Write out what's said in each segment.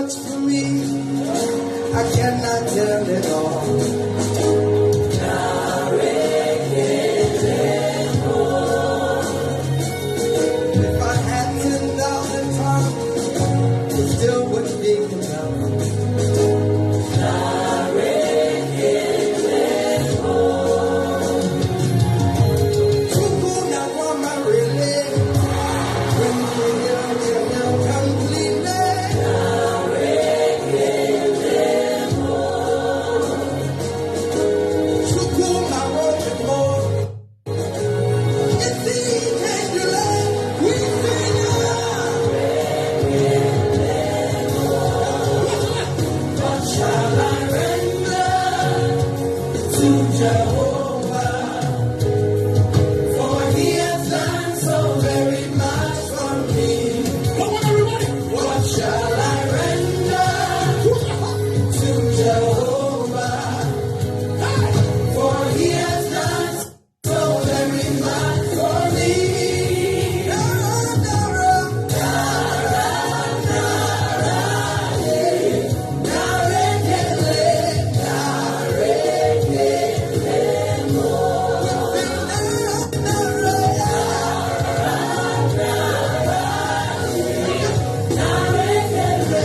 much for me, I cannot tell it all. If I had 10,000 tongues, it still wouldn't be enough. Chukwu na really, when you heal, you heal completely. Chukwu na more. It's the we sing. What shall I render to Jehovah? For he has done so very much for me. Come on, everybody. What shall I render to Jehovah? For he has done so very much for me. Nara, nara, nara, nara, ekele, nara, ekele, nara, nara, ekele, nara, ekele,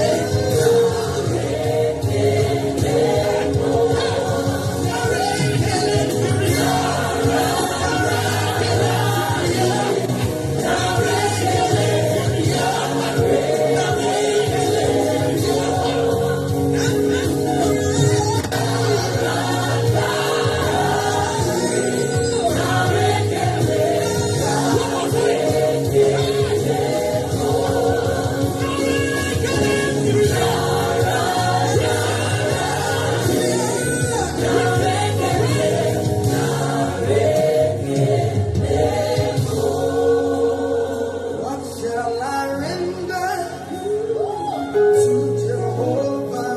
What shall I render to Jehovah?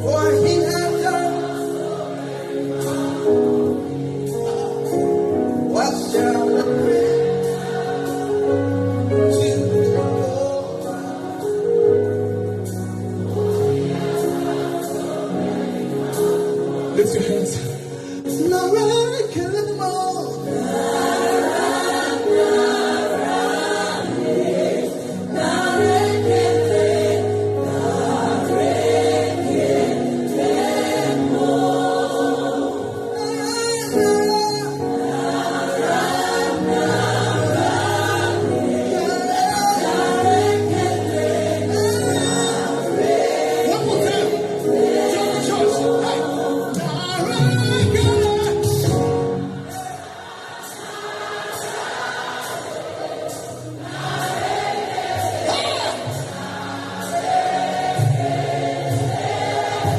For he hath done. What shall I render to Jehovah? Lift your hands. Nara ekele mo. Nara ekele, nara ekele mo. Nara, nara, nara ekele, One more time. Tell the church. Hey. Nara ekele.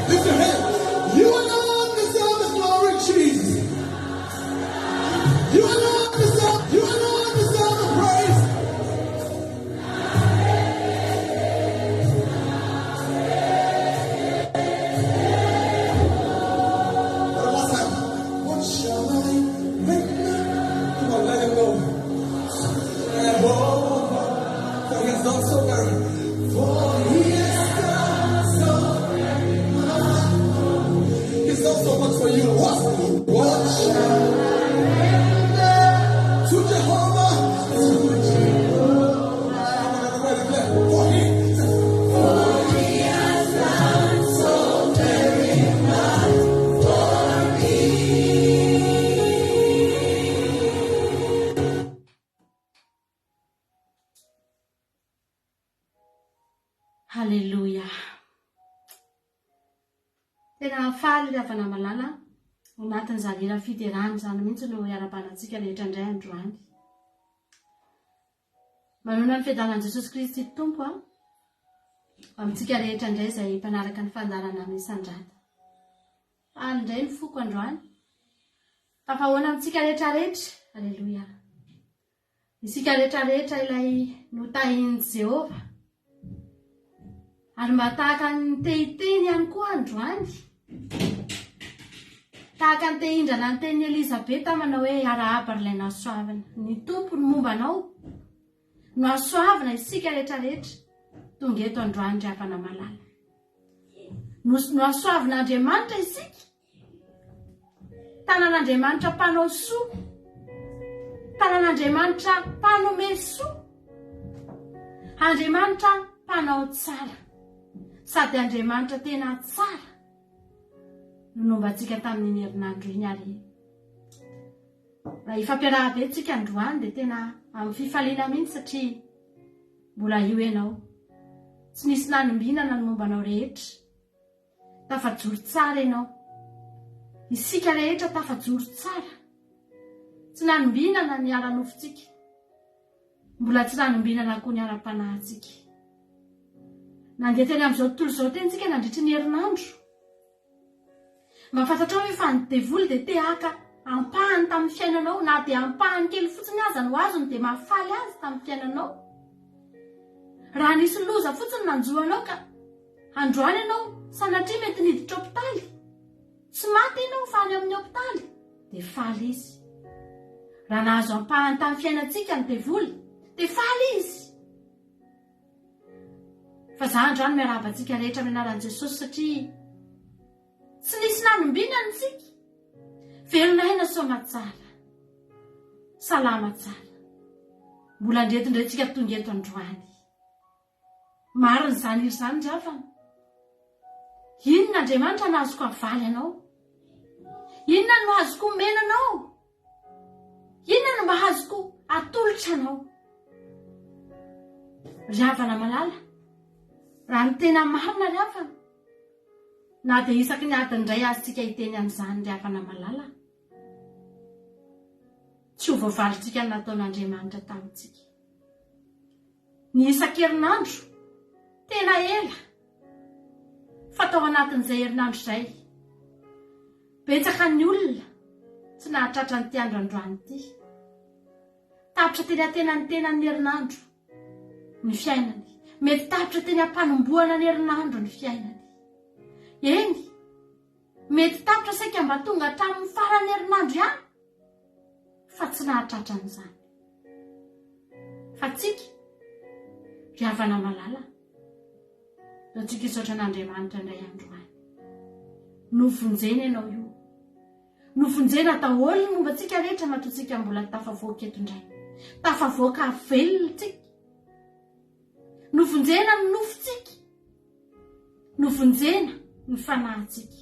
Lift your hand. You alone deserve the glory, Jesus. You alone deserve, you alone deserve the praise. One more time. What shall I render? Come on, let him go. Jehovah, for he has done so very, for he has done so very much. He's done so much for you. What? What shall I render to Jehovah? To Jehovah. Come on, everybody, declare. For he, For he has done so very much for me. Halleloia. Tena faly ry havana malala anatin'izany hira fiderana izany mihitsy no iarahabanantsika rehetra indray androany. Manona ny fiadanan'i Jesosy Kristy Tompo a amintsika rehetra indray izay mpanaraka ny fandaharana Misandrata. Faly indray ny foko androany. Tafahoana amintsika rehetra rehetra. Aleloia. Isika rehetra rehetra ilay notahin'i Jehovah. Ary mba tahaka ny te hiteny ihany koa androany. Tahaka ny te hindrana ny tenin'i Elizabeta manao hoe arahaba ry ilay nahasoavina. Ny Tompo no momba anao. No hasoavina isika rehetra rehetra. tonga eto androany ry havana malala. Nohasoavin'Andriamanitra isika. Tanan'Andriamanitra mpanao soa. Tanan'Andriamanitra mpanome soa. Andriamanitra mpanao tsara. Sady Andriamanitra tena tsara no nomba antsika tamin'iny herinandro iny ary raha hifampiarahaba eto tsika androany dia tena amin'ny fifaliana mihitsy satria mbola io ianao. Tsy nisy nanombinana ny momba anao rehetra. Tafajoro tsara ianao. Isika rehetra tafajoro tsara. Tsy nanombinana ny ara-nofontsika. Mbola tsy nanombinana koa ny ara-panahintsika. Nandeha teny amin'izao tontolo izao teny tsika nandritry ny herinandro. Mba fantatrao ve fa ny devoly dia te haka ampahany tamin'ny fiainanao, na dia ampahany kely fotsiny aza no azony dia mahafaly azy tamin'ny fiainanao? Raha nisy loza fotsiny nanjo anao ka androany ianao sanatria mety niditra hopitaly, tsy maty ianao fa any amin'ny hopitaly, dia faly izy. Raha nahazo ampahany tamin'ny fiainantsika ny devoly dia faly izy. Fa za androany miarahaba antsika rehetra amin'ny anaran'i Jesosy satria tsy nisy nanombinana isika. Velona aina soamatsara. Salama tsara. Mbola ndreto indray tsika tonga eto androany. Marina izany hira izany ry havana. Inona Andriamanitra no azoko avaly anao? Inona no azoko omena anao? Inona no mba azoko atolotra anao? Ry havana malala, raha ny tena marina ry havana, na dia isaky ny adiny iray azontsika hiteny an'izany ry havana malala, tsy ho voavalintsika ny nataon'Andriamanitra tamintsika. Ny isan-kerinandro, tena ela, fa tao anatin'izay herinandro izay, betsaka ny olona tsy nahatratra an'ity andro androany ity. Tapitra teny an-tenantenan'ny herinandro ny fiainany. Mety tapitra teny am-panombohana ny herinandro ny fiainany. Eny, mety tapitra saika mba tonga hatramin'ny faran'ny herinandro ihany, fa tsy nahatratra an'izany. Fa tsika, ry havana malala, ndao tsika hisaotra an'Andriamanitra indray androany. Novonjena ianao io. Novonjena daholo ny momba antsika rehetra matoa tsika mbola tafavoaka eto indray. Tafavoaka velona tsika. Novonjena ny nofontsika. Novonjena ny fanahintsika.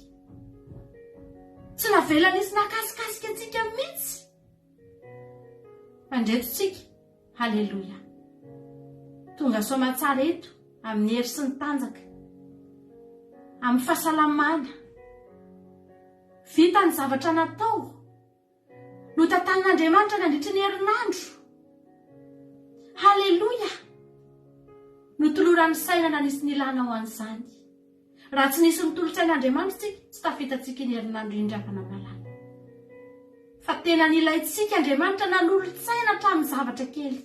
Tsy navela nisy nakasikasika antsika mihitsy. Andreto tsika. Haleloia. Tonga soamatsara eto amin'ny hery sy ny tanjaka. Amin'ny fahasalamana. Vita ny zavatra natao. Notantanin'Andriamanitra nandritry ny herinandro. Haleloia. Notolorany saina na nisy nilana ho an'izany. Raha tsy nisy nitolo-tsain'Andriamanitra isika, tsy tafitantsika iny herinandro iny ry havana malala. Fa tena nilaintsika Andriamanitra nanolo-tsaina hatramin'ny zavatra kely.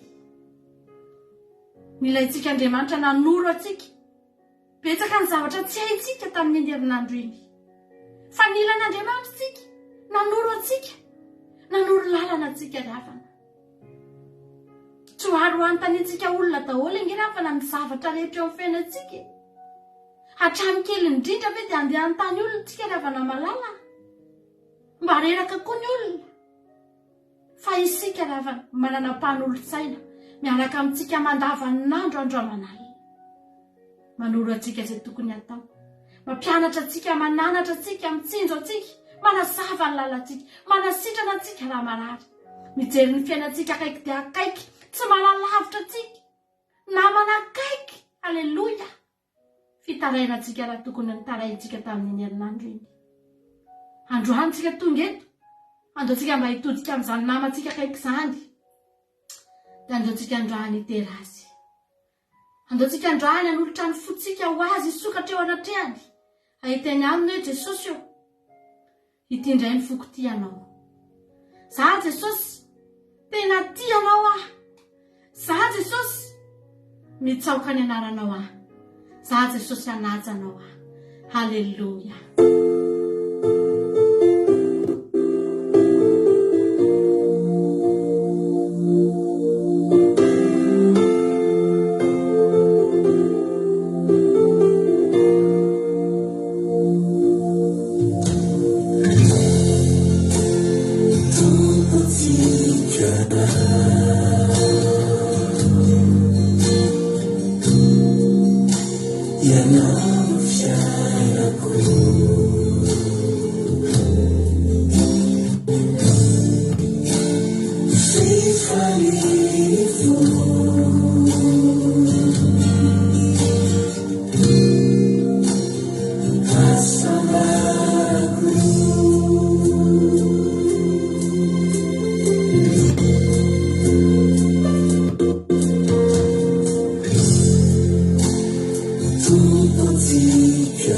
Nilaintsika Andriamanitra nanoro antsika. Betsaka ny zavatra tsy haintsika tamin'iny herinandro iny. Fa nila an'Andriamanitra isika, nanoro antsika, nanoro lalana antsika ry havana. Tsy ho ary ho anontaniantsika olona daholo ange ry havana ny zavatra rehetra eo amin'ny fiainantsika e. Hatramin'ny kely indrindra ve dia handeha hanontany olona isika ry havana malala? Mba reraka koa ny olona. Fa isika ry havana manana mpanolotsaina miaraka amintsika mandavanandro andro aman'alina. Manoro antsika izay tokony hatao. Mampianatra antsika, mananatra antsika, mitsinjo antsika, manazava ny lalantsika, manasitrana antsika raha marary. Mijery ny fiainantsika akaiky dia akaiky, tsy manalavitra antsika. Namana akaiky, aleloia! Fitarainantsika raha tokony nitaraintsika tamin'iny herinandro iny. Androany tsika tonga eto, andao tsika mba hitodika amin'izany namantsika akaiky izany. Dia andao tsika androany hitera azy. Andao tsika androany hanolotra ny fontsika ho azy hisokatra eo anatrehany, hahiteny aminy hoe Jesosy ô, Ity indray ny foko tia anao. Za Jesosy, tena tia anao aho. Za Jesosy, mitsaoka ny anaranao aho. Za Jesosy hanaja anao aho. Haleloia. Ianao no fiainako. Fifalian'ny fo. Hasambarako. Tompontsika.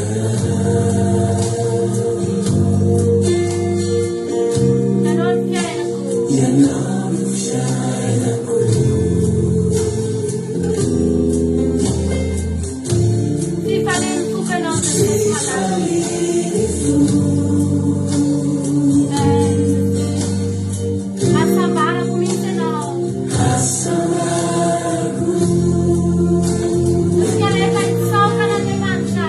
Ianao no fiainako. Ianao no fiainako. Fifalian'ny foko ianao Jesosy malala. Fifalian'ny fo. Hasambarako mihitsy ianao. Hasambarako. Isika rehetra hitsaoka an'Andriamanitra.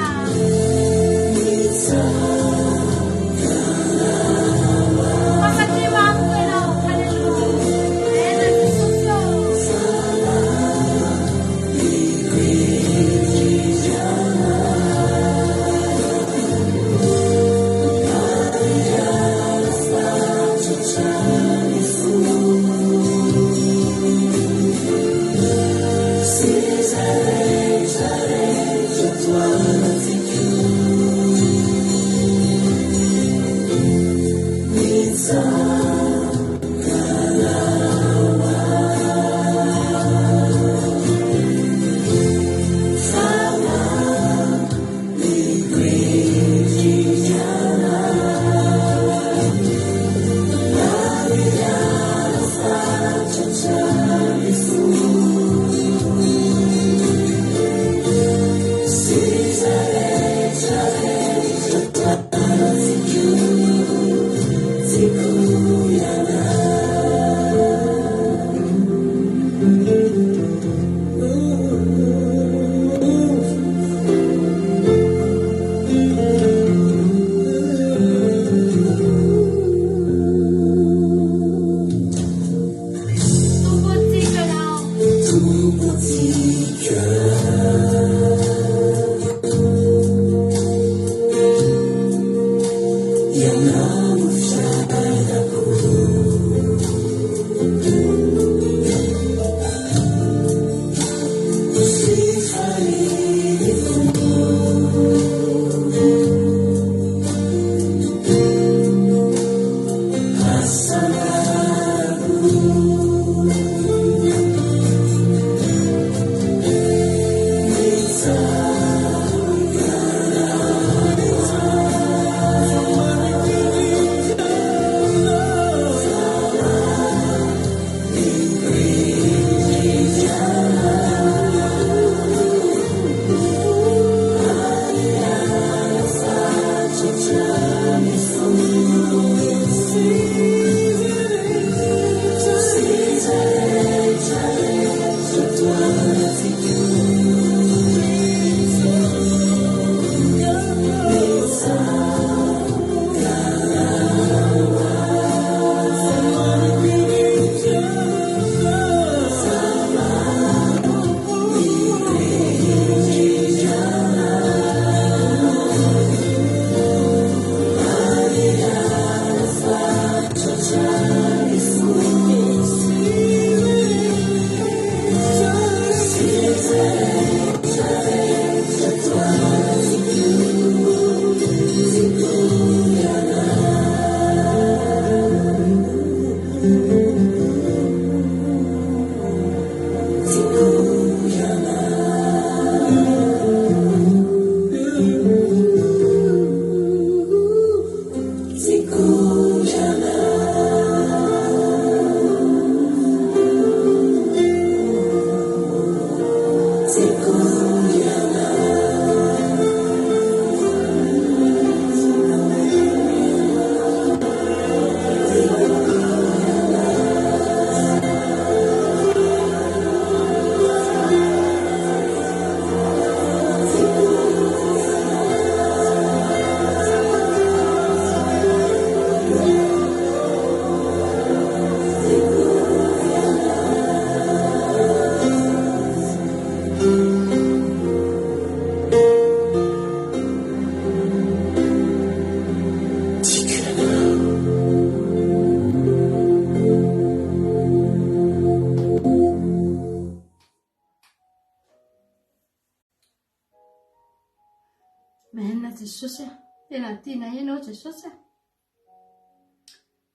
Amen Jesosy a. Tena tianay ianao Jesosy a.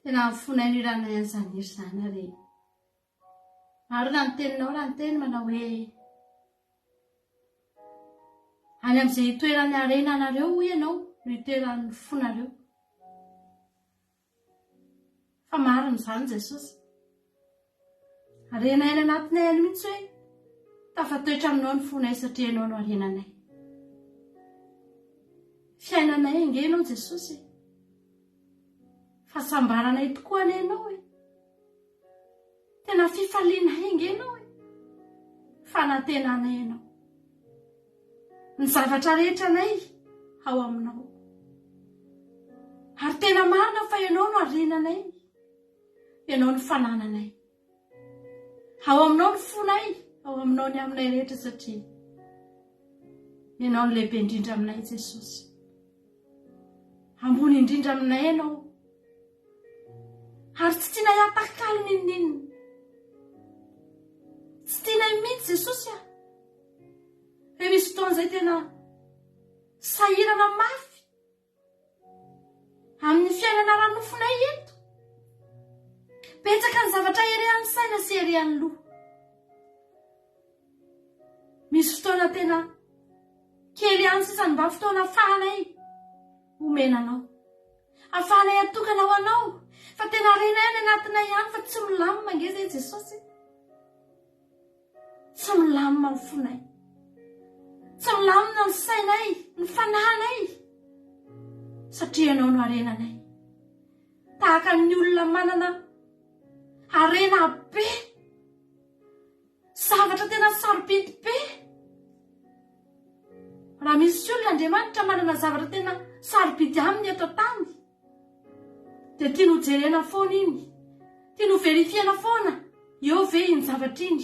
Tena amin'ny fonay no iranay an'izany hira izany ary marina ny teninao raha niteny manao hoe any amin'izay itoeran'ny harena anareo hoy ianao no itoeran'ny fonareo. Fa marina izany Jesosy. Harenay any anatinay any mihitsy hoe tafatoetra aminao ny fonay satria ianao no harenanay. Fiainanay ange ianao Jesosy e. Fahasambaranay tokoa anie ianao e. Tena fifalianay ange ianao e. Fanantenanay ianao. Ny zavatra rehetra anay ao aminao. Ary tena marina fa ianao no harenanay. Ianao no fanananay. Ao aminao ny fonay, ao aminao ny aminay rehetra satria Ianao no lehibe indrindra aminay Jesosy. Ambony indrindra aminay Ianao. Ary tsy tianay hatakalo n'inon'inona. Tsy tianay mihitsy Jesosy a. Hoe misy fotoana izay tena sahirana mafy Amin'ny fiainana ara-nofonay eto. Betsaka ny zavatra erehan'ny saina sy erehan'ny loha. Misy fotoana tena kely ihany sisa ny mba fotoana afahanay omena anao. Afahanay atokana ho anao fa tena renay any anatinay ihany fa tsy milamina ange izay Jesosy. Tsy milamina ny fonay. Tsy milamina ny sainay, ny fanahinay. Satria ianao no harenanay. Tahaka ny olona manana harena be. Zavatra tena sarobidy be. Raha misy olona Andriamanitra manana zavatra tena sarobidy aminy eto an-tany, Dia tiany ho jerena foana iny. Tiany ho verifiena foana, eo ve iny zavatra iny.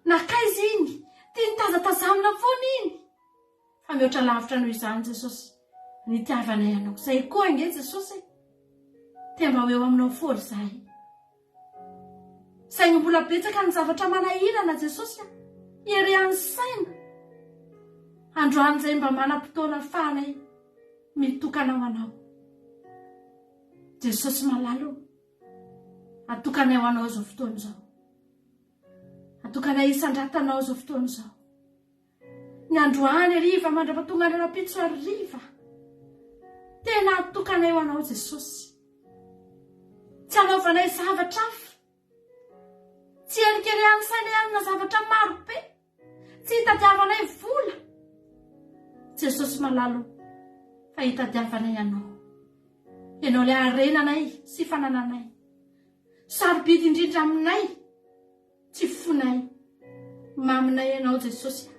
Nankaiza iny? Tiany tazatazamina foana iny. Fa mihoatra lavitra noho izany Jesosy, ny itiavanay Anao. Izay koa ange Jesosy e. Te mba ho eo aminao foana izahay. Saingy mbola betsaka ny zavatra manahirana Jesosy a. Hierehan'ny saina. Androany izay mba manam-potoana afahanay mitokana ho anao. Jesosy malala o. Atokanay ho anao izao fotoana izao. Atokanay isandratanao izao fotoana izao. Ny androany hariva mandra-pahatonga ny rahampitso hariva. Tena atokanay ho anao Jesosy. Tsy anaovanay zavatra hafa. Tsy herikerehan'ny sainay amina zavatra maro be. Tsy hitadiavanay vola. Jesosy malala o, fa hitadiavanay Anao. Ianao ilay harenanay sy fanananay. Sarobidy indrindra aminay. Tsy fonay. Maminay Ianao Jesosy a.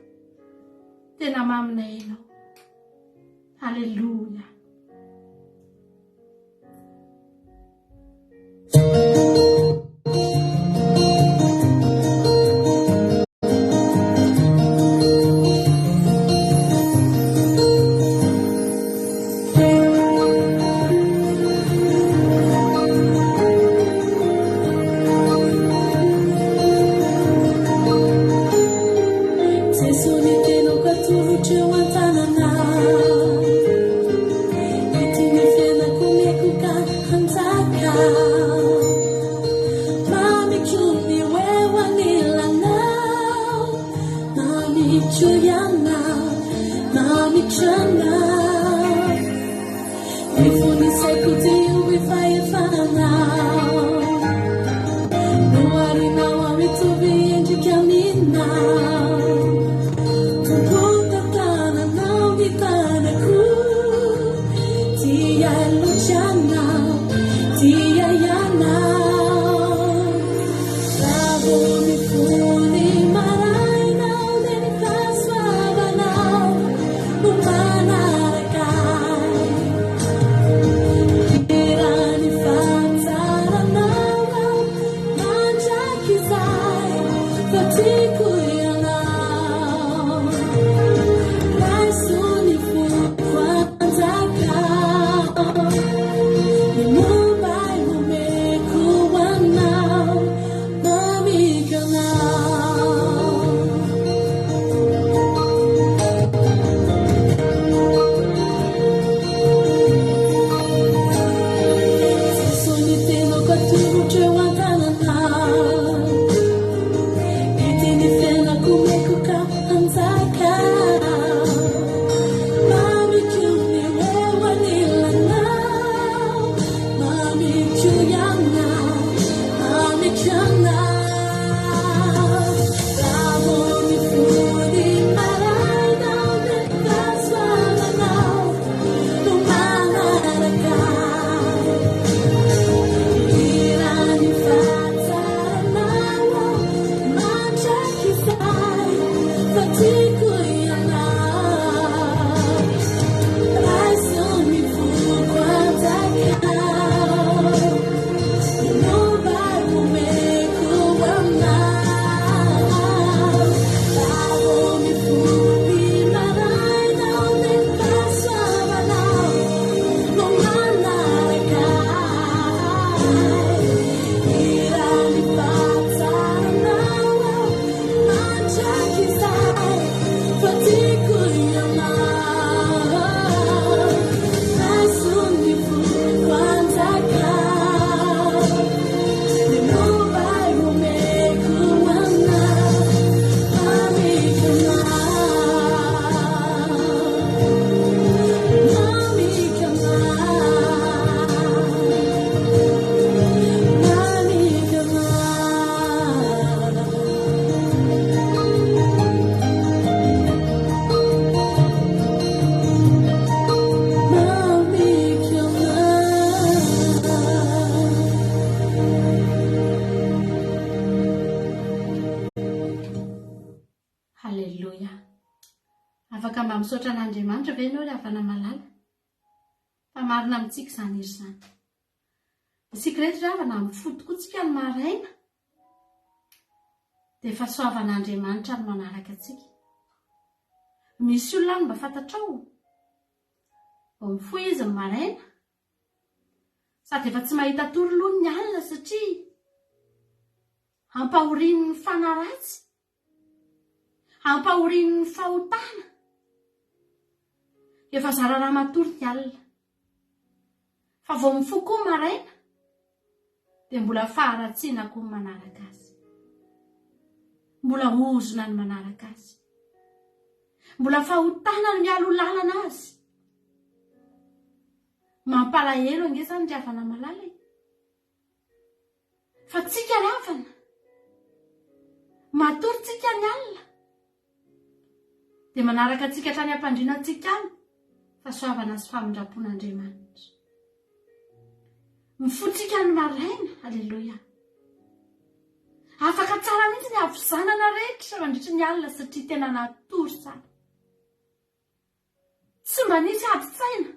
Tena maminay Ianao. Alléluia. misaotra an'Andriamanitra ve ianao ry havana malala? Fa marina amintsika izany hira izany. Isika ireto ry havana, mifoha tokoa tsika ny maraina, dia fahasoavan'Andriamanitra no manaraka antsika. Misy olona any mba fantatrao? Vao mifoha izy ny maraina, sady efa tsy mahita tory loha ny alina satria ampahorian'ny fanahy ratsy, ampahorian'ny fahotana. Efa zara raha matory ny alina. Fa vao mifoha koa maraina dia mbola faharatsiana koa ny manaraka azy. Mbola ozona ny manaraka azy. Mbola fahotana ny mialoha lalana azy. Mampalahelo ange izany ry havana malala e. Fa tsika ry havana, matory tsika ny alina, dia manaraka antsika hatrany am-pandriana antsika any fahasoavana sy famindram-pon'Andriamanitra. Mifotsika ny maraina, aleloia. Afaka tsara mihitsy ny havizanana rehetra mandritry ny alina satria tena natory tsara. Tsy mba nisy adin-tsaina.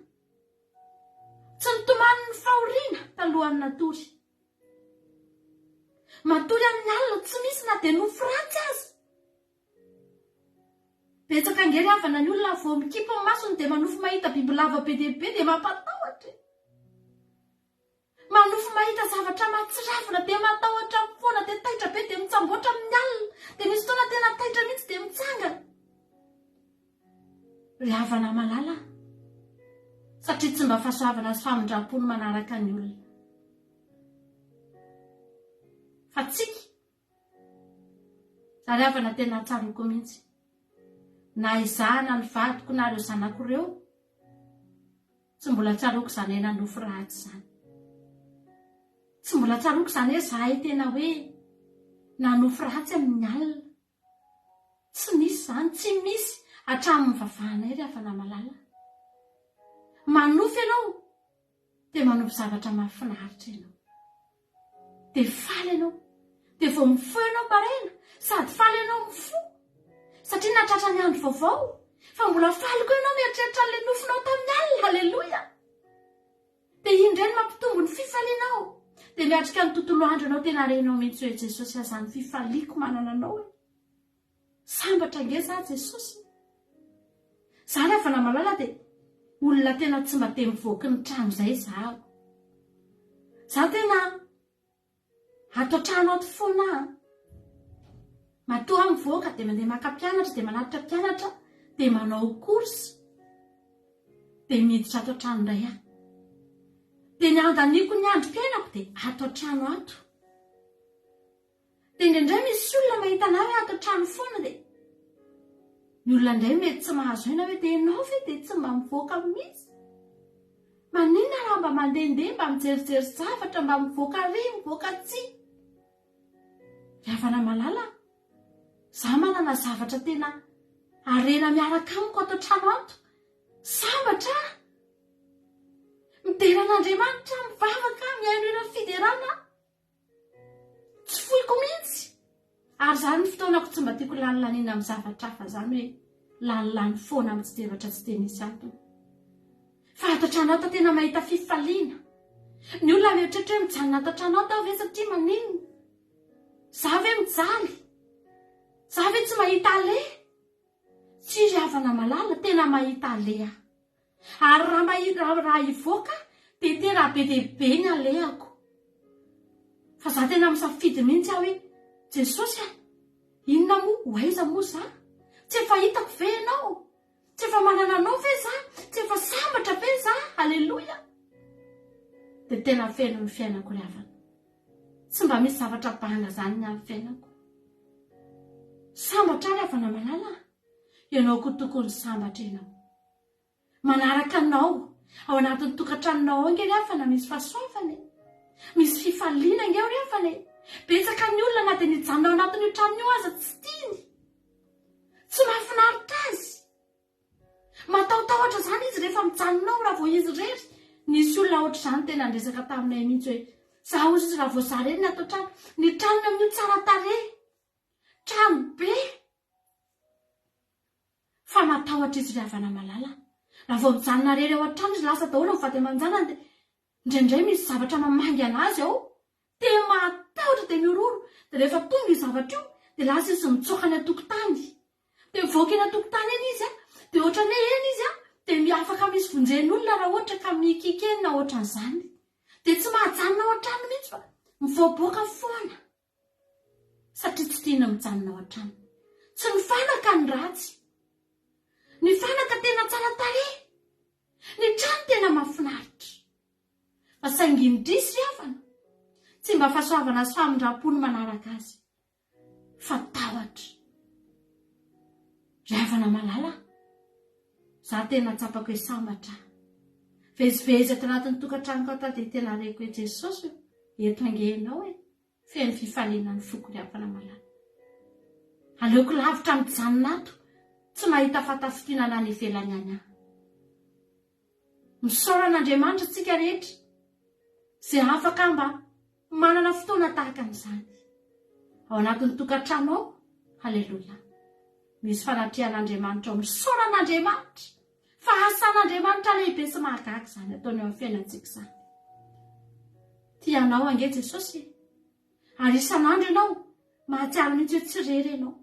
Tsy nitomany ny fahoriana talohan'ny natory. Matory amin'ny alina tsy misy na dia nofy ratsy aza. Betsaka ange ry havana ny olona vao mikipy ny masony dia manofy mahita bibilava be dia be dia mampatahotra e. Manofy mahita zavatra mahatsiravina dia matahotra foana dia taitra be dia mitsamboatra amin'ny alina dia misy fotoana tena taitra mihitsy dia mitsangana. Ry havana malala a! Satria tsy mba fahasoavana sy famindram-po no manaraka ny olona. Fa tsika, za ry havana tena tsaroako mihitsy. Na izaho na ny vadiko na ireo zanako ireo, Tsy mbola tsaroako izany hoe nanofy ratsy izany. Tsy mbola tsaroako izany hoe izahay tena hoe nanofy ratsy amin'ny alina. Tsy nisy izany, tsy misy hatramin'ny nivavahanay ry havana malala. Manofy ianao dia manofy zavatra mahafinaritra ianao. Dia faly ianao. Dia vao mifoha ianao maraina, sady faly ianao mifoha. Satria nahatratra ny andro vaovao. Fa mbola faly koa ianao mieritreritra an'ilay nofinao tamin'ny alina. Haleloia! Dia iny indray no mampitombo ny fifalianao. Dia miatrika ny tontolo andro ianao, tena renao mihitsy hoe Jesosy aza ny fifaliako manana anao e. Sambatra ange za Jesosy. Za ry havana malala dia olona tena tsy mba te mivoaky ny trano izay zaho. Za tena ato an-trano ato foana aho. Matoa aho mivoaka dia mandeha maka mpianatra dia manatitra mpianatra dia manao course dia miditra ato an-trano indray aho. Dia ny andaniako ny androm-piainako dia ato an-trano ato. Dia indraindray misy olona mahita anah hoe ato an-trano foana dia ny olona indray mety tsy mahazo aina hoe dia ianao ve dia tsy mba mivoaka mihitsy? Maninona raha mba mandehandeha mba mijerijery zavatra mba mivoaka ary mivoaka atsy? Ry havana malala a! Za manana zavatra tena harena miaraka amiko ato an-trano ato, sambatra aho! Midera an'Andriamanitra aho, mivavaka aho, mihaino hira fiderana aho. Tsy foiko mihitsy. Ary izany ny fotoanako tsy mba tiako lanilaniana amin'ny zavatra hafa izany hoe lanilany foana amin'ny tsy zavatra tsy dia misy antony. Fa ato an-trano ato tena mahita fifaliana. Ny olona mieritreritra hoe mijanona ato an-trano ato aho ve satria maninona? Za ve mijaly? Za ve tsy mahita aleha? Tsia ry havana malala, tena mahita aleha. Ary raha mahita raha hivoaka dia tena be dia be ny alehako. Fa za tena misafidy mihitsy aho hoe Jesosy a! Inona moa, ho aiza moa za? Tsy efa hitako ve ianao? Tsy efa manana anao ve za? Tsy efa sambatra ve za? Aleloia! Dia tena feno ny fiainako ry havana. Tsy mba misy zavatra banga zany ny amin'ny fiainako. Sambatra aho ry havana malala a! Ianao koa tokony sambatra ianao. Manaraka anao ao anatin'ny tokantranonao ao ange ry havana misy fahasoavana e! Misy fifaliana ange ao ry havana e! Betsaka ny olona na dia ny hijanona ao anatin'io trano io aza tsy tiany. Tsy mahafinaritra azy. Matahotahotra izany izy rehefa mijanona ao raha vao izy irery. Nisy olona ohatr'izany tena niresaka taminay mihitsy hoe, za hozy izy raha vao za irery ny ato an-trano. Ny tranony amin'io tsara tarehy. Trano be. Fa Fa matahotra izy ry havana malala. Raha vao mijanona irery ao an-trano izy lasa daholo ny vady aman-janany dia indraindray misy zavatra mamangy an'azy ao. Dia matahotra dia mihorohoro. Dia rehefa tonga io zavatra io dia lasa izy mitsoaka any an-tokotany. Dia mivoaka eny an-tokotany eny izy dia ohatran'ny hoe eny izy dia mi afaka misy vonjen'olona raha ohatra ka mikiky eny na ohatran'izany. Dia tsy mahajanona ao an-trano mihitsy fa mivoaboaka foana. Satria tsy tiany mijanona ao an-trano. Tsy ny fanaka ny ratsy. Ny fanaka tena tsara tarehy. Ny trano tena mahafinaritra. Fa saingy indrisy ry havana, tsy mba fahasoavana sy famindram-po no manaraka azy, fa tahotra. Ry havana malala, za tena tsapako hoe sambatra aho. Vezivezy ato anatin'ny tokantranoko ato aho dia tena reko hoe Jesosy o, eto ange ianao e. Feno fifaliana ny foko ry havana malala. Aleoko lavitra mijanona ato, tsy mahita fahatafintohinana any ivelany any aho. Misaora an'Andriamanitra tsika rehetra izay afaka mba manana fotoana tahaka an'izany. Ao anatin'ny tokantrano ao, haleloia. Misy fanatrehan'Andriamanitra ao. Misaora an'Andriamanitra fa asan'Andriamanitra lehibe sy mahagaga izany ataony eo amin'ny fiainantsika izany. Tia anao ange Jesosy e. Ary isan'andro ianao mahatsiaro mihitsy hoe tsy irery ianao.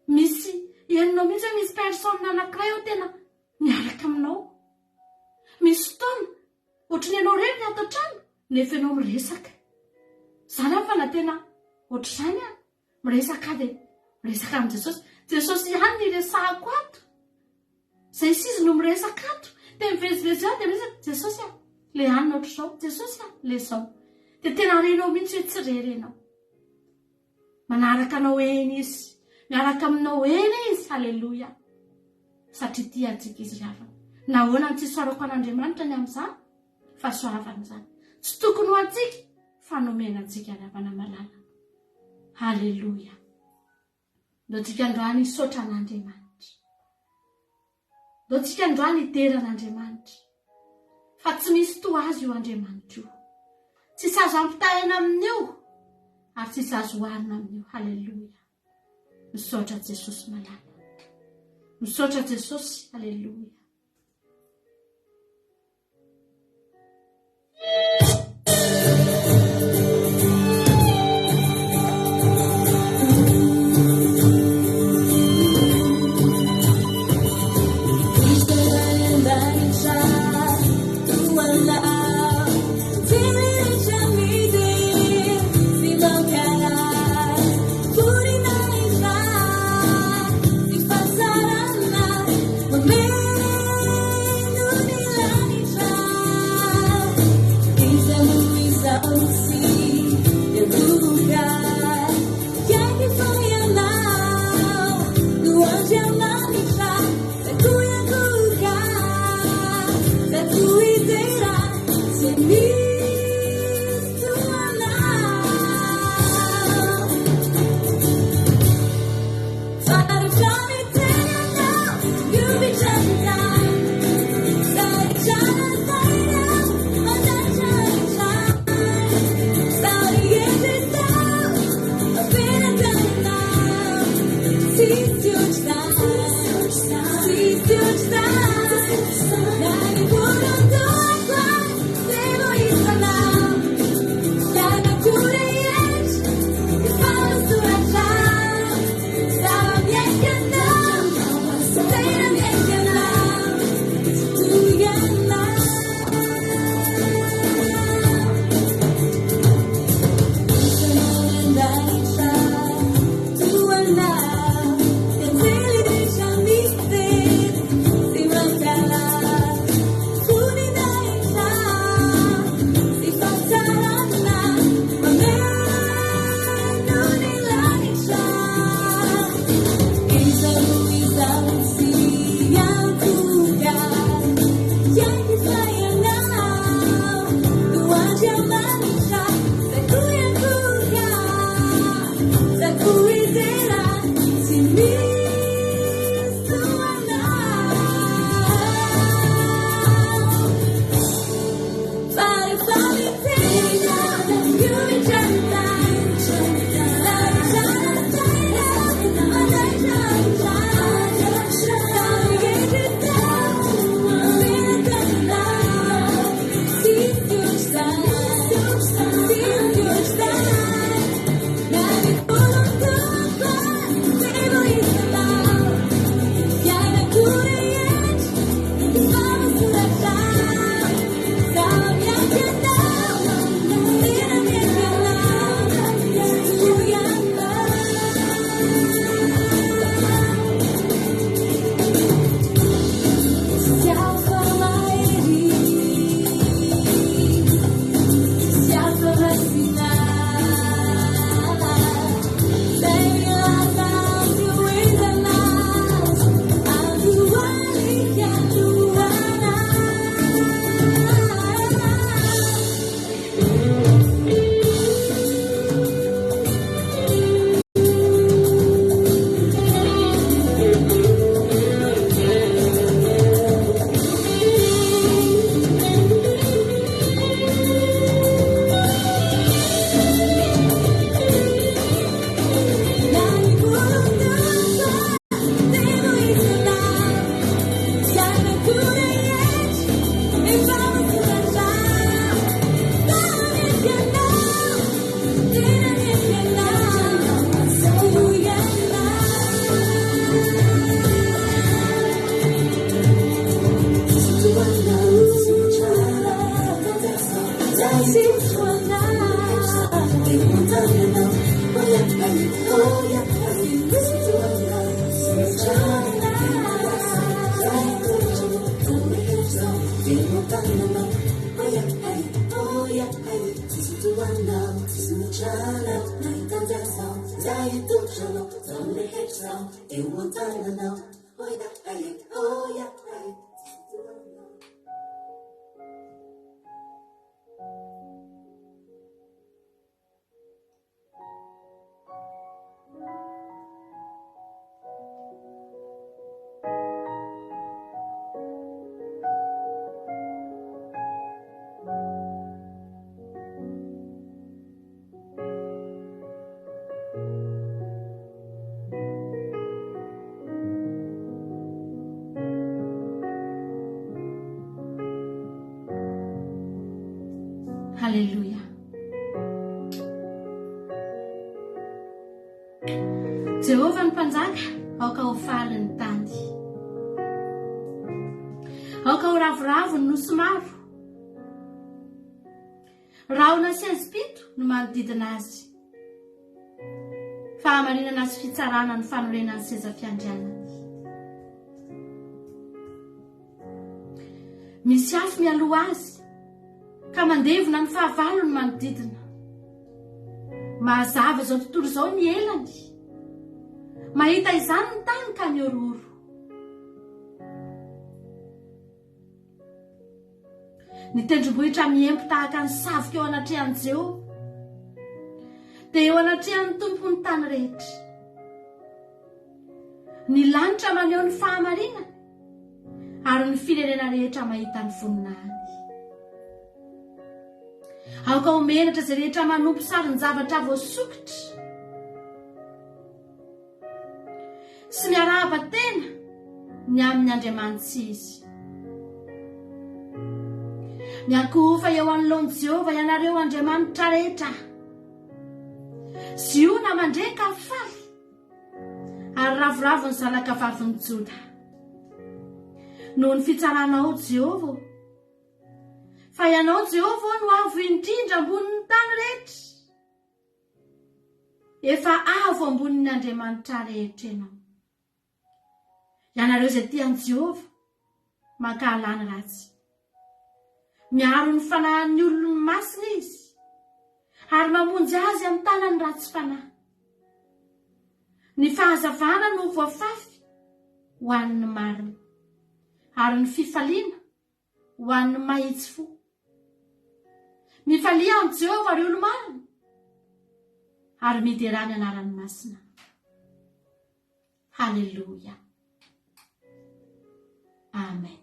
Misy henonao mihitsy hoe misy personne anankiray ao tena miaraka aminao. Misy fotoana ohatry ny ianao irery ny ato an-trano nefa ianao miresaka. Izany aho fa na tena ohatr'izany aho. Miresaka aho dia miresaka amin'i Jesosy. Jesosy ihany no iresahako ato. Izay sy izy no miresaka ato. Dia mivezivezy eo aho dia miresaka, Jesosy a, le anona ohatr'izao, Jesosy a, le izao. Dia tena renao mihitsy hoe tsy irery ianao. Manaraka anao eny izy. Miaraka aminao eny izy. Haleloia. Satria tia antsika izy ry havana. Nahoana no tsy isaorako an'Andriamanitra ny amin'izany? Fahasoavana izany. Tsy tokony ho antsika fa nomena antsika ry havana malala. Haleloia. Ndao tsika androany hisaotra an'Andriamanitra. Ndao tsika androany hidera an'Andriamanitra. Fa tsy misy toa azy io Andriamanitra io. Tsisy azo ampitahaina amin'io ary tsisy azo oharina amin'io. Haleloia. Misaotra Jesosy malala. Misaotra Jesosy. Haleloia. an-tananao. Oia ay, oia ay, tsisy toa anao, tsisy mihoatra anao, na hitady ahy zaho, tsy hahita anao, zaho rehetra zaho, eo an-tananao. Oia ay, oia ay, tsisy toa anao. Haleloia. Jehovah ny Mpanjaka, aoka ho faly ny tany. Aoka ho ravoravo ny nosy maro. Rahona sy haizim-pito no manodidina azy. Fahamarinana sy fitsarana ny fanorenan'ny seza fiandrianany. Misy afo mialoha azy, ka mandevona ny fahavalony manodidina. Mahazava izao tontolo izao ny elany. Mahita izany ny tany ka mihorohoro. Ny tendrombohitra miempo tahaka ny savoka eo anatrehan'i Jehovah, dia eo anatrehan'ny Tompon'ny tany rehetra. Ny lanitra maneho ny fahamarinany, ary ny firenena rehetra mahita ny voninahiny. Aoka ho menatra izay rehetra manompo sarin-javatra voasokitra sy miarahaba tena ny amin'ny andriamani-tsy izy. Miankohofa eo anoloan'i Jehovah ianareo andriamanitra rehetra. Ziona mandre ka faly. Ary ravoravo ny zanakavavin'i Joda. Noho ny fitsaranao, Jehovah ô. Fa Ianao, Jehovah ô, no avo indrindra ambonin'ny tany rehetra. Efa avo ambonin'ny andriamanitra rehetra Ianao. Ianareo izay tia an'i Jehovah, mankahala ny ratsy. Miaro ny fanahin'ny olony masina Izy, ary mamonjy azy amin'ny tanan'ny ratsy fanahy. Ny fahazavana no voafafy ho an'ny marina, ary ny fifaliana ho an'ny mahitsy fo. Mifalia amin'i Jehovah, ry olo-marina, ary miderà ny anarany masina. Haleloia. Amen.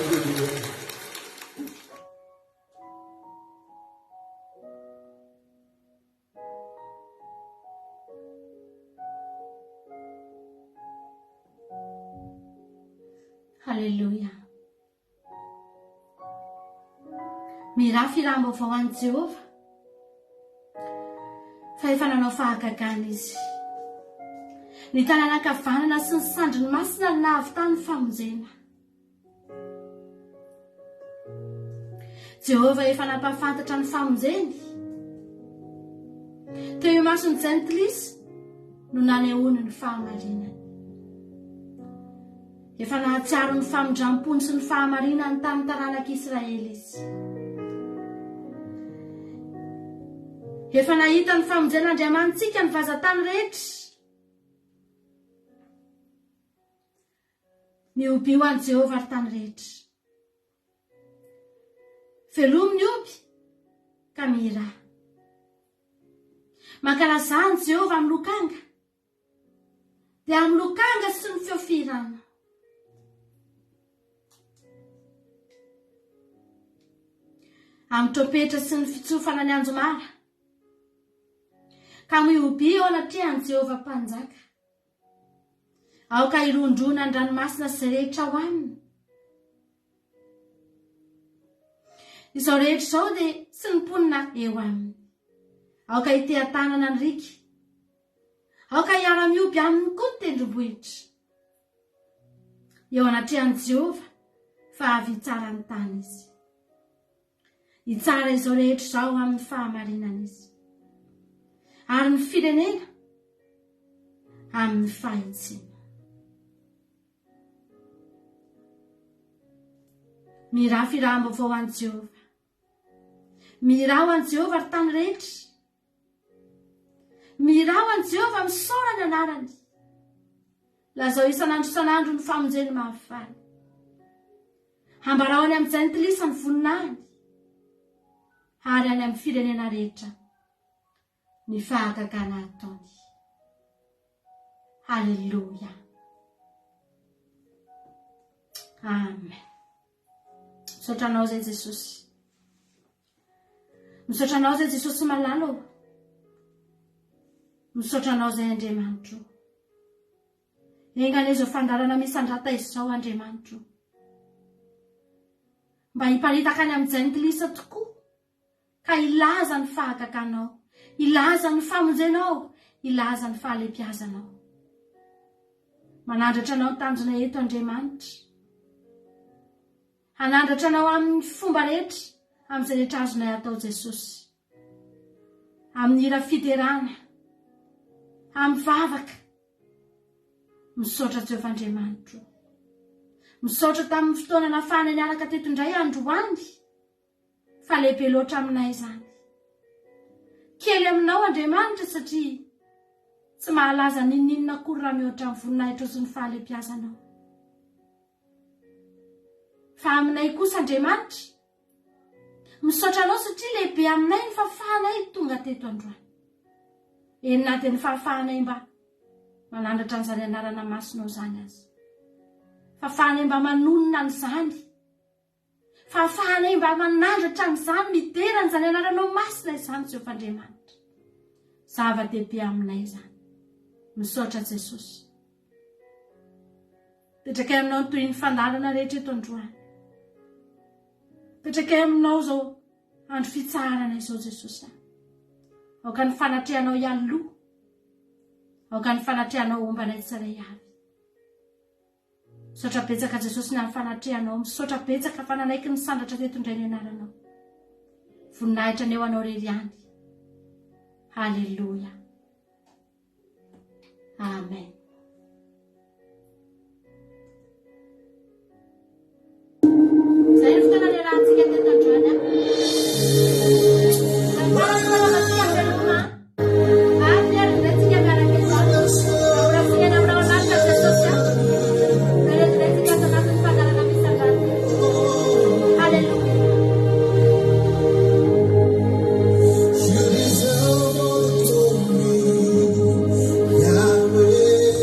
Haleloia. Haleloia. Mirà filam-baovao an'i Jehovah, fa efa nanao fahagagana izy. Ny tanana ankavanana sy ny sandriny masina no nahavitany famonjena. Jehovah efa nampahafantatra ny famonjeny. Teo imason'ny jentilisa no nanehoany ny fahamarinany. Efa nahatsiaro ny famindram-pony sy ny fahamarinany tamin'ny taranak'Israely izy. Efa nahita ny famonjen'Andriamanitsika ny vazan-tany rehetra. Mihobia ho an'i Jehovah ry tany rehetra. Velomy ny omby ka mihirà. Mankalazà an'i Jehovah amin'ny lokanga. Dia amin'ny lokanga sy ny feo fihirana. Amin'ny trompetra sy ny fitsofana ny anjomara. Ka mihobia eo anatrehan'i Jehovah Mpanjaka. Aoka hirondrona ny ranomasina sy izay rehetra ao aminy. Izao rehetra izao dia sy ny mponina eo aminy. Aoka hiteha-tanana ny riaka. Aoka hiara-mihoby aminy koa ny tendrombohitra. Eo anatrehan'i Jehovah, fa avy hitsara ny tany izy. Hitsara izao rehetra izao amin'ny fahamarinana izy. Ary ny firenena amin'ny fahitsiana. Mirà firaham-baovao ho an'i Jehovah. Mirà ho an'i Jehovah ry tany rehetra. Mihirà ho an'i Jehovah, misaora ny anarany. Lazao isan'andro isan'andro ny famonjeny mahafaly. Ambarao any amin'ny jentilisa ny voninahiny, ary any amin'ny firenena rehetra ny fahagagana ataony. Haleloia. Amen. Misaotra anao izay Jesosy. Misaotra anao izay Jesosy malala ô. Misaotra anao izay Andriamanitro. Enga anie izao fandaharana misandrata izao Andriamanitro. Mba hiparitaka any amin'ny jentilisa tokoa ka hilaza ny fahagaganao, hilaza ny famonjenao, hilaza ny fahalehibiazanao. Manandratra anao ny tanjona eto Andriamanitra. Hanandratra anao amin'ny fomba rehetra, amin'izay rehetra azonay atao Jesosy. Amin'ny hira fiderana, amin'ny vavaka. Misaotra Jehovah Andriamanitro. Misaotra tamin'ny fotoana nafahana niaraka teto indray androany. Fa lehibe loatra aminay izany. Kely aminao Andriamanitra satria tsy mahalaza n'inon'inona akory raha mihoatra ny voninahitrao sy ny fahalehibiazanao. Fa aminay kosa Andriamanitra, misaotra anao satria lehibe aminay ny fahafahanay tonga teto androany. Eny na dia ny fahafahanay mba manandratra an'izany anarana masinao izany aza. Fahafahanay mba manonona an'izany. Fahafahanay mba manandratra an'izany, midera an'izany anaranao masina izany, Jehovah Andriamanitra. Zava-dehibe aminay izany. Misaotra Jesosy. Petrakay aminao ny tohin'ny fandaharana rehetra eto androany. Petrakay aminao izao andro fitsaharana izao Jesosy. Aoka ny fanatrehanao hialoha. Aoka ny fanatrehanao homba anay tsirairay avy. Misaotra betsaka Jesosy ny amin'ny fanatrehanao, misaotra betsaka fa nanaiky nisandratra teto indray ny anaranao. Voninahitra anie ho anao irery ihany. Haleloia. Amen. Izay ny fotoana niarahantsika teto androany. Androany veloma. Ary ary indray tsika miaraka eto. Mbola singa amin'ny ao anaty Jesosy. Indray indray tsika ato anatin'ny fandaharana misandratra. Haleloia. You deserve all the glory, Yahweh.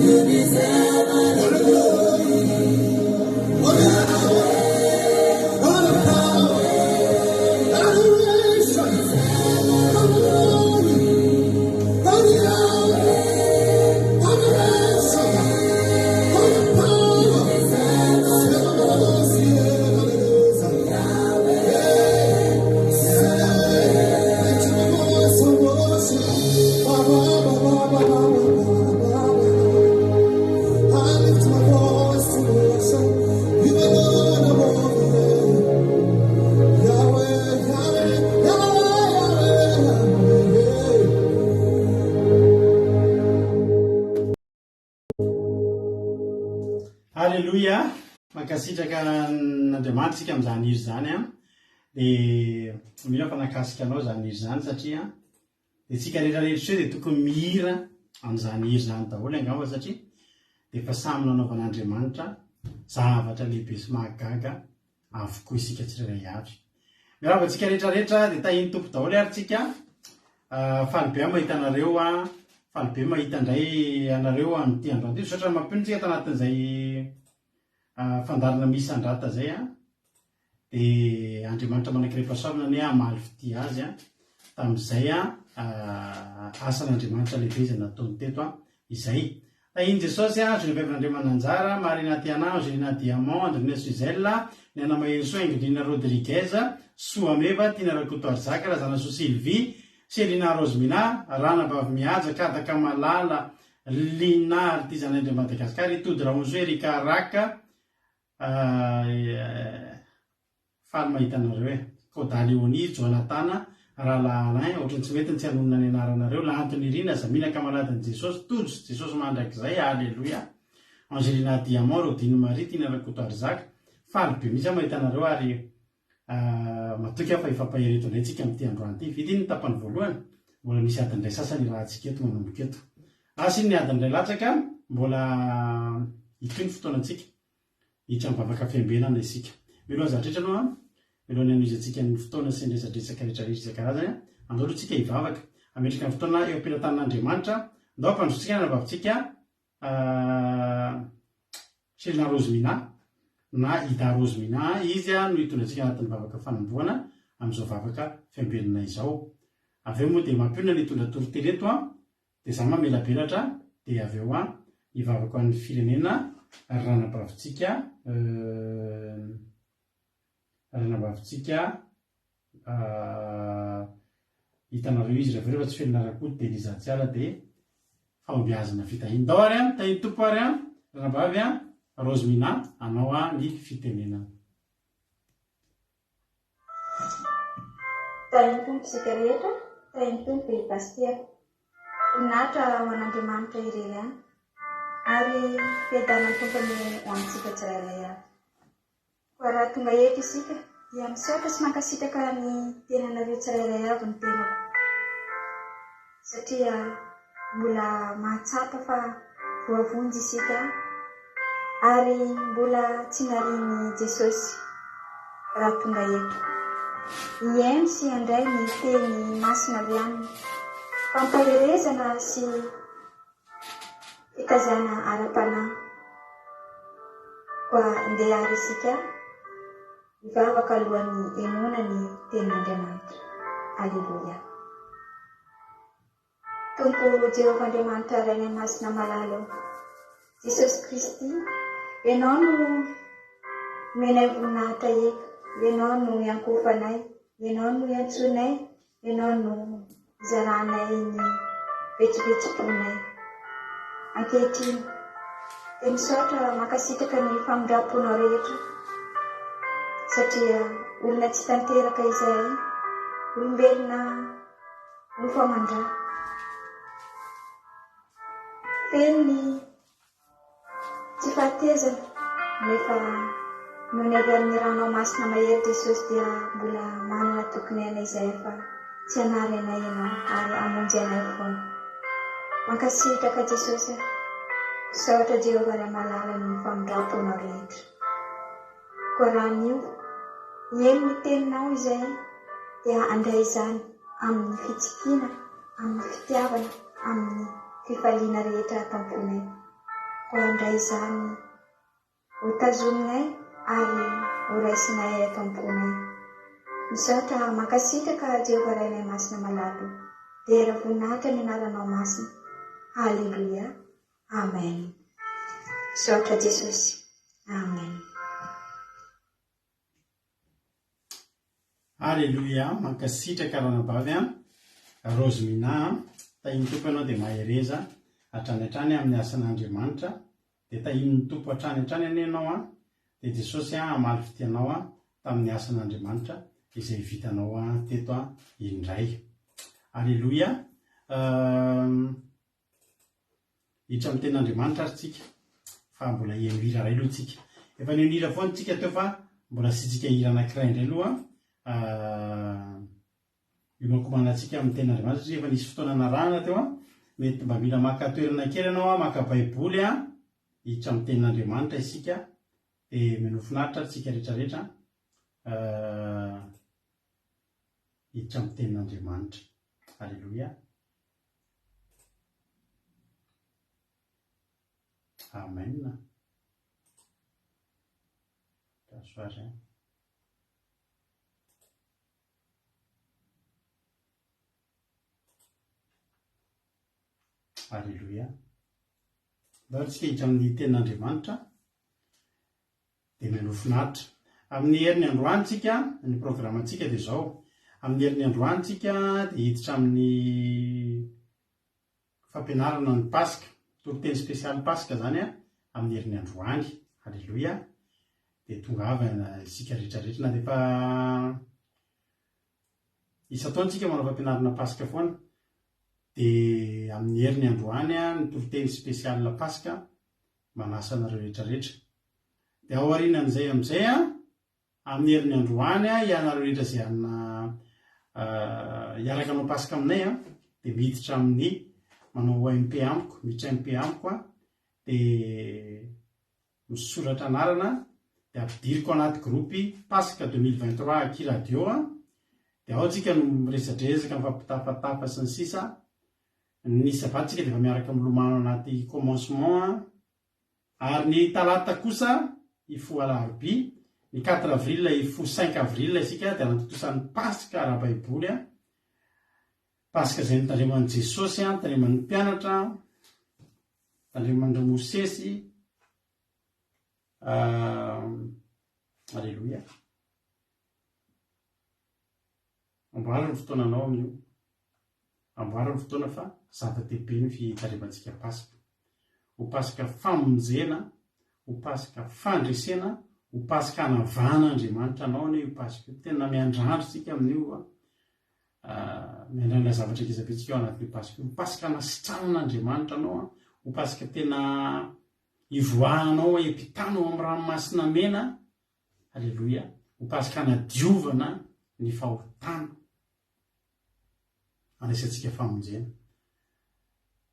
You deserve all All the the glory, all the honor, all the power, adoration, all the glory, all the honor, adoration, all the power. Lift my voice to worship. Ba, ba, ba, ba, ba, ba, ba, ba, ba. I lift my voice to worship. You alone above the Yahweh, Yahweh, Yahweh, Yahweh, Yahweh. Alléluia! Mankasitraka an'Andriamanitra isika amin'izany hira izany an. Dia mino aho fa nahakasika anao izany hira izany satria dia isika rehetra rehetra eo dia tokony mihira an'izany hira izany daholo angamba satria dia efa samy nanaovan'Andriamanitra zavatra lehibe sy mahagaga avokoa isika tsirairay avy. Miarahaba antsika rehetra rehetra dia tahin'ny Tompo daholo ary tsika. Ah, faly be aho mahita anareo ah. Faly be mahita indray anareo amin'ity androany ity. Misaotra mampino tsika tanatin'izay ah, fandaharana misy andrata izay ah. Dia Andriamanitra manan-karem-pahasoavana anie hamaly fitia azy ah. Tamin'izay ah, asan'Andriamanitra lehibe izay nataony teto ah. Izay. Tahin'i Jesosy a, Geneviève Randriamananjara, Marina Tiana, Angelina Diamant, Andrina Suzelle, Niana Maherisoa, Ingrid Rodriguez, Soa Meva, Tiana Rakotoarizaka, Razanasoa Sylvie, Selina Rosemina, Ranabavy Mihaja, Kadaka Malala, Lina Artisanay de Madagascar, Itody Rahonsoa, Erika Raka, Faly mahita anareo e. Koda Léonie, Jonathan, Rahalahy Alain, ohatran'ny tsy mety ny tsy hanonona ny anaranareo, Lanto Nirina, Zamina Kamaladin'i Jesosy, Tojo, Jesosy Mandrakizay, Aleloia, Angelina Diamant, Rodine Marie, Tiana Rakotoarizaka, faly be mihitsy aho mahita anareo ary matoky aho fa hifampahery eto indray tsika amin'ity androany ity. Vita iny ny tapany voalohany, mbola misy adiny iray sasany irahantsika eto manomboka eto. Asa iny ny adiny iray latsaka, mbola hitohy ny fotoanantsika. Hiditra amin'ny vavaka fiambenana isika. Mialohan'ny zava-drehetra aloha, mialohan'ny hanohizantsika ny fotoana sy ny resadresaka rehetra rehetra isan-karazany, andao aloha tsika hivavaka, hametraka ny fotoana eo am-pelatanan'Andriamanitra. Andao hampandrosotsika ny anabavintsika Shelina Rosemina na Ida Rosemina, izy no hitondra antsika anatin'ny vavaka fanombohana amin'izao vavaka fiambenana izao. Avy eo moa dia mampionona ny hitondra toriteny eto an. Dia za mamelabelatra dia avy eo an hivavaka ho an'ny firenena ry ranabavintsika euh ranabavintsika euh hitanareo izy ry avy eo rehefa tsy feno Rakoto dia Liza Tsiala dia fahombiazana fitahiana. Ndao ary an, tahin'ny Tompo ary an, ranabavy an, Rosemina, anao an ny fitenenana. Tahin'ny Tompo isika rehetra, tahin'ny Tompo i Pasitera. Voninahitra ho an'Andriamanitra irery ihany, ary fiadanan'ny Tompo anie ho antsika tsirairay avy. Koa raha tonga eto isika dia misaotra sy mankasitraka ny tenanareo tsirairay avy ny tenako, satria mbola mahatsapa fa voavonjy isika ary mbola tsy narian'i Jesosy raha tonga eto. Hihaino sy handray ny teny masina avy aminy, fampaherezana sy fitaizana ara-panahy. Koa ndeha ary isika hivavaka alohan'ny henoana ny tenin'Andriamanitra. Aleloia. Tompo Jehovah Andriamanitra Rainay Masina Malala ô, Jesosy Kristy, Ianao no omenay voninahitra eto, Ianao no iankohofanay, Ianao no iantsoanay, Ianao no izaranay ny vetsovetsom-ponay. Ankehitriny, dia misaotra mankasitraka ny famindram-ponao rehetra, satria olona tsy tanteraka izahay, olombelona Nofo aman-dra. Feno ny tsy fahatezana nefa noho ny avy amin'ny ranao masina mahery Jesosy dia mbola manana tokin'aina izahay fa tsy hanary anay Ianao ary hamonjy anay foana. Mankasitraka Jesosy a! Misaotra Jehovah Ray malala ny famindram-ponao rehetra. Koa raha anio, hihaino ny teninao izahay, dia handray izany amin'ny fitsikiana, amin'ny fitiavana, amin'ny fifaliana rehetra ato am-ponay. Koa handray izany ho tazominay ary ho raisinay eto am-ponay. Misaotra mankasitraka Jehovah Rainay Masina Malala o. Dera voninahitra ny anaranao masina. Aleloia. Amen. Misaotra Jesosy. Amen. Aleloia, mankasitraka ranabavy a, Rose Mina a, tahin'ny Tompo ianao dia mahereza hatrany hatrany amin'ny asan'Andriamanitra, dia tahin'ny Tompo hatrany hatrany anie ianao a, dia Jesosy a hamaly fitia anao a tamin'ny asan'Andriamanitra izay vitanao a teto a indray. Aleloia. Hiditra amin'ny tenin'Andriamanitra ary tsika fa mbola hihaino hira iray aloha tsika. Efa nihaino hira foana tsika teo fa mbola asiantsika hira anankiray indray aloha hiomankomana antsika amin'ny tenin'Andriamanitra satria efa nisy fotoana narahana teo an. Mety mba mila maka toerana kely ianao an, maka baiboly an, hiditra amin'ny tenin'Andriamanitra isika dia minoa finaritra ary tsika rehetra rehetra hiditra amin'ny tenin'Andriamanitra. Aleloia. Amen. Soirée. Alléluia. Ndao tsika hiditra amin'ny tenin'Andriamanitra dia mialoha finaritra. Amin'ny herin'ny androany tsika, ny programantsika dia izao. Amin'ny herin'ny androany tsika dia hiditra amin'ny fampianarana ny Paska, toriteny spesialy Paska izany amin'ny herin'ny androany. Aleloia. Dia tongava isika rehetra rehetra na dia efa isan-taona tsika manao fampianarana Paska foana. Dia amin'ny herin'ny androany ny toriteny spesialy Paska manasa anareo rehetra rehetra. Dia ao aorianan'izay amin'izay an, amin'ny herin'ny androany an, ianareo rehetra izay hanana hiaraka hanao Paska aminay an, dia miditra amin'ny manao MP amiko, miditra MP amiko an, dia misoratra anarana, dia ampidiriko anaty groupe Paska 2023 aky radio an, dia ao tsika no miresadresaka, mifampitafatafa sy ny sisa, Ny sabata tsika dia efa miaraka milomano anaty commencement an! Ary ny talata kosa hifoha alarobia, ny quatre avril hifoha cinq avril isika dia hanantontosa ny paska ara-baiboly an! Paska izay notandreman'i Jesosy an, notandreman'ny mpianatra, notandreman-dry Mosesy, Aleloia. Amboary ny fotoananao amin'io. Amboary ny fotoana fa zava-dehibe ny fitandremantsika Paska. Ho Paska famonjena, ho Paska fandresena, ho Paska hanavahan'Andriamanitra anao anie io Paska io. Tena miandrandra isika amin'io a. Miandrandra zavatra ngeza be tsika ao anatin'io Paska io. Ho Paska hanasitranan'Andriamanitra anao a. Ho Paska tena hivoahanao hiampitana ao amin'ny ranomasina mena. Aleloia. Ho Paska hanadiovana ny fahotana. Andraisantsika famonjena.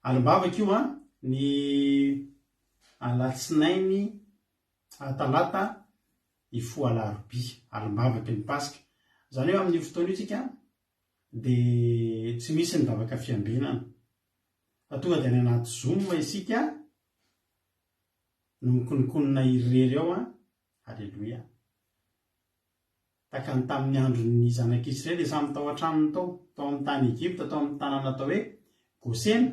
Alim-bavaka io an, ny alatsinainy talata hifoha alarobia, alim-bavaky ny Paska. Izany hoe amin'io fotoana io tsika dia tsy misy ny vavaka fiambenana. Fa tonga dia any anaty zoom isika no mikononkonona irery ao an, Aleloia. Tahaka ny tamin'ny andron'ny zanak'Israely dia samy tao an-tranony tao, tao amin'ny tany Egypta, tao amin'ny tanàna atao hoe Gosena,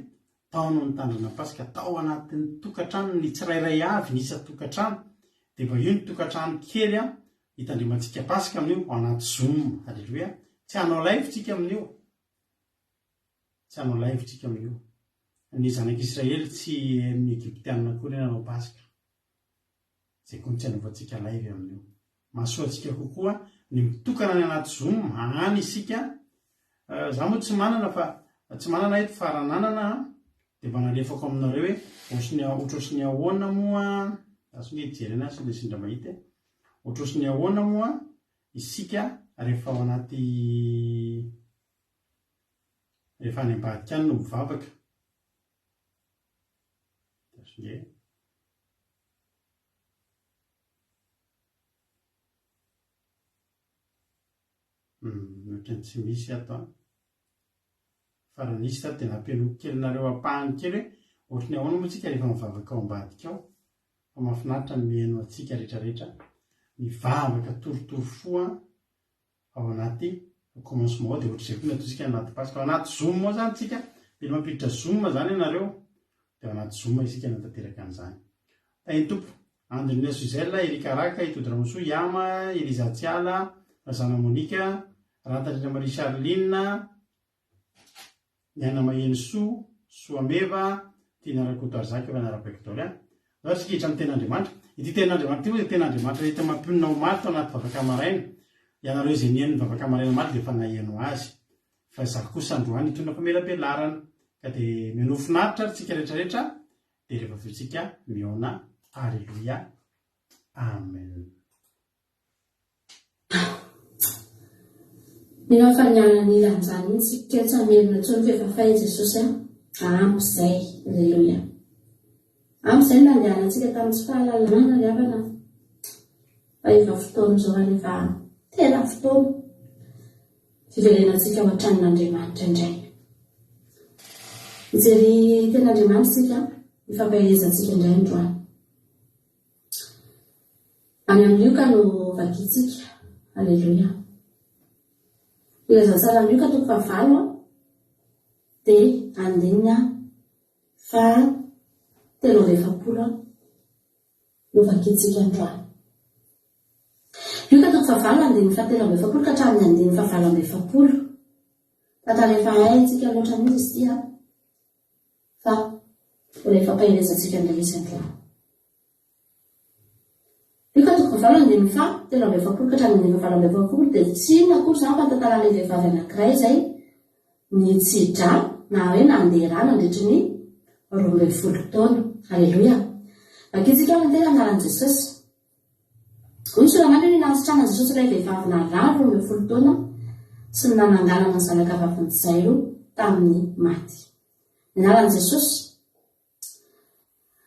tao no nitandrina ny Paska, tao anatin'ny tokantranony ny tsirairay avy, ny isan-tokantrano, dia mba io ny tokantrano kely hitandremantsika Paska amin'io, ao anaty Zoom, Aleloia, tsy hanao live tsika amin'io, tsy hanao live tsika amin'io, ny zanak'Israely tsy henon'ny Egyptiana akory hoe nanao Paska. Izay koa no tsy anaovantsika live amin'io. Mahasoa antsika kokoa ny mitokana any anaty zoom any isika. Za moa tsy manana fa tsy manana eto fa raha nanana aho dia mba nalefako aminareo hoe ohatry ohatrohatry ny ahoana moa, za sao nge hijery anazy sao dia sendra mahita e. Ohatrohatry ny ahoana moa isika rehefa ao anaty rehefa any ambadika any no mivavaka. Nge. Ohatran'ny tsy misy ato an. Fa raha nisy tato dia nampianoko kely nareo ampahany kely hoe. Ohatry ny ahoana moa tsika rehefa mivavaka ao ambadika ao? Fa mahafinaritra ny mihaino antsika rehetrarehetra mivavaka torotoro fo an! Ao anaty commencement ao dia ohatr'izay koa ny ataontsika anaty paska. Ao anaty zoom ao zany tsika, mila mampiditra zoom zany ianareo, dia ao anaty zoom isika hanatanteraka an'izany. Tahin'ny Tompo. Andrina Suzelle, Eric Araka, Itody Ramosoa, Yama, Eliza Tsiala, Razana Monica, Rantandrina Marie Charline, Niaina Mahenosoa, Soameva, Tiana Rakotoarizaka efa narabaiko daholo an. Andao isika hiditra amin'ny tenin'Andriamanitra. Ity tenin'Andriamanitra ity moa dia tenin'Andriamanitra rehetra mampionona omaly tao anaty vavaka maraina. Ianareo izay nihaino ny vavaka maraina omaly dia efa naheno azy. Fa izaho kosa androany hitondra famelabelarana. Ka dia mihainoa finaritra ary tsika rehetra rehetra dia rehefa avy eo tsika mihaona. Aleloia. Amen. Mino aho fa niala nila an'izany mihitsy isika tsy hamerina intsony fa efa fay Jesosy a! Ampy izay! Aleloia! Ampy izay ny nandehanantsika tamin'ny tsy fahalalana ry havana fa efa fotoana izao ary efa tena fotoana fiverenantsika ao an-tranon'Andriamanitra indray. Hijery tenin'Andriamanitra isika, hifampaherezantsika indray androany. Any amin'ny Lioka no vakintsika. Aleloia. Filazantsaran'i Lioka toko fahavalo dia andininy faha 43 no vakintsika androany. Lioka toko fahavalo andininy faha 43 ka hatramin'ny andininy faha 48. Tantara efa haintsika loatra mihitsy izy ity fa mbola ifampaherezantsika indray izy androany. Lioka toko fahavalo andininy faha 43 ka hatramin'ny andininy faha 48 dia tsy inona akory izany fa ny tantaran'ilay vehivavy anankiray izay nitsi-drà na hoe nandeha rà nandritry ny 12 taona. Aleloia! Vakintsika ao ny teny anaran'i Jesosy. Hoy ny Soramandry hoe ny nahasitranan'i Jesosy ilay vehivavy narary 12 taona sy ny nananganana ny zanakavavin'i Jairo tamin'ny maty. Ny anaran'i Jesosy.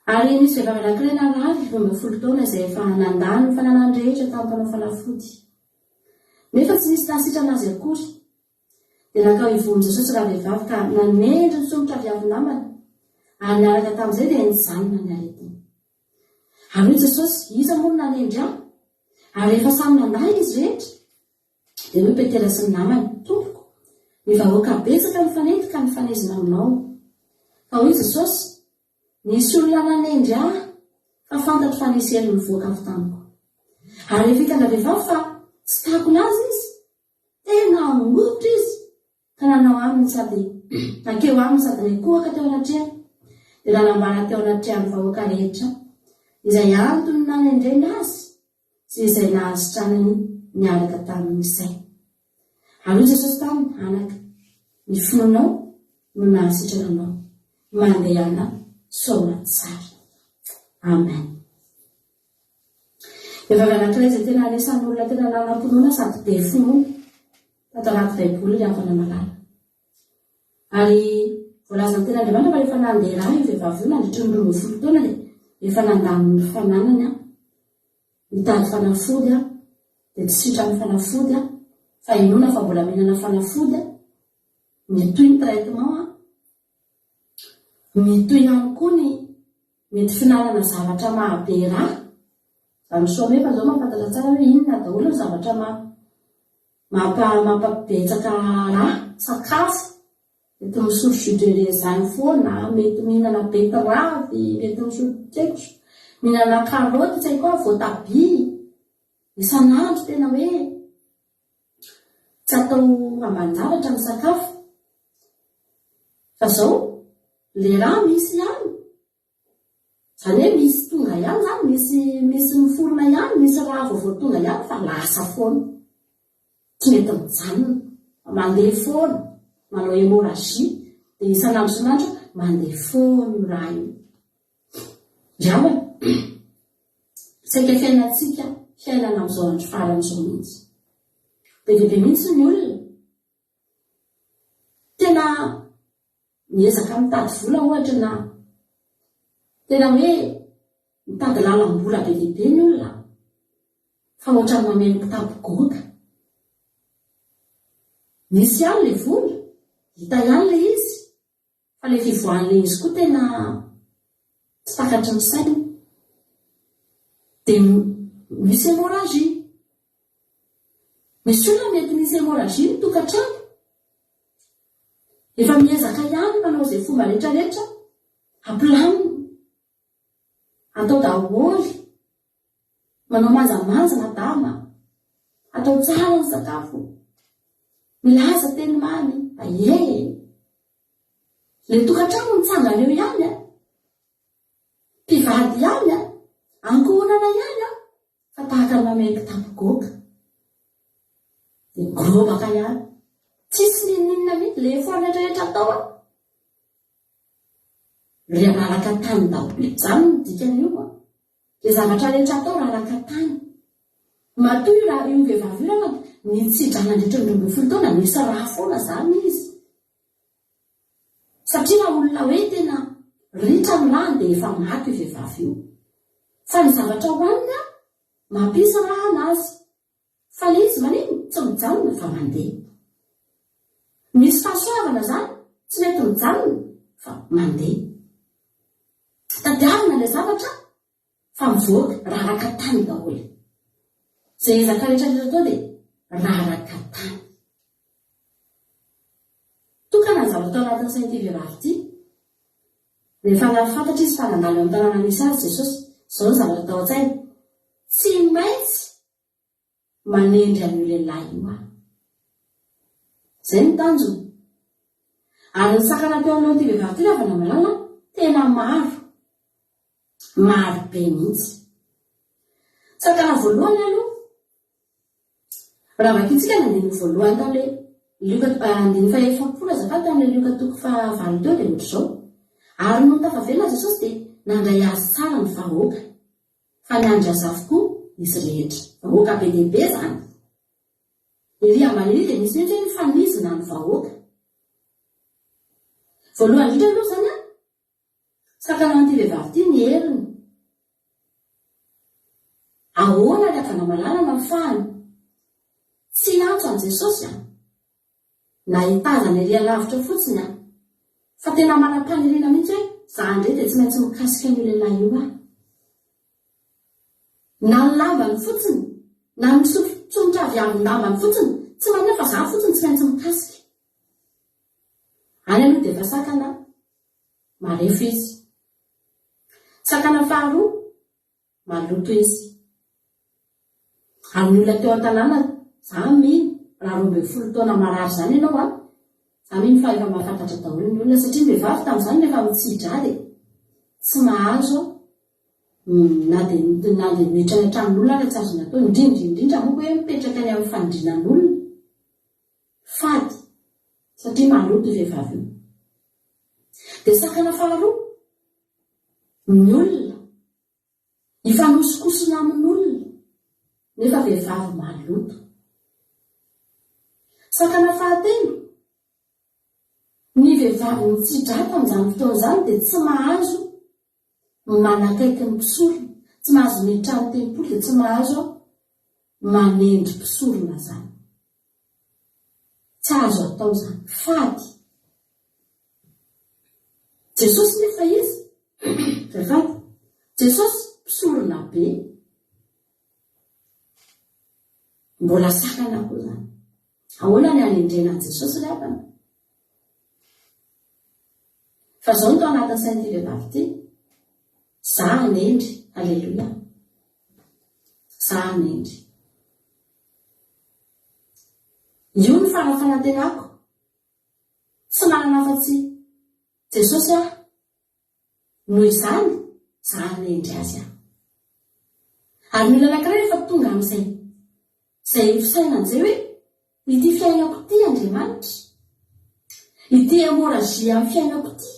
Ary nisy vehivavy anankiray narary 12 taona izay efa nandany ny fananany rehetra tamin'ny mpanao fanafody. Nefa tsy nisy nahasitrana azy akory. Dia nankao ivohon'i Jesosy ravehivavy ka nanendry ny somotra avy avy namany, ary niaraka tamin'izay dia nijanona ny aretiny. Ary hoy Jesosy, Iza moa no nanendry ahy? Ary rehefa samy nandà izy rehetra, dia hoy Petera sy ny namany, Tompoko, ny vahoaka betsaka mifanety ka mifanezina aminao. Fa hoy Jesosy, Nisy olona nanendry ahy, fa fantatro fa nisy hery nivoaka avy tamiko. Ary rehefa hitan-dravehivavy fa tsy takona azy izy, tena ngovitra izy, ka nanao aminy sady nankeo aminy sady nikohaka teo anatrehany, dia nanambara teo anatrehan'ny vahoaka rehetra izay antony nanendreny azy sy izay nahasitranany niaraka tamin'izay. Ary hoy Jesosy taminy, Anaka, ny finoanao no nahasitrana anao. Mandehana soamantsara. Amen. Vehivavy anankiray izay tena anisan'ny olona tena nanam-pinoana sady be finoana tato anaty Baiboly ry havana malala. Ary voalazan'ny tenin'Andriamanitra fa rehefa nandeha rà io vehivavy io nandritry ny 12 taona dia efa nandany ny fananany an, nitady fanafody an, dia tsy sitran'ny fanafody an, fa inoana fa mbola mihinana fanafody an, mitohy ny traitement an, mitohy ihany koa ny mety fihinanana zavatra mahabe rà, izany soa nefa izao mahafantatra tsara hoe inona daholo ny zavatra maha Mampa mampabetsaka rà, sakafo, mety misotro jus de raisin foana, mety mihinana betterave, mety misotro tsy haiko, mihinana karaoty tsy haiko koa, voatabia, isan'andro tena hoe tsy atao ambanin-javatra ny sakafo. Fa zao, le rà misy ihany. Izany hoe misy tonga ihany izany, misy misy miforona ihany, misy rà vaovao tonga ihany fa lasa foana. Tsy mety mijanona. Mandeha foana, manao hémorragie, dia isan'andro isan'andro mandeha foana io rà io. Ry havana, saika fiainantsika, fiainana amin'izao andro farany izao mihitsy. Be dia be mihitsy ny olona tena Miezaka mitady vola ohatra na tena hoe mitady lalam-bola be dia be ny olona fa ohatran'ny mameno kitapo goaka. Misy ihany ilay vola, hita ihany ilay izy fa ilay fivoahan'ilay izy koa tena. Tsy takatry ny saina. Dia misy hémorragie. Misy olona mety misy hémorragie ny tokantrano. Efa miezaka ihany manao izay fomba rehetra rehetra hampilamina. Atao daholo. Manao manjamanja madama. Atao tsara ny sakafo. Milaza teny mamy. Aie e. Le tokantrano mitsangana eo ihany a. Mpivady ihany a. Ankohonana ihany a. Fa tahaka ny mamehy kitapo goaka. Dia mikorobaka ihany. Tsisy n'inon'inona mihitsy. Le effort rehetra rehetra atao a. Ry raraka tany daholo. Izany no dikan'io an. Ilay zavatra rehetra atao raraka tany. Matoa io raha io vehivavy io raha nitsidra nandritra ny 12 taona nisy rà foana izany izy. Satria raha olona hoe tena ritra ny ràny dia efa maty io vehivavy io. Fa ny zavatra hohaniny an, mampisy rà anazy. Fa le izy maninn? Tsy mijanona fa mandeha. Misy fahasoavana zany tsy mety mijanona fa mandeha. Tadiavina ilay zavatra fa mivoaka raraka tany daholo. Izay ezaka rehetra rehetra atao dia raraka tany. Tokana ny zavatra tao anatin'ny sain'ity vehivavy ity. Rehefa nahafantatra izy fa nandalo eo amin'ny tanàna nisy azy Jesosy, izao ny zavatra tao an-tsainy, Tsy maintsy manendry an'io lehilahy io aho. Izay no tanjona. Ary ny sakana teo anoloan'ity vehivavy ity ry havana malala, tena maro. Maro be mihitsy. Sakana voalohany aloha, raha vakintsika ny andininy voalohany tamin'ilay Lioka, andininy faha-efapolo azafady tamin'ilay Lioka toko fahavalo teo dia ohatr'izao, Ary nony tafavelona Jesosy dia nandray azy tsara ny vahoaka. Fa niandry azy avokoa izy rehetra. Vahoaka be dia be izany. Ery ambany ery dia misy mihitsy hoe mifanizina ny vahoaka. Voalohany indrindra aloha izany an, sakana an'ity vehivavy ity ny heriny. Ahoana ry havana malala no ahafahany tsy hiantso an'i Jesosy an? Na hitazana ery alavitra fotsiny an! Fa tena manam-paniriana mihitsy hoe za indray dia tsy maintsy mikasika an'io lehilahy io aho. Na ny lambany fotsiny, na ny misotsotra avy avin-dambany fotsiny, tsy maninona fa za fotsiny tsy maintsy mikasika. Any aloha dia efa sakana marefo izy. Sakana faharoa, Maloto izy. Ary ny olona teo an-tanàna, za mino, raha 12 taona marary izany ianao an, za mino fa efa mahafantatra daholo ny olona, satria ny vehivavy tamin'izany rehefa mitsi-drà dia tsy mahazo na dia na dia miditra any an-tranon'olona ary tsy azony atao, indrindra indrindra moa hoe mipetraka any amin'ny fandrinan'olona. Fady, satria maloto io vehivavy io. Dia sakana faharoa, ny olona, hifanosokosona amin'olona, nefa vehivavy maloto. Sakana fahatelo, ny vehivavy mitsi-drà tamin'izany fotoana izany dia tsy mahazo manakaiky ny mpisorona, tsy mahazo miditra ny tempoly dia tsy mahazo manendry mpisorona izany. Tsy azo atao izany. Fady. Jesosy nefa iza? Azafady. Jesosy mpisorona be. Mbola sakana koa izany. Ahoana ny hanendrena an'i Jesosy ry havana? Fa izao no tao anatin'ny sain'ity vehivavy ity. Za hanendry. Aleloia. Za hanendry. Io no fara-fanantenako. Tsy manana afa-tsy Jesosy aho. Noho izany, za hanendry Azy aho. Ary ny olona anankiray rehefa tonga amin'izay izay fisainana izay hoe, ity fiainako ity Andriamanitra, ity hémorragie amin'ny fiainako ity,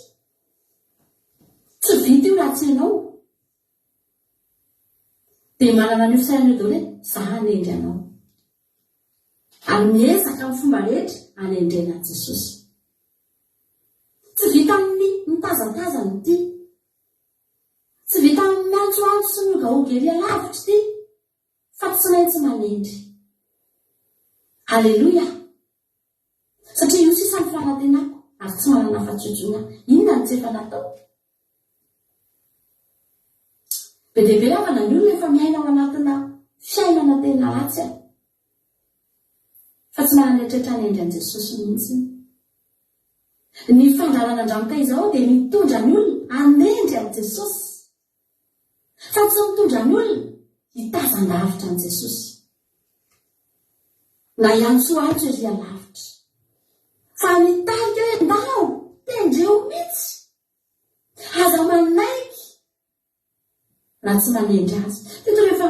tsy vita io raha tsy Ianao. Dia manana an'io fisainana io daholo hoe, za hanendry Anao. Ary miezaka amin'ny fomba rehetra hanendrena an'i Jesosy. Tsy vitan'ny mitazatazana ity. Tsy vitan'ny miantsoantso sy miogaoga ery alavitra ity, fa tsy maintsy manendry. Aleloia! Satria io sisa ny fanantenako, ary tsy manana afa-tsy io intsony aho. Inona no tsy efa natao? Be dia be havana ny olona efa miaina ao anatina fiainana tena ratsy a! Fa tsy manana eritreritra hanendry an'i Jesosy mihitsy. Ny fandraran'Andriamanitra izao dia mitondra ny olona hanendry an'i Jesosy. Fa tsy mitondra ny olona hitazan-davitra an'i Jesosy. Na hiantsoantso ery alavitra. Fa mitarika hoe ndao, tendreo mihitsy. Aza manaiky raha tsy manendry azy. Teto rehefa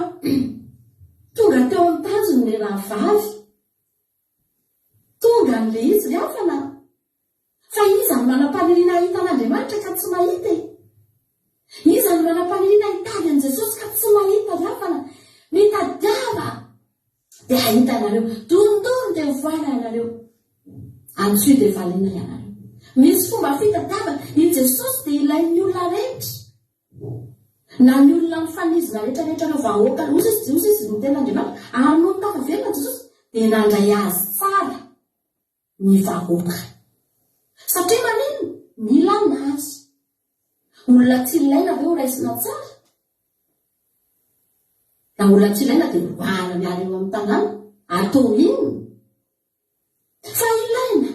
tonga teo amin'ny tanjony ilay rahavavy, tonga an'ilay izy ry havana, fa iza no manam-paniriana hahita an'Andriamanitra ka tsy mahita e? Iza no manam-paniriana hitady an'i Jesosy ka tsy mahita ry havana? Mitadiava dia hahita ianareo. Dondony dia ho voaina ianareo. Antsoy dia valiana ianareo. Misy fomba fitadiavana. I Jesosy dia ilain'ny olona rehetra. Na ny olona mifanizina rehetra rehetra ireo vahoaka, hoy izy, hoy izy ny tenin'Andriamanitra, ary nony tafaverina Jesosy dia nandray azy tsara ny vahoaka. Satria maninona? Mila anazy. Olona tsy ilaina ve ho raisina tsara? Raha olona tsy ilaina dia roahana miala eo amin'ny tanàna, atao inona? Fa ilaina.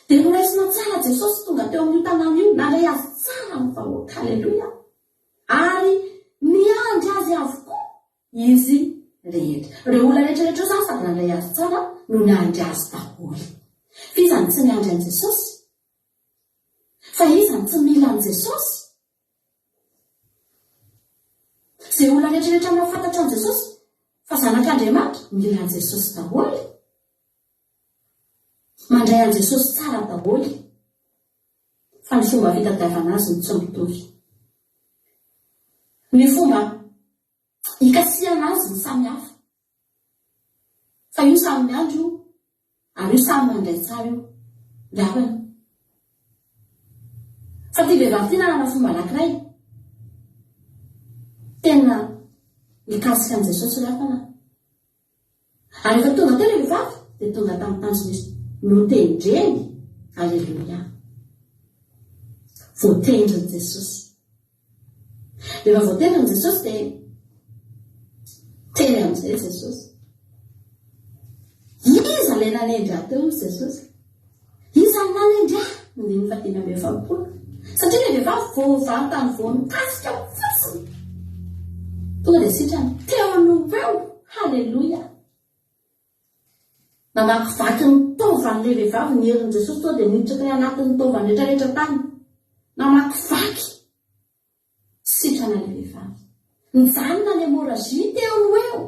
Dia noraisina tsara Jesosy tonga teo amin'io tanàna io, nandray azy tsara ny vahoaka. Aleloia! Ary niandry azy avokoa izy rehetra. Ireo olona rehetra rehetra ireo izany sady nandray azy tsara no niandry azy daholo. F'iza no tsy niandry an'i Jesosy? Fa iza no tsy mila an'i Jesosy? Izay olona rehetra rehetra mahafantatra an'i Jesosy fa zanak'Andriamanitra, mila an'i Jesosy daholo. Mandray an'i Jesosy tsara daholo. Fa ny fomba fitadiavana azy no tsy mitovy. Ny fomba ikasihana azy no samy hafa. Fa io samy miandry io, ary io samy mandray tsara io. Ry havana. Fa ity vehivavy ity nanana fomba anankiray. Tena nikasika an'i Jesosy ry havana. Ary rehefa tonga teo ilay vehivavy, dia tonga tamin'ny tanjona izy. Notendreny. Aleloia. Voatendrin'i Jesosy. Rehefa voatendrin'i Jesosy dia teny amin'izay Jesosy. Iza ilay nanendry ahy teo hoy Jesosy? Iza no nanendry ahy? Andininy fahadimy amby 40. Satria ilay vehivavy vao vantany vao nikasika fotsiny. Tonga dia sitrana. Teo no ho eo. Haleloia. Namakivaky ny taovan'ilay vehivavy ny herin'i Jesosy tonga dia niditra tany anatin'ny taovany rehetrarehetra tany. Namakivaky. Sitrana ilay vehivavy. Nijanona ny hémorragie teo no eo.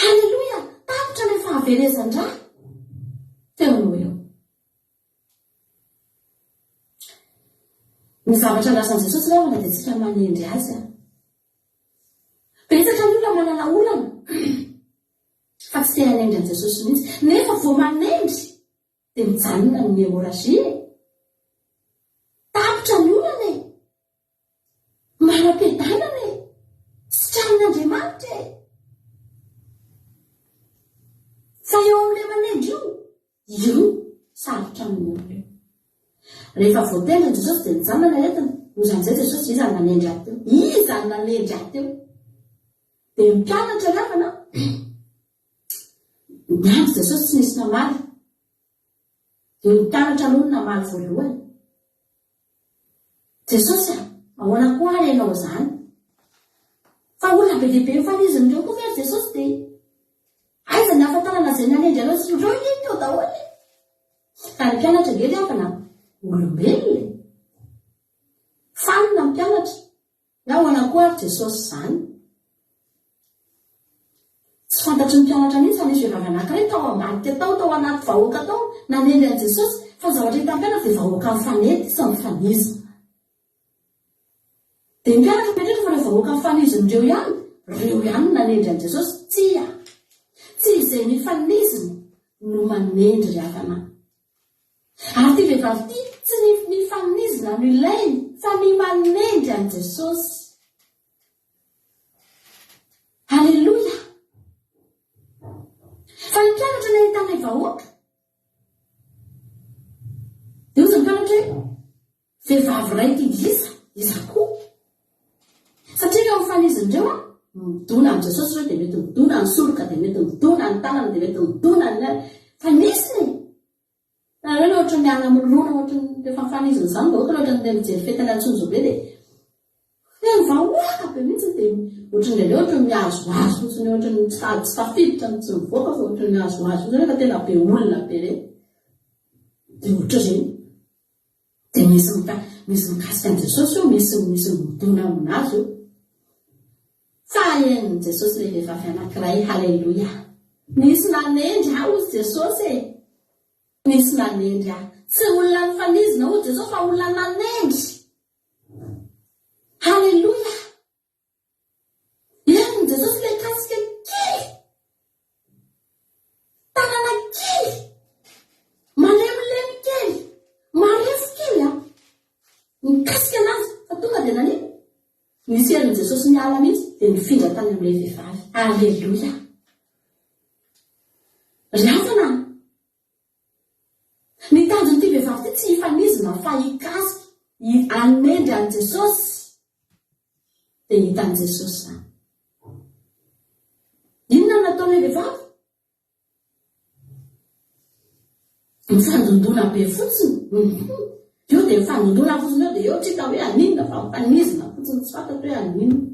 Haleloia! Tapitra ilay fahaverezan-dra teo no eo. Ny zavatra andrasan'i Jesosy ry havana dia tsika manendry azy. Betsaka ny olona manana olana fa tsy te hanendry an'i Jesosy mihitsy. Nefa vao manendry dia mijanona ny hémorragie e. Tapitra ny olana e. Manam-piadanana e. Sitranin'Andriamanitra e. Fa eo amin'ilay manendry io, Io sarotra amin'ny olona io. Rehefa voatendry Jesosy dia nijanona ny aretina. Hoy amin'izay Jesosy, Iza no nanendry ahy teo? Iza no nanendry ahy teo? Dia ny mpianatra ry havana, niandry Jesosy tsy nisy namaly. Dia ny mpianatra aloha no namaly voalohany. Jesosy a! Ahoana koa ary ianao izany? Fa olona be dia be mifanizina ireo koa ve ry Jesosy dia aiza ny ahafantarana izay nanendry anao sy ireo anie teo daholo e! Fa ny mpianatra ange ry havana olombelona e! Fanina ny mpianatra. Hoe ahoana koa ary Jesosy izany? Tsy fantatry ny mpianatra mihitsy fa nisy vehivavy anankiray tao ambadika tao, tao anaty vahoaka tao, nanendry an'i Jesosy. Fa ny zavatra hitan'ny mpianatra dia vahoaka mifanety sy mifanizina. Dia ny mpianatra mieritreritra fa ireo vahoaka mifanizina ireo ihany, ireo ihany no nanendry an'i Jesosy. Tsia! Tsy izay mifanizina no manendry ry havana. Ary ity vehivavy ity, tsy ny mifanizina no ilainy fa ny manendry an'i Jesosy. Aleloia! Fa ny mpianatra nahita ilay vahoaka, dia hoy ny mpianatra hoe, Vehivavy iray ity iza? Iza koa? mifanizina ireo an, midona amin'i Jesosy ireo dia mety midona ny soroka, dia mety midona ny tanana, dia mety midona ny fanizina e! Nareo le ohatran'ny miala milona ohatran'ny rehefa mifanizina izany vahoaka le ohatran'ny le mijery fety any Antsonjombe dia feno vahoaka be mihitsy dia ohatran'ny aleo ohatran'ny mihazohazo fotsiny ohatran'ny tsy tsy tafiditra no tsy mivoaka fa ohatran'ny mihazohazo fotsiny fa tena be olona be ireny dia ohatr'ireny dia misy mika misy mikasika an'i Jesosy eo misy misy midona aminazy eo fa henon'i Jesosy ilay vehivavy anankiray haleloia nisy nanendry ahy hozy Jesosy e Nisy nanendry ahy. Tsy olona nifanizina hoy Jesosy fa olona nanendry. Haleloia! Herin'i Jesosy ilay kasika kely. Tanana kely. Malemilemy kely. Marefo kely an. Nikasika anazy fa tonga dia nanino? Nisy herin'i Jesosy niala mihitsy dia nifindra tany amin'ilay vehivavy. Aleloia! Ry havana a! Ny tanjon'ity vehivavy ity tsy hifanizina fa hikasika, hanendry an'i Jesosy. Dia hitan'i Jesosy izany. Inona no nataon'ilay vehivavy? Mifandondona be fotsiny. Eo dia mifandondona fotsiny eo dia eo tsy hita hoe haninona fa mifanizina fotsiny tsy fantatro hoe haninona.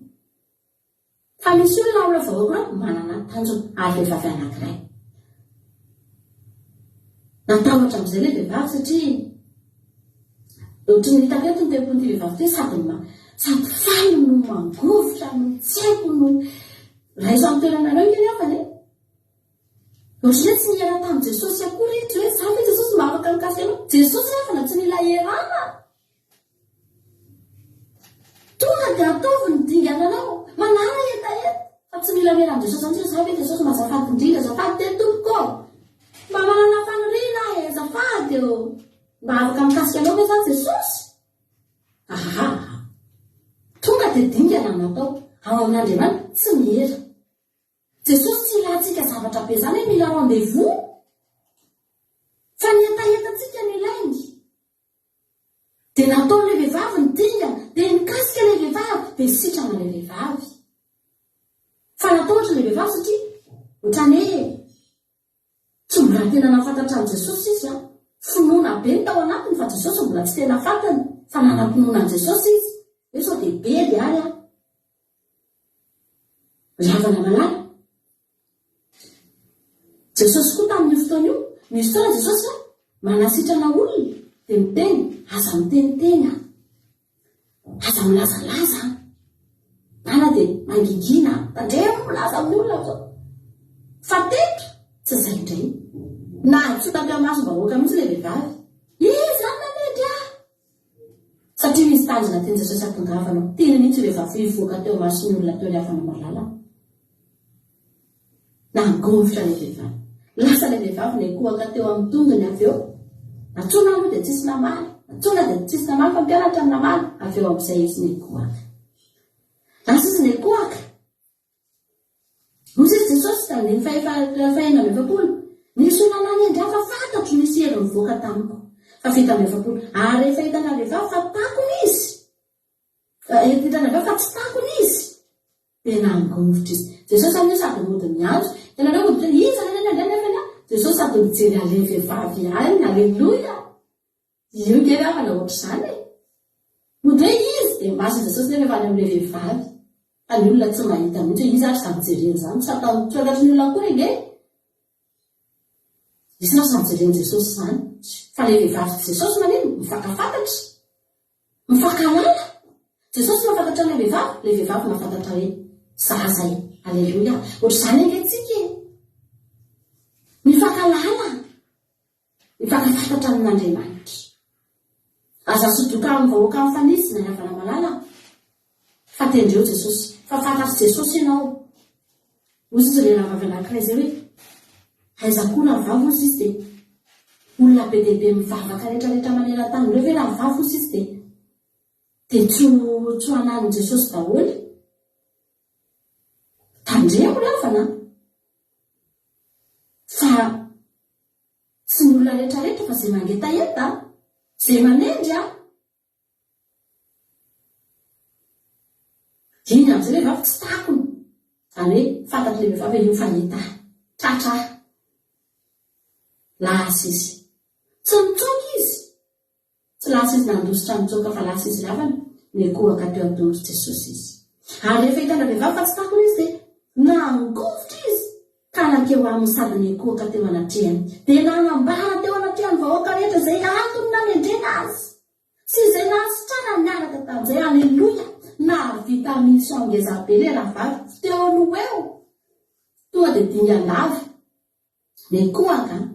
Fa misy olona ao amin'ireo vahoaka ireo manana tanjona ary vehivavy anankiray. Natahotra amin'izay ilay vehivavy satria ohatry ny hitako eto ny tempolin'ity vehivavy ity sady sady faly no mangovitra no tsy haiko no raiso amin'ny toeranareo ange ny havana e. Ohatry ny hoe tsy niera tamin'i Jesosy akory izy hoe za ve Jesosy mba afaka mikasika anao? Jesosy ry havana tsy nila ierana. Tonga dia ataovy ny dingana anao. Manala hetaheta. Fa tsy mila miera amin'i Jesosy zany tsika, za ve Jesosy mba azafady indrindra, azafady teny tompoko ô. Mba manana faniriana aho e, azafady ô. Mba afaka mikasika anao ve za Jesosy? Ahaha. Tonga dia dingana no atao. Ao amin'Andriamanitra tsy miera. Jesosy tsy ilantsika zavatra be zany hoe mila rendez-vous. Fa ny hetahetantsika no ilainy. Dia nataon'ilay vehivavy ny dingana, dia nikasika ilay vehivavy, dia sitrana ilay vehivavy. Fa natahotra ilay vehivavy satria ohatran'ny hoe tsy mbola tena nahafantatra an'i Jesosy izy an. Finoana be ny tao anatiny fa Jesosy mbola tsy tena fantany, fa nanam-pinoana an'i Jesosy izy, hoe sao dia bedy ary aho. Ry havana malala, Jesosy koa tamin'io fotoana io, misy fotoana Jesosy a, manasitrana olona dia miteny, aza miteniteny a, aza milazalaza a, na dia mangingina a, tandremo milaza amin'ny olona zao. Fa teto, tsy izay indray. Nahantsoina teo imasom-bahoaka mihitsy ilay vehivavy. Iza no nanendry ahy? Satria nisy tanjona tian'i Jesosy hatongavana. Tiany mihitsy ireo vavy hivoaka teo imason'ny olona teo ry havana malala. Nangovitra ilay vehivavy. Lasa ilay vehivavy nikohaka teo amin'ny tongony avy eo. Nantsoina aloha dia tsisy namaly. Nantsoina dia tsisy namaly fa mpianatra no namaly. Avy eo amin'izay izy nikohaka. Lasa izy nikohaka. Hoy izy Jesosy, andininy faha-46, Nisy olona nanendry ahy fa fantatro nisy hery nivoaka tamiko. Faha-47, Ary rehefa hitanareo fa takona izy, hitanareo fa tsy takona izy, dia nangovitra izy. Jesosy amin'io sady mody miantso, hitanareo mody miteny, Iza ilay nanendry ahy nefa ny ahy? Jesosy sady mijery an'ilay vehivavy ihany, Aleloia! Io nge ry havana ohatr'izany e! Mody hoe izy dia masina Jesosy nefa efa any amin'ilay vehivavy. Fa ny olona tsy mahita mihitsy hoe iza ary izany jereny izany, tsy atao tsy fantatry ny olona akory ange e! Iza ary izany jeren'i Jesosy izany? Fa ilay vehivavy sy Jesosy manino? Mifankafantatra. Mifankahalala. Jesosy mahafantatra an'ilay vehivavy, ilay vehivavy mahafantatra hoe zaza e! Aleloia! Ohatr'izany ange tsika e! Mifankahalala. Mifankafantatra amin'Andriamanitra. Aza sodoka amin'ny vahoaka mifanisy na ny havana malala fa tendreo Jesosy. Fa fantatr'i Jesosy ianao. Hoy izy ilay rahavavy anankiray izay hoe, Aiza koa rahavavy hozy izy dia olona be dia be mivavaka rehetrarehetra maneran-tany ireo ve rahavavy hozy izy dia dia tsy ho tsy ho ananin'i Jesosy daholo. Tandremo ry havana a! Fa Tsy ny olona rehetra rehetra fa zay mangetaheta, zay manendry a! Iny amin'izay ilay vehivavy tsy takony. Izany hoe fantatr'ilay vehivavy hoe io fa hita ahy. Tratra ahy. Lasa izy. Tsy nitsoaka izy. Tsy lasa izy nandositra nitsoaka fa lasa izy ravana, nikohaka teo an-tongotr'i Jesosy izy. Ary rehefa hitan-dravehivavy fa tsy takona izy dia nangovitra izy ka nankeo aminy sady nikohaka teo anatrehany. Dia nanambara teo anatrehan'ny vahoaka rehetra izay antony nanendrena azy sy izay nahasitranany niaraka tamin'izay. Aleloia! Nahavita mission ngezabe ilay rahavavy teo no ho eo. Tonga dia dingan-dava. Nikohaka an!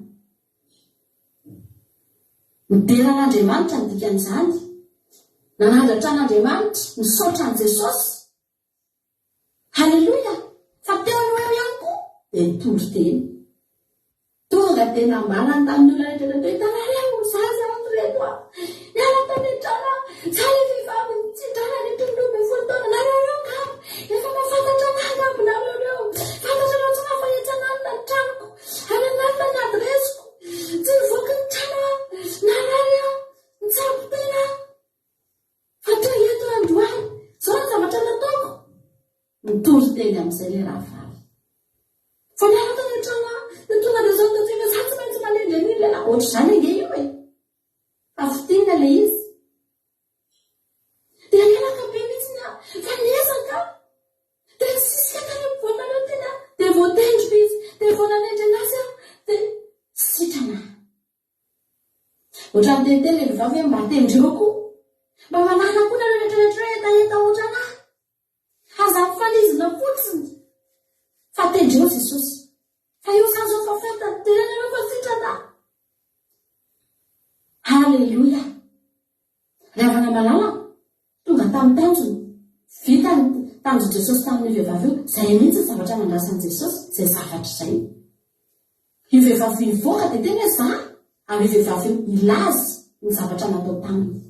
Midera an'Andriamanitra ny dikan'izany. Nanandratra an'Andriamanitra, nisaotra an'i Jesosy. Haleloia! Fa teo no eo ihany koa dia nitondro teny. Tonga dia nambarany tamin'ny olona rehetra teo, hitanareo, zaza ato ireto aho. Niala tany an-trano aho. Za ilay vehivavy nitsindrana ny 13 taona. Nareo ireo angamba efa mahafantatra anah angamba nareo ireo. Fantatrareo tsara fa etsy an'alina ny tranoko. Any an'alina ny adiresiko. Tsy nivoaka ny trano aho. Narary aho. Nitsabo tena aho. Fa toa eto aho androany. Izao ny zavatra nataoko. Nitory teny amin'izay ilay rahavavy. Fa niala tany an-trano aho. Dia tonga dia izao no tantsaiko hoe za tsy maintsy manendry an'iny lehilahy. Ohatr'izany ange io e. Fa fintinina ilay izy. Dia reraka be mihitsy aho, fa niezaka aho. Dia nisisika tany ampovoanareo teny aho, dia voatendriko izy, dia vao nanendry an'azy aho, dia sitrana aho. Ohatran'ny niteniteny ilay vehivavy hoe mba tendreo koa. Mba manana koa nareo rehetrarehetra ireo hetaheta ohatran'ahy. Aza mifanizina fotsiny fa tendreo Jesosy. Fa io zany zao fa fantany, jerenareo fa sitrana. Haleloia. Ry havana malala, tonga tamin'ny tanjony. Vita ny tanjon'i Jesosy tamin'io vehivavy io. Izay mihitsy ny zavatra nandrasan'i Jesosy, izay zavatra izay. Io vehivavy io hivoaka dia tena hoe za, ary io vehivavy io hilaza ny zavatra natao taminy.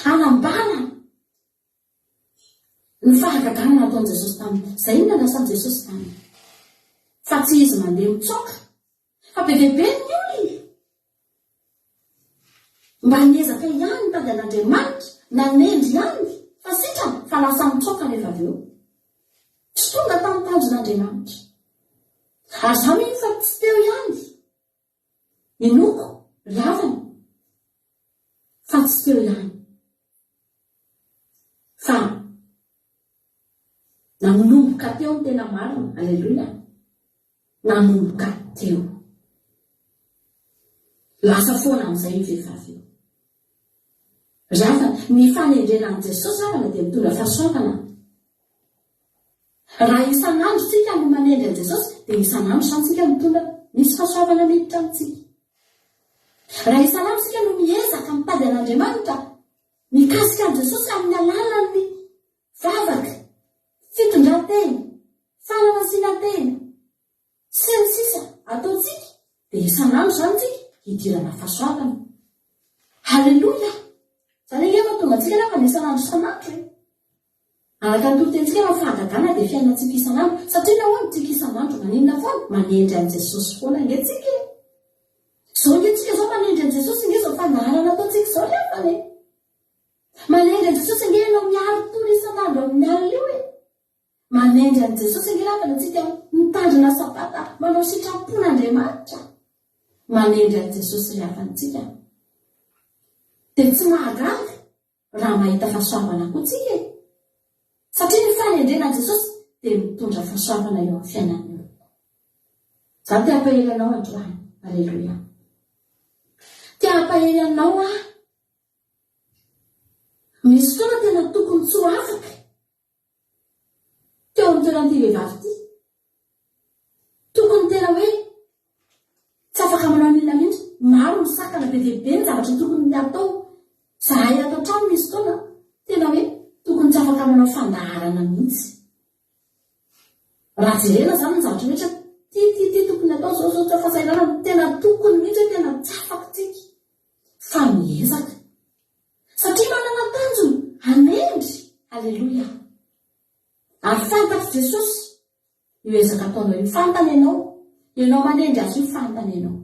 Hanambara Ny fahagagana nataon'i Jesosy taminy. Izay no nandrasan'i Jesosy taminy. Fa tsy izy mandeha mitsoaka. Fa be dia be ny olona. Mba niezaka ihany nitady an'Andriamanitra, nanendry ihany, fa sitrana, fa lasa nitsoaka rehefa avy eo. Tsy tonga tamin'ny tanjon'Andriamanitra. Ary izaho mino fa tsy teo ihany. Inoako, ry havana, fa tsy teo ihany. Fa nanomboka teo ny tena marina. Aleloia. Nanomboka teo. Lasa foana amin'izay io vehivavy io. Ry havana, ny fanendrena an'i Jesosy havana dia mitondra fahasoavana. Raha isan'andro isika no manendry an'i Jesosy dia isan'andro izany isika mitondra misy fahasoavana miditra amintsika. Raha isan'andro isika no miezaka mitady an'Andriamanitra, mikasika an'i Jesosy amin'ny alalan'ny vavaka, fitondran-tena, fanamasinantena, sy ny sisa ataontsika dia isan'andro izany tsika hidirana fahasoavana. Haleloia! Izany ange mahatonga antsika angamba ny isan'andro isan'andro e! Araka ny toritentsika fa fahagagana dia fiainantsika isan'andro. Satria nahoana tsika isan'andro maninona foana? Manendry an'i Jesosy foana ange tsika e! Izao ange tsika izao manendry an'i Jesosy ange izao fandaharana ataontsika izao ry havana e! Manendry an'i Jesosy ange ianao miaro tory isan'andro amin'ny alina io e! Manendry an'i Jesosy ange ravana tsika mitandrina sabata manao sitrapon'Andriamanitra. Manendry an'i Jesosy ry havana tsika. Dia tsy mahagaga raha mahita fahasoavana koa tsika e. Satria ny fanendrena an'i Jesosy dia mitondra fahasoavana eo amin'ny fiainan'ny olona. Za te hampahery anao androany. Aleloia. Te hampahery anao aho. Misy fotoana tena tokony tsy ho afaka. Teo amin'ny toeran'ity vehivavy ity. Tokony tena hoe tsy afaka manao n'inona mihitsy. Maro ny sakana, be dia be ny zavatra tokony hatao. Izahay ato an-trano misy fotoana tena hoe tokony tsy afaka manao fandaharana mihitsy. Raha jerena izany ny zavatra rehetra, ity, ity, ity tokony hatao, izao, izao, izao, fahasahiranana, tena tokony mihitsy hoe tena tsy afaka isika. Fa miezaka. Satria manana tanjona hanendry, Aleloia. Ary fantatr'i Jesosy io ezaka ataonao io. Fantany ianao. Ianao manendry Azy io, fantany ianao.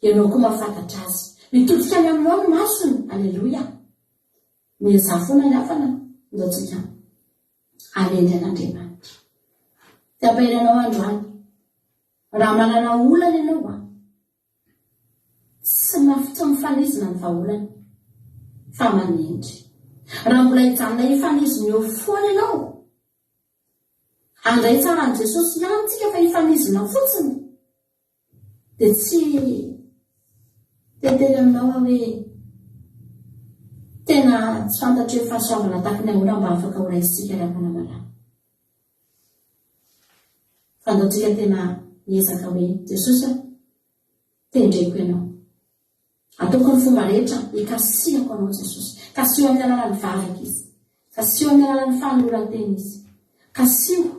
Ianao koa mahafantatra Azy. Mitodika any aminao ny masony. Aleloia. Miezaha foana ny hafana. Ndao tsika. Hanendry an'Andriamanitra. Te hampahery anao androany. Raha manana olana ianao an, tsy mafy tsy mifanizina ny vahaolana fa manendry. Raha mbola hijanona hifanizina eo foana ianao, handray tsara an'i Jesosy ihany tsika fa hifanizina fotsiny, dia tsy te hiteny aminao aho hoe tena tsy fantatro hoe fahasoavana tahaka ny ahoana mba afaka ho raisintsika ry havana malala. Fantatsika tena miezaka hoe Jesosy a, tendreko Ianao. Ataoko ny fomba rehetra hikasihako Anao Jesosy. Kasiho amin'ny alalan'ny vavaka Izy. Kasiho amin'ny alalan'ny fanoloran-tena Izy. Kasiho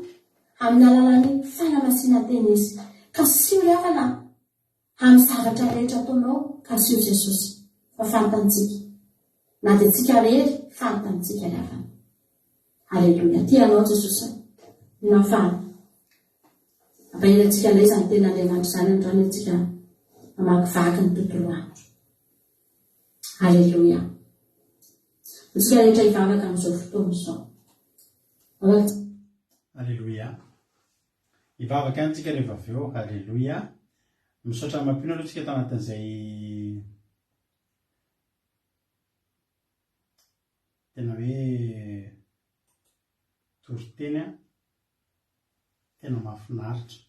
amin'ny alalan'ny fanamasinan-tena Izy. Kasiho ry havana Amin'ny zavatra rehetra ataonao kasiho Jesosy fa fantantsika na dia tsika rery fantantsika ry havana. Aleloia tia anao Jesosy a Mino fa ampahery antsika indray izany tenin'Andriamanitra izany androany antsika mamakivaky ny tontolo andro. Aleloia. Antsika rehetra hivavaka amin'izao fotoana izao. Aleloia. Hivavaka ihany tsika rehefa avy eo. Aleloia. Misaotra an'i Mampino aloha tsika tanatin'izay tena hoe toriteny an. Tena mahafinaritra.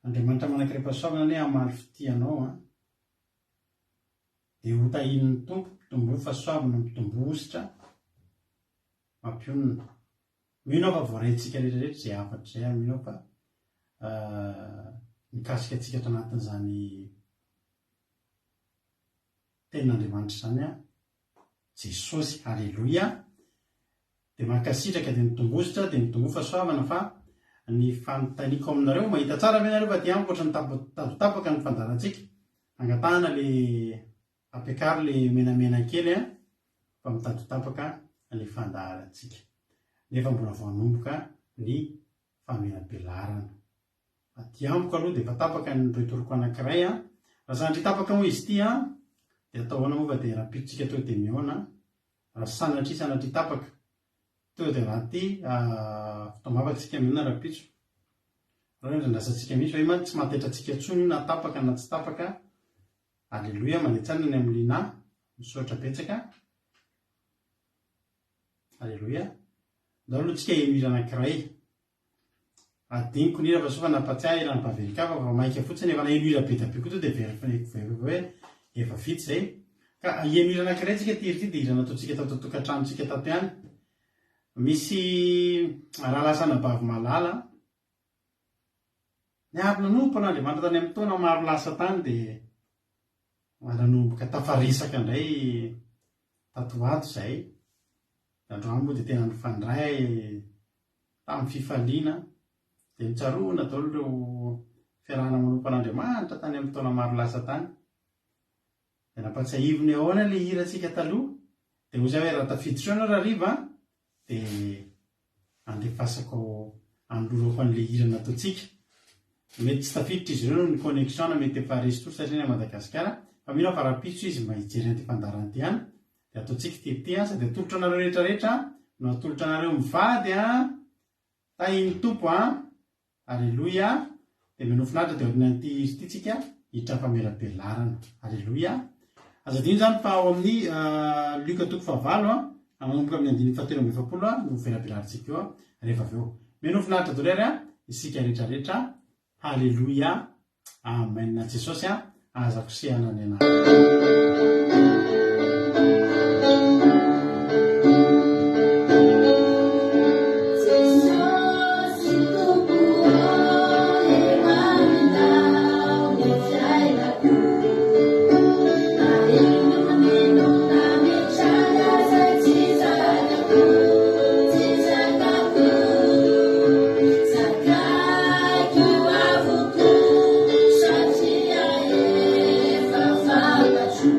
Andriamanitra manan-karem-pahasoavana anie hamaly fitia anao an. Dia ho tahian'ny Tompo, mitomboa fahasoavana, mitomboa hosotra, mampionona. Mino aho fa voaraintsika rehetra rehetra izay hafatra izay ary mino aho fa nikasika antsika ato anatin'izany tenin'Andriamanitra izany an, Jesosy, Aleloia! Dia mankasitraka dia mitombozotra dia mitomboa fahasoavana fa ny fanontaniako aminareo, mahita tsara ve nareo fa aty amiko ohatran'ny tadotapaka ny fandaharantsika, angatahana le Ampiakaro le menamena kely an, fa mitady ho tapaka ny fandaharantsika. Nefa mbola vao hanomboka ny famelabelarana. Aty amiko aloha dia efa tapaka ny retour-ko anankiray an. Raha sanatria tapaka moa izy ity an, dia atao ahoana moa fa dia rahampitso tsika tonga dia mihaona. Raha sanatria sanatria tapaka, tonga dia anaty fotoam-bavaka tsika mihaona rahampitso. Raha hoe andrasantsika mihitsy fa io mantsy tsy mahataitra antsika intsony io na tapaka na tsy tapaka. Aleloia manetsanina ny amin'i Lina misaotra betsaka Aleloia Ndao aloha tsika heno hira anankiray Adinoko ny hira fa soa fa nampatsiahy hiran'i Bavelikafa fa maika fotsiny efa naheno hira be dia be koa tonga dia very hoe efa vita izay ka heno hira anankiray tsika ity hira ity dia hira nataontsika tato an-tokantranontsika tato ihany misy rahalahy sy anabavy malala Niary nanompo an'Andriamanitra tany amin'ny taona maro lasa tany dia nanomboka tafaresaka indray tato ho ato izahay. Androany moa dia tena nifandray tamin'ny fifaliana dia notsaroana daholo ireo fiarahana manompo an'Andriamanitra tany amin'ny taona maro lasa tany. Dia nampatsiahiviny ahoana ilay hirantsika taloha. Dia hoy izaho hoe raha tafiditra eo ianao Rariva dia andefasako anolorako an'ilay hira nataontsika. Mety tsy tafiditra izy ireo noho ny connexion na mety efa resy tory satria any Madagasikara fa mino aho fa rahampitso izy mba hijery an'ity fandaharana ity ihany dia ataontsika ity ity an, sady atolotra anareo rehetra rehetra no atolotra anareo mivady an, tahin'ny Tompo an. Aleloia! Dia minoa finaritra dia aorian'ity hira ity tsika hiditra famelabelarana. Aleloia! Aza adino izany fa ao amin'ny Lioka toko fahavalo a, manomboka amin'ny andininy fahatelo amby efapolo no velabelarintsika eo rehefa avy eo. Minoa finaritra daholo ary isika rehetra rehetra. Haleloia! Amen Jesosy a! Aza kosehana ny anarana. Jesosy Tompo ô eo aminao ny fiainako Na inon'inona mitranga zay tsy zakako tsy zakako Zakaiko avokoa satria efa fantatro.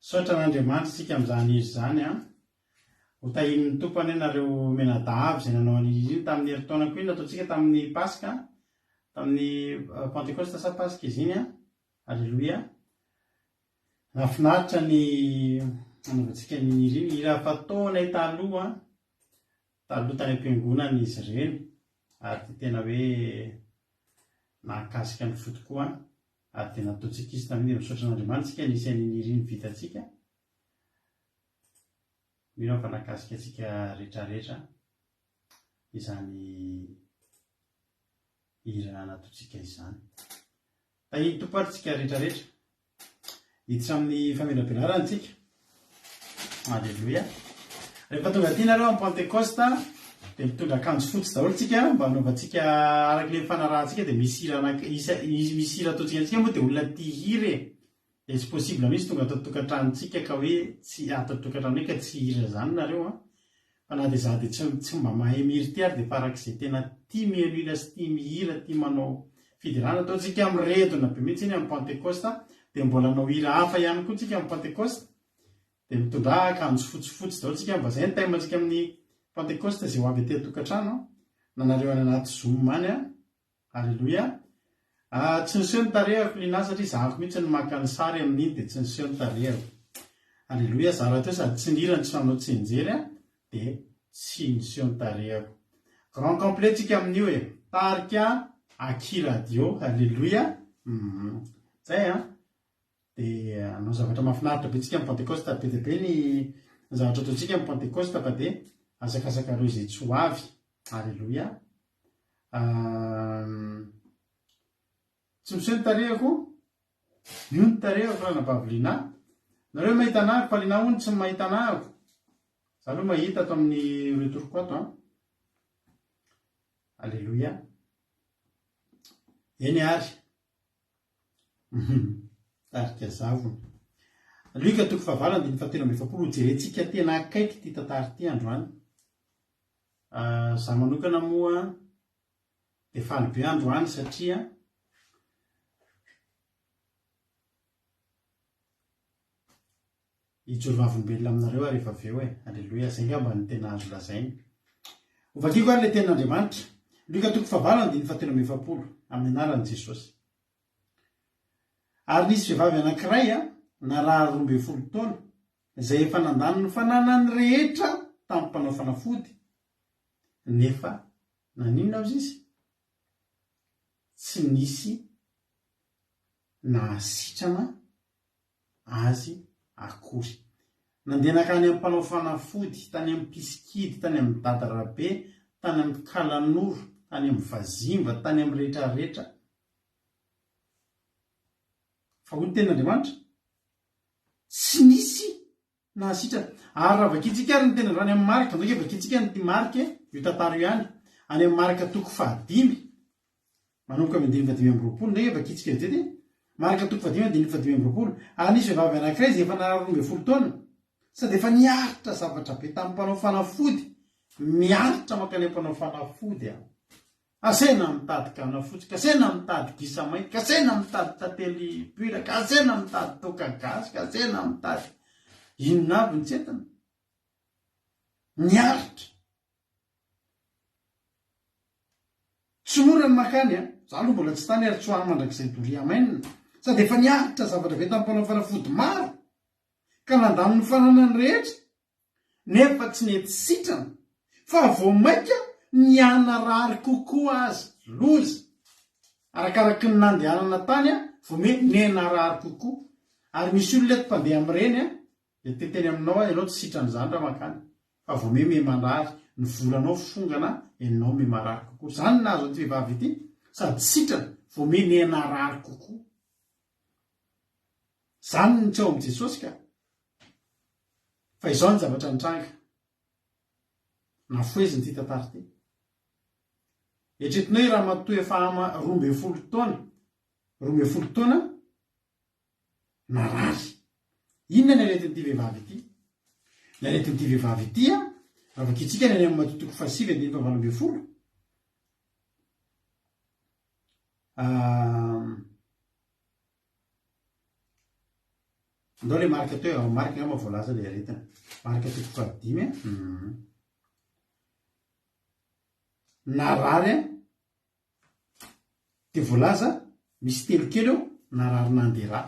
Misaotra an'Andriamanitra isika amin'izany hira izany an. Ho tahian'ny Tompo anie nareo mianadahy izay nanao an'iny hira iny tamin'ny herintaona koa iny nataontsika tamin'ny Paska, tamin'ny Pentekosta sa Paska izy iny an. Aleloia. Nahafinaritra ny nanaovantsika an'iny hira iny. Hira fataonay taloha, taloha tany am-piangonana izy ireny ary dia tena hoe nahakasika ny fo tokoa ary dia nataontsika izy tamin'iny dia misaotra an'Andriamanitra isika nisy an'iny hira iny vitantsika. Mino aho fa nahakasika antsika rehetrarehetra izany hira nataontsika izany. Tahin'ny Tompo ary tsika rehetrarehetra. Hiditra amin'ny famelabelarana tsika. Aleloia. Rehefa tonga aty nareo amin'ny Pentekosta dia mitondra akanjo fotsy daholo tsika mba hanaovantsika araka ilay nifanarahantsika dia misy hira anaky isa misy hira ataontsika antsika moa dia olona tia hira e. Dia tsy possible mihitsy tonga ato an-tokantranontsika ka hoe tsy ato an-tokantranonay ka tsy hihira izany nareo an! Fa na dia za dia tsy tsy mba mahay mihira ity ary dia fa arak'izay tena tia mihaino hira sy tia mihira tia manao fiderana ataontsika miredona be mihitsy iny amin'ny Pentekosta dia mbola hanao hira hafa ihany koa tsika amin'ny Pentekosta dia mitondrà akanjo fotsifotsy daholo tsika mba izay ny thème tsika amin'ny Pentekosta izay ho avy aty an-tokantrano an! Na nareo any anaty zoom any an! Aleloia. Ah, tsy niseho ny tarehako Lina satria zahako mihitsy ny maka ny sary amin'iny dia tsy niseho ny tarehako. Aleloia, za rahateo sady tsy nihira no tsy nanao tsianjery an, dia tsy niseho ny tarehako. Grand complet tsika amin'io e. Tarika Aky Radio. Aleloia. Hum. Zay an. Dia hanao zavatra mahafinaritra be tsika amin'ny Pentekosta. Be dia be ny zavatra ataontsika amin'ny Pentekosta fa dia asakasakareo izay tsy ho avy. Aleloia. Tsy miseho ny tarehiko. Io ny tarehiko ranabavy Lina. Nareo mahita anahako fa Lina hono tsy mahita anahako. Za aloha mahita ato amin'ny retour-ko ato an. Aleloia. Eny ary. Tarika zavona. Lioka toko fahavalo andininy fahatelo amby 40 hojerentsika tena akaiky ity tantara ity androany. Za manokana moa dia faly be androany satria hijoro vavolombelona aminareo aho rehefa avy eo e. Aleloia, zay angamba no tena azo lazaina. Hovakiko ary ilay tenin'Andriamanitra. Lioka toko fahavalo andininy fahatelo amby 40, amin'ny anaran'i Jesosy. Ary nisy vehivavy anankiray narary 12 taona, izay efa nandany ny fananany rehetra tamin'ny mpanao fanafody, nefa naninona ozy izy? Tsy nisy nahasitrana azy akory. Nandeha nankany amin'ny mpanao fanafody, tany amin'ny mpisikidy, tany amin'ny dada Rabe, tany amin'ny kalanoro, tany amin'ny vazimba, tany amin'ny rehetrarehetra. Fa hoy ny tenin'Andriamanitra, Tsy nisy nahasitrana. Ary raha vakintsika ary ny teny androany amin'ny Marka, andao ange vakintsika ny Marka e, io tantara io ihany, any amin'ny Marka toko fahadimy, manomboka amin'ny andininy fahadimy amby 20, ndray ange vakintsika vetivety e. Marka toko fahadimy andininy fahadimy amby 20. Ary nisy vehivavy anankiray izay efa narary 12 taona, sady efa niaritra zavatra be tamin'ny mpanao fanafody, miaritra mankany amin'ny mpanao fanafody aho. Kasena mitady gana fotsy, kasena mitady gisa mainty, kasena mitady tantely pure, kasena mitady toaka gasy, kasena mitady inona avy ny tsy entina. Niaritra. Tsy mora ny makany a. Za aloha mbola tsy tany ary tsy ho any mandrakizay doria amen. Sady efa niaritra zavatra be tamin'ny mpanao fanafody maro ka nandany ny fananany rehetra. nefa tsy nety sitrana fa vao mainka nihanarary kokoa aza. Loza! Arakaraky ny nandehanana tany vao me nihanarary kokoa. Ary misy olona eto mpandeha amin'ireny dia te-hiteny aminao aho, ianao tsy sitrana izany raha mankany fa vao me miha-marary, ny volanao fongana ianao miha-marary kokoa. Izany no nahazo an'ity vehivavy ity, sady tsy sitrana vao me nihanarary kokoa. Izany no tsy ao amin'i Jesosy ka. Fa izao ny zavatra nitranga. Nafohezina ity tantara ity. Eritreretinao i ramatoa efa ama 12 taona, 12 taona narary. Inona ny aretin'ity vehivavy ity? Ny aretin'ity vehivavy ity, raha vakintsika ny any amin'ny Matio toko fahasivy andininy fahavalo ambin'ny folo, Andao ilay Marka teo e, ao Marka angamba voalaza ilay aretina. Marka toko fahadimy a. Narary a, dia voalaza misy telokely eo, narary nandeha rà.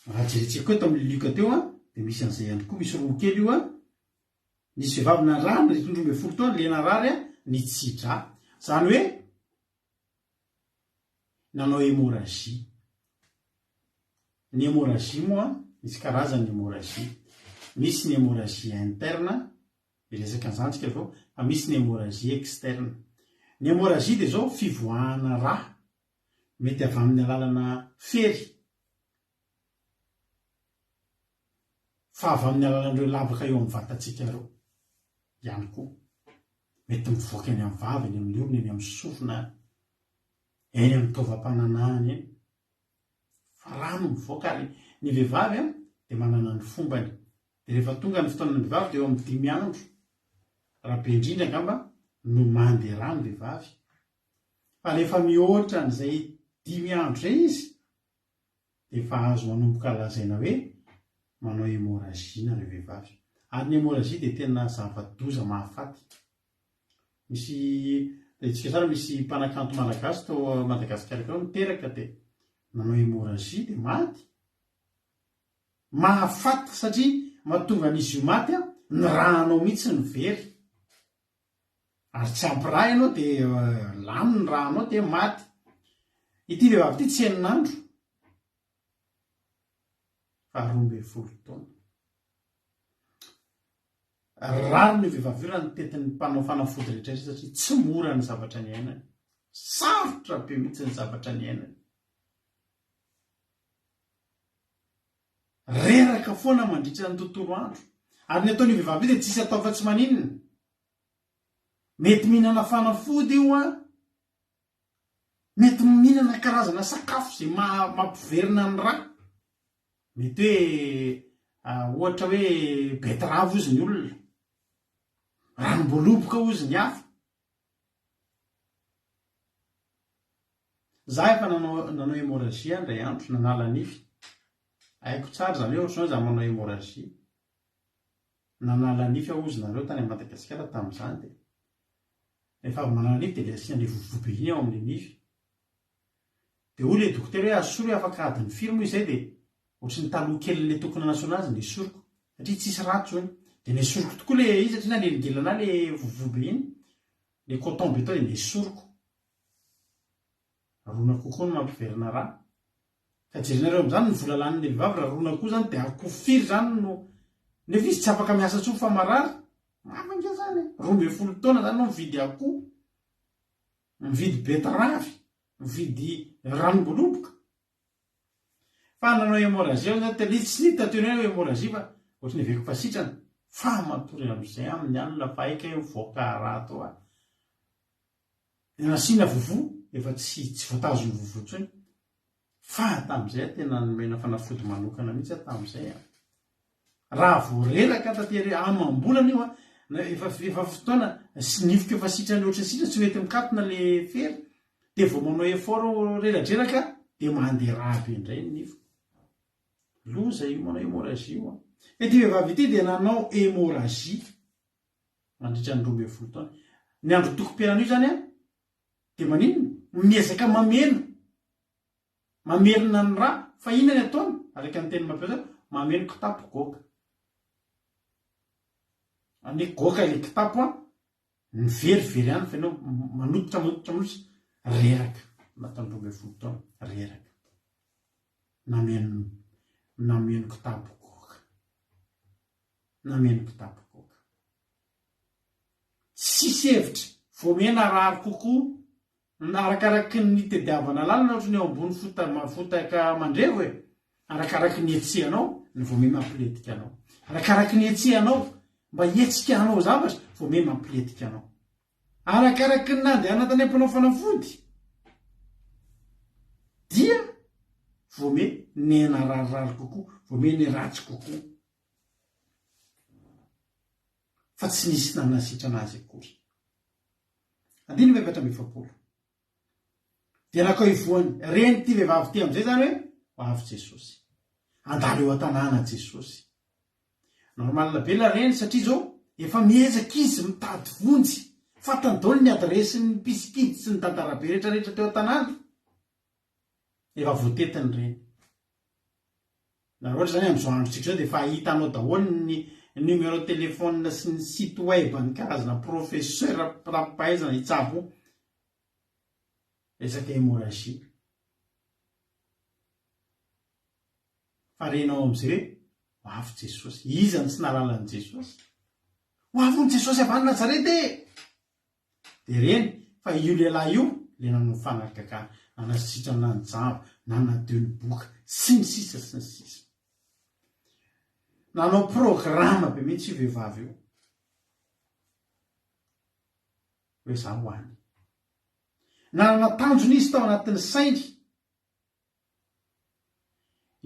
Raha jerentsika koa eto amin'ny Lioka teo a, dia misy an'izay ihany koa, misy roa kely io a. Nisy vehivavy narary nandritra ny 12 taona, ilay narary a, nitsi-drà. Izany hoe nanao hémorragie. Ny hémorragie moa, misy karazany ny hémorragie. Misy ny hémorragie interne, miresaka an'izany tsika avy eo, fa misy ny hémorragie externe. Ny hémorragie dia izao fivoahana rà, mety avy amin'ny alalana fery, fa avy amin'ny alalan'ireo lavaka eo amin'ny vatantsika ireo ihany koa. Mety mivoaka eny amin'ny vava, eny amin'ny orona, eny amin'ny sofina, eny amin'ny taovam-pananahana eny. Fa rano mivoaka ary ny vehivavy dia manana ny fombany. Dia rehefa tonga ny fotoanan'ny vehivavy dia eo amin'ny dimy andro, raha be indrindra angamba, no mandeha rà ny vehivavy. Fa rehefa mihoatra an'izay dimy andro izay izy dia efa azo manomboka lazaina hoe manao hémorragie nareo vehivavy. Ary ny hémorragie dia tena zava-doza mahafaty. Misy, hitantsika tsara misy mpanakanto malagasy tao Madagasikara tao niteraka dia nanao hémorragie dia maty. Mahafaty satria mahatonga an'izy io maty ny rà-nao mihitsy no very. Ary tsy ampy rà ianao dia lany ny rà-nao dia maty. Ity vehivavy ity tsy enin'andro fa 12 taona. Rariny io vehivavy io raha nitetin'ny mpanao fanafody rehetra rehetra satria tsy mora ny zavatra niainany. Sarotra be mihitsy ny zavatra niainany. Reraka foana mandritra ny tontolo andro. Ary ny ataon'io vehivavy io dia tsisy atao fa tsy maninona. Mety mihinana fanafody io an, mety mihinana karazana sakafo izay mampiverina ny rà. Mety hoe ohatra hoe betterave hozy ny olona, ranom-boaloboka hozy ny hafa. Za efa nanao nanao hémorragie aho indray andro, nanala nify. Haiko tsara izany hoe ohatran'ny hoe za manao hémorragie. Nanala nify aho hozy nareo tany Madagasikara tamin'izany dia rehefa avy manala nify dia le asiana le vovobo be iny ao amin'le nify. Dia hoy le dokotera hoe asory afaka adiny firy moa izay dia ohatry ny taloha kelin'le tokony hanasoana azy nesoriko satria tsisy ratsy hono. Dia nesoriko tokoa le izy satria nanelingelina anahy le vovobo be iny. Le coton be tao dia nesoriko. Ron'akoho koa no mampiverina rà. Ka jerenareo amin'izany ny vola lanin'ny vehivavy raha ron'akoho izany dia akoho firy izany no nefa izy tsy afaka miasa intsony fa marary. Mafy ange izany e. 12 taona izany ianao mividy akoho, mividy betiravy, mividy ranom-boaloboka. Fa nanao hémorragie aho zany tena izy tsy nita teo hoe hémorragie fa ohatry ny heveriko fa sitrana fa matory amizay aminy alina fa hay kay mivoaka rà tao ah. Dia nasiana vovo efa tsy tsy voatazon'ny vovo intsony fa tamin'izay aho tena nomena fanafody manokana mihitsy aho tamin'izay ah. Raha vao reraka taty aoriana amam-bolana io ah, na efa efa fotoana sy nifiko efa sitrany ohatry ny sitrany tsy mety mikatona le fery dia vao manao effort reradreraka dia mandeha rà be indray ny nifiko. Loza io manao hémorragie io an. Ity vehivavy ity dia nanao hémorragie mandritra ny 12 taona. Ny androtokom-piainana io izany an, dia maninona? Miezaka mameno, mamerina ny rà, fa inona ny ataony? Araka ny teny mampiasa, mameno kitapo goaka. Anie goaka ilay kitapo an, Ny very very ihany fa ianao manototra manototra manototra reraka nataony 12 taona reraka nameno nameno kitapo koka nameno kitapo koka tsisy hevitra vao miha narary kokoa Arakaraky ny nitediavana lalana ohatry ny eo ambony fota fotaka mandrevo e! Arakaraky ny hetsehanao no vao miha mampilentika anao. Arakaraky ny hetsehanao mba hihetsika hanao zavatra vao miha mampilentika anao. Arakaraky ny nandehana tany am-panao fanafody dia vao miha niha-nararirary kokoa, vao miha niratsy kokoa. Fa tsy nisy nanasitrana azy akory. Andininy 44. Dia nakao ivohany ren'ity vehivavy ity amin'izay izany hoe ho avy Jesosy. Handalo eo an-tanàna Jesosy. Normal be la reny satria zao efa miezaka izy mitady vonjy. Fantany daholo ny adiresin'ny mpisikidy sy ny dadarabe rehetra rehetra teo an-tanàna. Efa voatetiny ireny. Na ohatra zany amin'izao androntsika izao dia efa hitanao daholo ny numéro téléphone sy ny site web ny karazana professeur mpirapi-pahaizana hitsabo resaka hémorragie. Fa renao amin'izay hoe ho avy Jesosy. Iza no tsy nahalala an'i Jesosy? Ho avy hono Jesosy avy any Nazareta e! Dia reny fa io lehilahy io ilay nanao fanagagana, nanasitrana ny jamba, nanadio ny boka, sy ny sisa sy ny sisa. Nanao programa be mihitsy io vehivavy io. Hoe za ho any. Nanana tanjona izy tao anatin'ny sainy.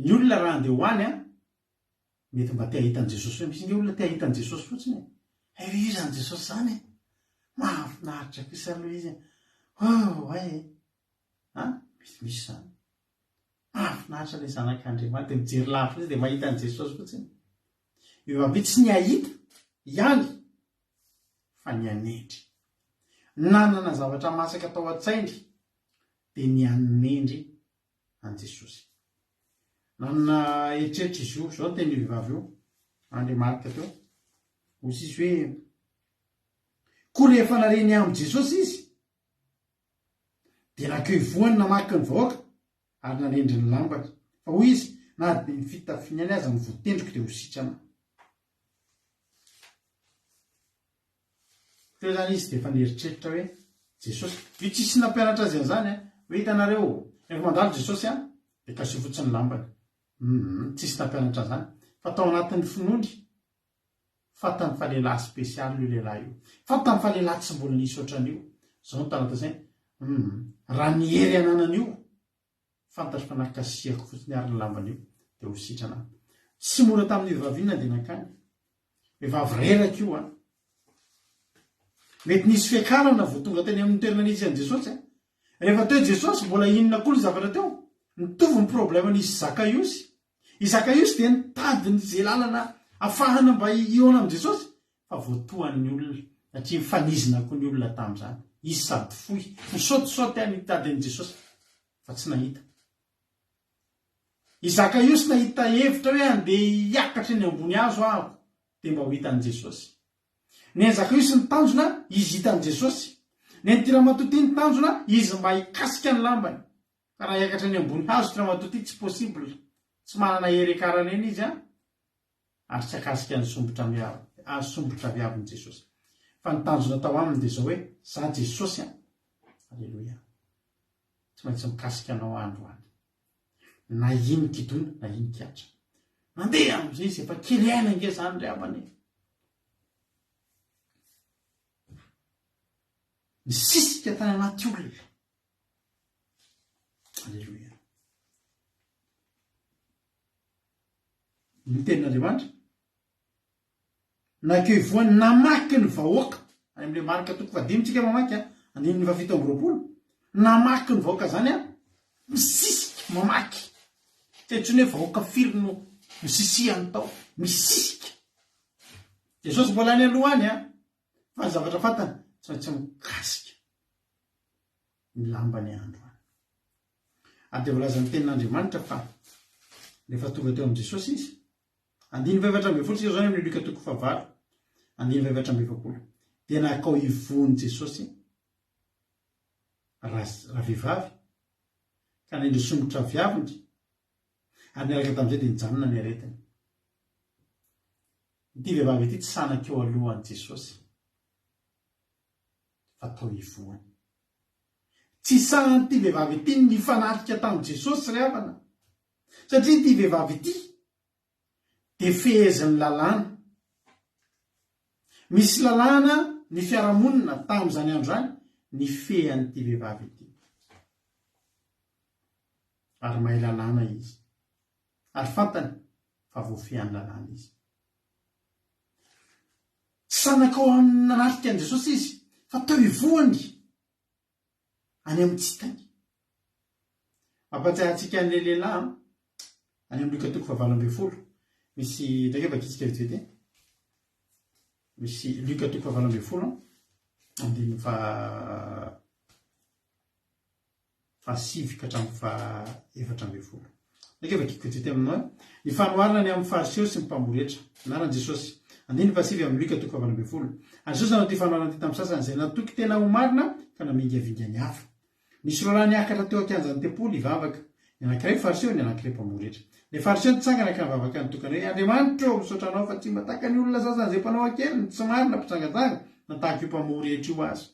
Ny olona raha handeha ho any an, mety mba te hahita an'i Jesosy hoe misy ange olona te hahita an'i Jesosy fotsiny e. Hay ve io izany Jesosy izany e? Mahafinaritra kosa aloha izy e. Oh, hay e. An, mety misy izany. Mahafinaritra ilay zanak'Andriamanitra, dia mijery lavitra izy dia mahita an'i Jesosy fotsiny. Io avy tsy ny hahita ihany fa ny hanendry. Nanana zavatra masaka tao an-tsainy dia ny hanendry an'i Jesosy. Nanana eritreritra izy io, izao ny tenin'io vehivavy io, any Marka teo, hoy izy hoe, Koa rehefa nare ny amin'i Jesosy izy, dia nankeo ivohony namaky ny vahoaka ary nanendry ny lambany. Fa hoy izy, Na dia ny fitafiany ihany aza no voatendriko dia ho sitrana aho. Teo izany izy dia efa nieritreritra hoe, Jesosy, io tsisy nampianatra azy an'izany an, hoe hitanareo, rehefa mandalo Jesosy an, dia kasiho fotsiny ny lambany. Humm, tsisy nampianatra an'izany. Fa tao anatin'ny finoany, fantany fa lehilahy spécial io lehilahy io. Fantany fa lehilahy tsy mbola nisy ohatran'io. Izao no tao anatin'ny sainy, humm, raha ny hery ananan'io, Fantatro fa na kasihako fotsiny ary ny lambany io dia ho sitrana aho. Tsy mora tamin'io vehivavy io ny nandeha nankany. Vehivavy reraka io an! Mety nisy fiakarana vao tonga teny amin'ny toerana nisy an'i Jesosy an! Rehefa teo Jesosy, mbola inona koa ny zavatra teo? Nitovy ny problème nisy Zakaiosy. I Zakaiosy dia nitady ny ze lalana afahana mba hihaona amin'i Jesosy fa voatohan'ny olona satria nifanizina koa ny olona tamin'izany. Izy sady fohy, nisaotisaoty any nitady an'i Jesosy fa tsy nahita. I Zakaiosy nahita hevitra hoe andeha hiakatra eny ambony hazo aho dia mba ho hitan'i Jesosy. Ny an'i Zakaiosy ny tanjona, izy hitan'i Jesosy. Ny an'ity ramatoa ity ny tanjona, izy mba hikasika ny lambany. Fa raha hiakatra eny ambony hazo ity ramatoa ity tsy possible, tsy manana hery hiakarana eny izy an, ary tsy hakasika ny sombitra miavy, sombitra avy aviny Jesosy. Fa ny tanjona tao aminy dia izao hoe, za Jesosy an, Aleloia, tsy maintsy mikasika anao aho androany. Na ino kidona, na ino kiatra. Nandeha amin'izay izy, efa kely aina ange izany ry havana e. Nisisika tany anaty olona. Aleloia. Ny tenin'Andriamanitra. Nankeo ivohany namaky ny vahoaka. Any amin'ilay Marka toko fahadimy tsika mamaky a, andininy faha 27. Namaky ny vahoaka zany a, misisika mamaky. Tsy hay intsony hoe vahoaka firy no nisisihany tao, misisika. Jesosy mbola any aloha any a, fa ny zavatra fantany tsy maintsy mikasika. ny lambany androany. Ary dia voalazan'ny tenin'Andriamanitra fa rehefa tonga teo amin'i Jesosy izy, andininy faha-14 isika izao any amin'ny Lioka toko fahavalo, andininy faha-44, dia nakao ivohon'i Jesosy ravehivavy ka nendry somotra aviaviny, ary niaraka tamin'izay dia nijanona ny aretiny. Ity vehivavy ity tsy sahy nankeo alohan'i Jesosy. fa tao ivohony. Tsy sahan'ity vehivavy ity ny nifanatrika tamin'i Jesosy ry havana, satria ity vehivavy ity dia fehezin'ny lalàna. Misy lalàna ny fiarahamonina tamin'izany andro izany nifehy an'ity vehivavy ity. Ary mahay lalàna izy. Ary fantany fa voafehin'ny lalàna izy. Tsy sahy nankao amin'ny nanatrika an'i Jesosy izy, fa teo ivohony, any amin'ny tsy hitany. Mampatsiahy antsika an'ilay lehilahy an! Any amin'ny Lioka toko fahavalo ambinifolo, misy indraika vakitsika vetivety e. Misy Lioka toko fahavalo ambinifolo, andininy faha fahasivy ka hatramin'ny faha-14. Ndraika vakiko vetivety aminao e. Ny fanoharana ny amin'ny Fariseo sy ny mpamory hetra. Anaran'i Jesosy. Andininy fahasivy amin'ny Lioka toko fahavalo ambinifolo. Ary Jesosy nanao ity fanoharana ity tamin'ny sasany izay natoky tena ho marina ka namingavinga ny hafa. Nisy roalahy niakatra teo an-kianjan'ny tempoly hivavaka, ny anankiray Fariseo, ny anankiray mpamory hetra. Ilay Fariseo nitsangana ka nivavaka nitokana hoe, Andriamanitra ô, misaotra Anao fa tsy mba tahaka ny olona sasany izay mpanao an-keriny, tsy marina, mpijangajanga, na tahaka io mpamory hetra io aza.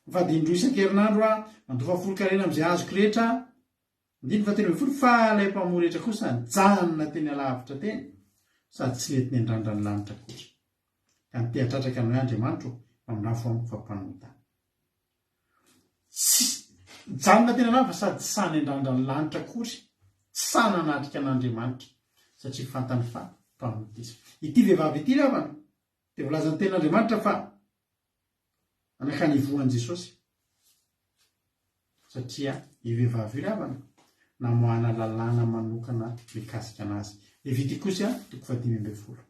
Mifady indroa isan-kerinandro aho, mandoa fahafolon-karena amin'izay azoko rehetra aho. Andininy fahatelo ambinifolo, Fa ilay mpamory hetra kosa nijanona teny alavitra teny, sady tsy nety niandrandra ny lanitra akory. Ka niteha-tratraka ny hoe, Andriamanitra ô, mamindrafo amiko fa mpanota aho. Tsy nijanona teny alavitra sady tsy sahy niandrandra ny lanitra akory, tsy sahy nanatrika an'Andriamanitra, satria fantany fa mpanota izy. Ity vehivavy ity ry havana, dia voalazan'ny Tenin'Andriamanitra fa nankany ivohon'i Jesosy, satria io vehivavy io ry havana, namoahana lalàna manokana mikasika anazy. Levitikosy toko fahadimy ambinifolo.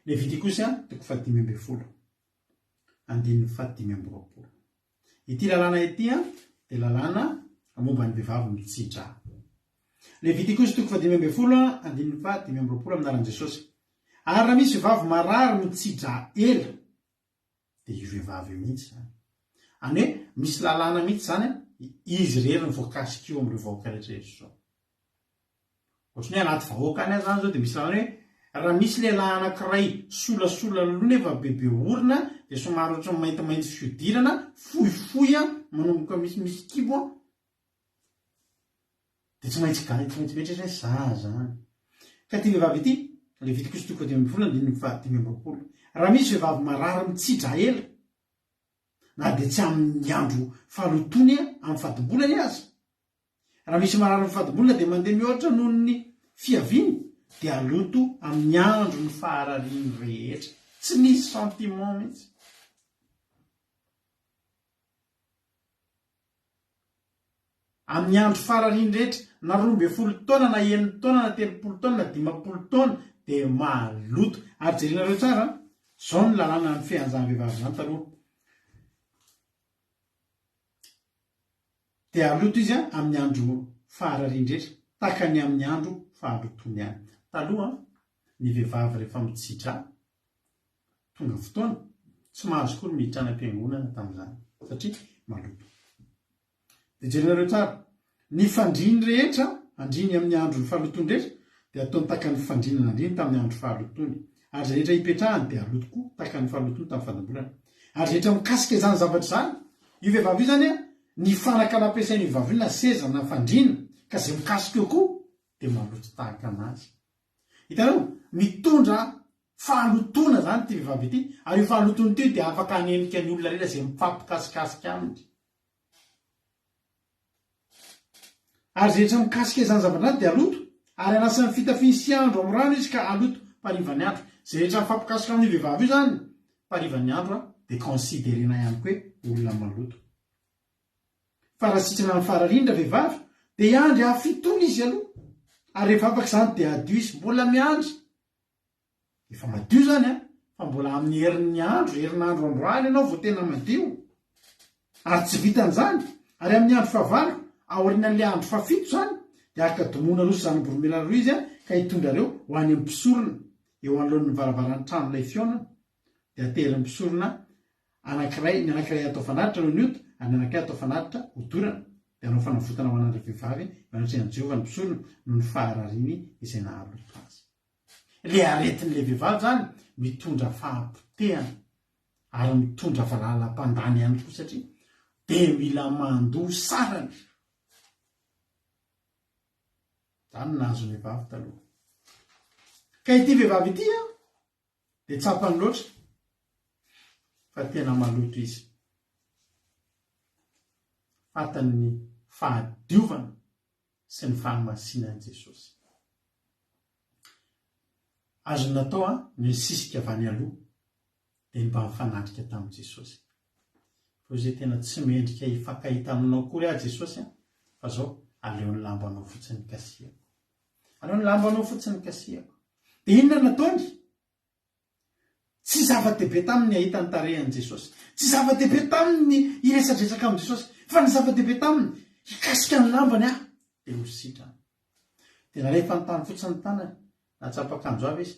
Levitikosy toko fahadimy ambinifolo. andininy fahadimy amby roapolo. Ity lalàna ity dia lalàna momba ny vehivavy mitsi-drà. Levitikosy toko fahadimy ambinifolo andininy fahadimy amby roapolo amin'ny anaran'i Jesosy. Ary raha misy vehivavy marary mitsi-drà ela, dia io vehivavy io mihitsy izany. Any hoe misy lalàna mihitsy izany, izy irery no voakasika io amin'ireo vahoaka rehetra rehetra izao. Ohatran'ny hoe anaty vahoaka any aza zany zao dia misy lalàna hoe raha misy lehilahy anankiray solasola loha nefa bebe orona dia somary ohatran'ny maintimainty fihodirana, fohifohy an, manomboka misimisy kibo an, dia tsy maintsy gaga, tsy maintsy mieritreritra hoe za zany. Ka ity vehivavy ity, Levitikosy toko fahadimy ambinifolo andininy fahadimy amby roapolo, raha misy vehivavy marary mitsidra ela, na dia tsy amin'ny andro fahalotoany amin'ny fadimbolany aza, Raha misy marary ny fadimbolana dia mandeha mihoatra noho ny fiaviany dia haloto amin'ny andro ny faharariany rehetra. Tsy nisy sentiment mihitsy. Amin'ny andro faharariany rehetra, na 12 taona, na 6 taona, na 30 taona, na 50 taona dia maloto. Ary jerenareo tsara, izao ny lalàna mifehy an'izany vehivavy izany taloha. Dia haloto izy amin'ny andro faharariany rehetra, tahaka ny amin'ny andro fahalotoany ihany. Taloha, ny vehivavy rehefa mitsidra, tonga fotoana, tsy mahazo akory miditra any am-piangonana tamin'izany, satria maloto. Dia jerenareo tsara, ny fandriany rehetra, andriany amin'ny andron'ny fahalotoany rehetra, dia ataony tahaka ny fandriana nandriany tamin'ny andro fahalotoany. Ary izay rehetra ipetrahany dia haloto koa, tahaka ny fahalotoany tamin'ny fadimbolana. Ary izay rehetra mikasika izany zavatra izany, io vehivavy io izany an, ny fanaka nampiasain'io vehivavy io na seza na fandriana, ka izay mikasika eo koa dia maloto tahaka anazy. Hitanareo? Mitondra fahalotoana izany ity vehivavy ity, ary io fahalotoana ity dia afaka hanenika ny olona rehetra izay mifampikasikasika aminy. Ary izay rehetra mikasika izany zavatra izany dia haloto, ary hanasa ny fitafiany sy handro amin'ny rano izy ka haloto mparivan'ny andro. Izay rehetra mifampikasoka amin'io vehivavy io izany mparivan'ny andro dia considerena ihany koa hoe olona maloto. Fa raha sitrana amin'ny farariny ravehivavy dia hiandry hafitoana izy aloha, ary rehefa afaka izany dia hadio izy. Mbola miandry. Efa madio zany an, fa mbola amin'ny herin'ny andro, herinandro androany ianao vao tena madio. Ary tsy vitan'izany, ary amin'ny andro fahavalo, aorianan'ilay andro fahafito izany, dia haka domoina roa sy zana-boromela roa izy ka hitondra ireo ho any amin'ny mpisorona, eo anoloan'ny varavaran'ny tranolay fihaonana. Dia haterin'ny mpisorona anankiray, ny anankiray hatao fanatitra noho ny ota, ary ny anankiray hatao fanatitra hodorana. Dia hanao fanavotana ho an'ilay vehivavy eo anatrehan'i Jehovah ny mpisorona, noho ny faharariany izay nahaloto azy. Le aretin'le vehivavy zany mitondra fahapotehana ary mitondra valalam-pandany ihany koa satria de mila mandoa sarany. Zany no nahazo ny vehivavy taloha. Ka ity vehivavy ity an, de tsapany loatra fa tena maloto izy. Fantany ny fahadiovana sy ny fahamasinan'i Jesosy. Azony natao ny nisisika avy any aloha dia ny mba nifanatrika tamin'i Jesosy. Fa hoy izy hoe tena tsy mendrika hifankahita aminao akory aho Jesosy an, fa zao aleo ny lambanao fotsiny kasihako. Aleo ny lambanao fotsiny kasihako. Dia inona nataony? Tsy zava-dehibe taminy ny hahita ny tarehin'i Jesosy. Tsy zava-dehibe taminy ny hiresadresaka amin'i Jesosy. Fa ny zava-dehibe taminy, hikasika ny lambany aho, dia ho sitrana. Dia nalefany tany fotsiny ny tanany, nahatsapa akanjo avy izy,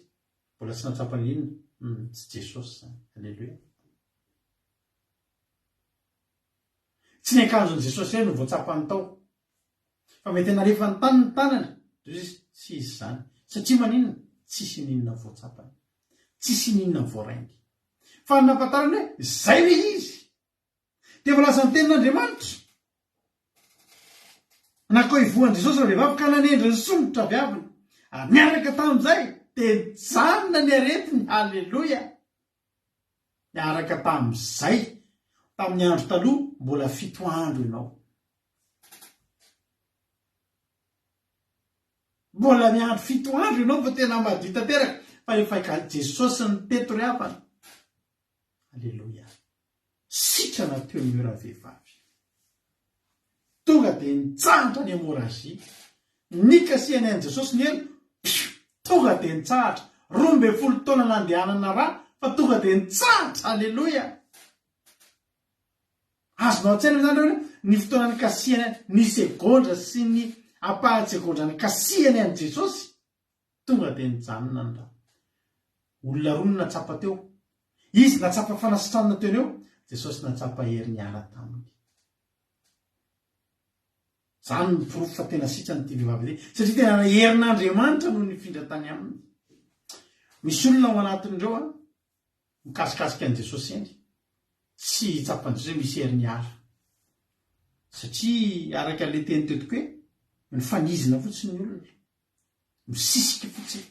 mbola tsy nahatsapa ny inona, hum, tsy Jesosy izany. Aleloia. Tsy ny akanjon'i Jesosy irery no voatsapany tao. Fa mety nalefany tany ny tanany, dia hoy izy, tsy izy izany. Satria maninona? Tsisy n'inona voatsapany. Tsisy n'inona voarainy. Fa ny nampahatarany hoe, izay ilay izy! Dia voalaza ny tenin'Andriamanitra. Nankao ivohon'i Jesosy ravehivavy ka nanendry ny somotra avy aviny. Ary niaraka tamin'izay, dia nijanona ny aretiny. Haleloia! Niaraka tamin'izay, tamin'ny andro taloha, mbola fito andro ianao. Mbola miandry fito andro ianao vao tena madio tanteraka fa efa Jesosy ny teto ry havana. Aleloia. Sitrana teo ny ravehivavy. Tonga dia nitsahatra ny hémorragie. Nikasihany an'i Jesosy ny elo, pfiou, tonga dia nitsahatra. 12 taona nandehanana ra fa tonga dia nitsahatra. Aleloia. Azonao an-tsaina ve izany hoe ny fotoana nikasihany ny segondra sy ny ampahan-tsegondra nikasihany an'i Jesosy? Tonga dia nijanona ny ra. Olona roa no nahatsapa teo. Izy nahatsapa fanasitranana teo no eo, Jesosy nahatsapa hery niala taminy. Izany no porofo fa tena sitrana ity vehivavy ity, satria tena herin'Andriamanitra no nifindra tany aminy. Misy olona ao anatin'ireo an, Mikasikasika an'i Jesosy eny. Tsy tsapan'i Jesosy hoe misy hery miala. Satria araka ilay teny teo tokoa hoe mifanizina fotsiny ny olona. Misisika fotsiny.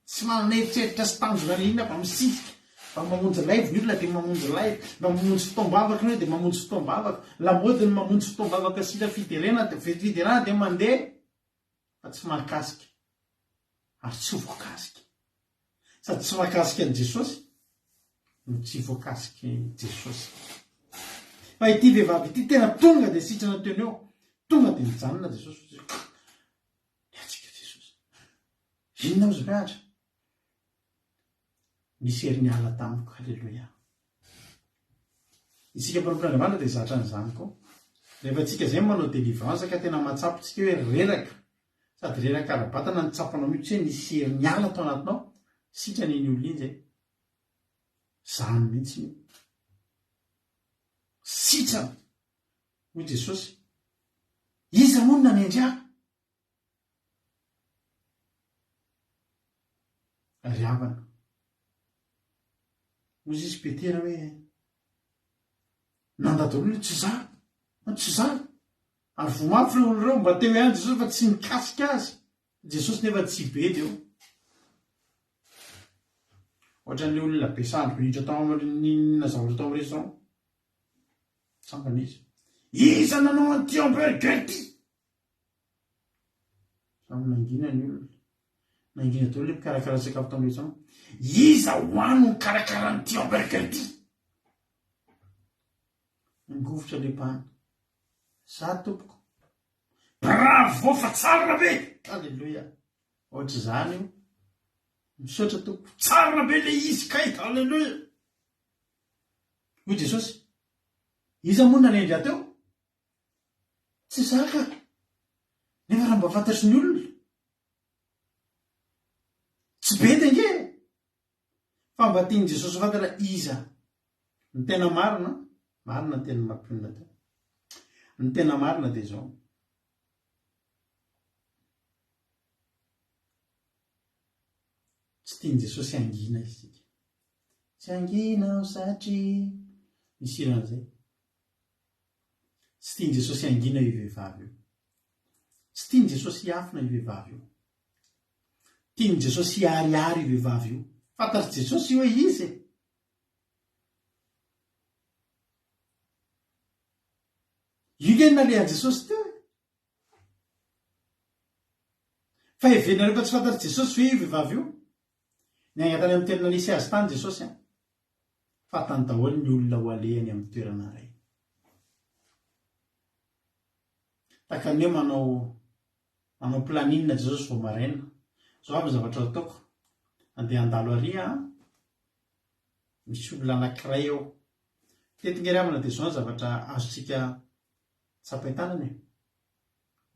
Tsy manana eritreritra sy tanjona na inona fa misisika. Mba mamonjy live ny olona dia mamonjy live. Mba mamonjy fotoam-bavaka ny olona dia mamonjy fotoam-bavaka. Lamaody ny mamonjy fotoam-bavaka sy hira fiderena dia fiderana dia mandeha fa tsy mahakasika ary tsy ho voakasika. Sady tsy mahakasika an'i Jesosy no tsy voakasik'i Jesosy. Fa ity vehivavy ity tena tonga dia sitrana teo no eo. Tonga dia nijanona Jesosy. Niatsika Jesosy. Inona hozy mpianatra? Nisy hery niala tamiko. Haleloia. Isika mpanompon'Andriamanitra dia zatra an'izany koa. Rehefa tsika izay manao délivrance ka tena mahatsapa tsika hoe reraka, sady reraka ara-batana no tsapanao mihitsy hoe nisy hery niala tao anatinao, sitrana iny olona iny zay. Zany mihitsy io. Sitrana! Hoy Jesosy, Iza moa no nanendry ahy? Ry havana, hoy izy Petera hoe, nanda daholo hoe tsy za, tsy za. Ary voa mafy ireo olona ireo, mba teo ihany Jesosy fa tsy nikasika azy. Jesosy nefa tsy bedy eo. Ohatran'ilay olona be sandry be niditra tao amin'ny ninona zavatra tao amin'ny restaurant. Tsangana izy. Iza nanao an'ity hamburger ity? Samy nangina ny olona. Nangina daholo ilay mpikarakara sakafo tao amin'ilay trano. Iza hoa no nikarakara an'ity hamburger ity? Nangovitra ilay mpahana. Za tompoko. Bravo fa tsara be! Alléluia. Ohatr'izany io. Misaotra tompoko. Tsara be ilay izy kay. Alléluia. Hoy Jesosy. Iza moa nanendry ahy teo? Tsy zaka! Nefa raha mba fantatry ny olona, tsy bedy ange e! Fa mba tian'i Jesosy ho fantatra iza. Ny tena marina, marina ny tenin'i Mampionona teo. Ny tena marina dia izao. Tsy tian'i Jesosy hangina isika. Tsy hangina aho satria misy hira an'izay. Tsy tian'i Jesosy hangina io vehivavy io. Tsy tian'i Jesosy hiafina io vehivavy io. Tian'i Jesosy hiharihary io vehivavy io. Fantatr'i Jesosy hoe iza e. Io nge nalehan'i Jesosy teo e. Fa heverinareo fa tsy fantatr'i Jesosy ve io vehivavy io? Niainga tany amin'ny toerana nisy azy tany Jesosy an. Fantany daholo ny olona ho alehany amin'ny toerana iray. Tahaka ny hoe manao. Manao planning Jesosy vao maraina. Zao avy ny zavatra ataoko. Andeha handalo ary aho. Misy olona anankiray eo. Teto nge ry havana dia izao ny zavatra azontsika tsapain-tanana e.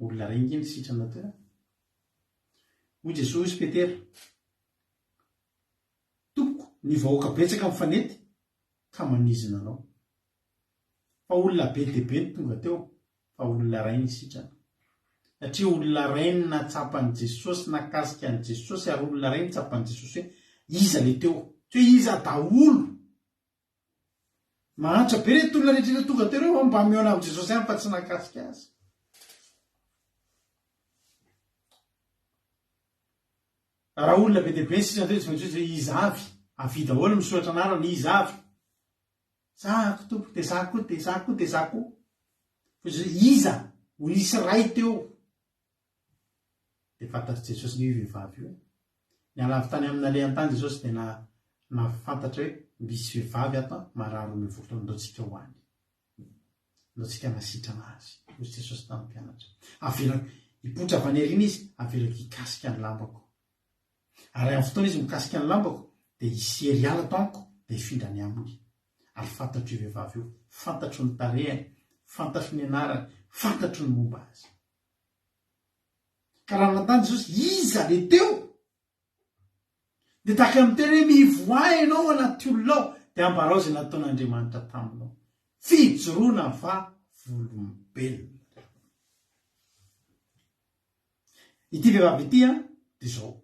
Olona iray nge ny sitrana teo e. Hoy Jesoa, hoy izy Petera, Tompoko, ny vahoaka betsaka mifanety ka manizina anao. Fa olona be dia be no tonga teo, fa olona iray ny sitrana. Satria olona iray no nahatsapa an'i Jesosy, nahakasika an'i Jesosy, ary olona iray no tsapan'i Jesosy hoe iza ilay teo. Tsy hoe iza daholo. Mahantra be ireto olona rehetra rehetra tonga teo ireo, mba mihaona amin'i Jesosy ihany fa tsy nahakasika azy. Raha olona be dia be ny sitrana teo, tsy maintsy hoe iza avy. Avia daholo misoratra anarana, iza avy. Za ko tompoko de za koa de za koa de za koa. Fa izy hoe iza? Ho nisy ray teo. De fantatr'i Jesosy nge io vehivavy io e. Niala avy tany amin'ny nalehany tany Jesosy de na nahafantatra hoe misy vehivavy ato an, marary 12 taona, ndao tsika ho any. Ndao tsika hanasitrana azy. Hoy Jesosy tamin'ny mpianatra. Avelako hipoitra avy any aoriana izy, avelako hikasika ny lambako. Ary amin'ny fotoana izy mikasika ny lambako, dia hisy hery hiala ato amiko, dia hifindra any aminy. Ary fantatro io vehivavy io, fantatro ny tarehiny, fantatro ny anarany, fantatro ny momba azy. Ka raha nanontany Jesosy, Iza le teo? Dia tahaka ny miteny hoe, Mivoaha ianao anaty olona ao, dia ambarao izay nataon'Andriamanitra taminao. Fijoroana vavolombelona. Ity vehivavy ity an, dia izao.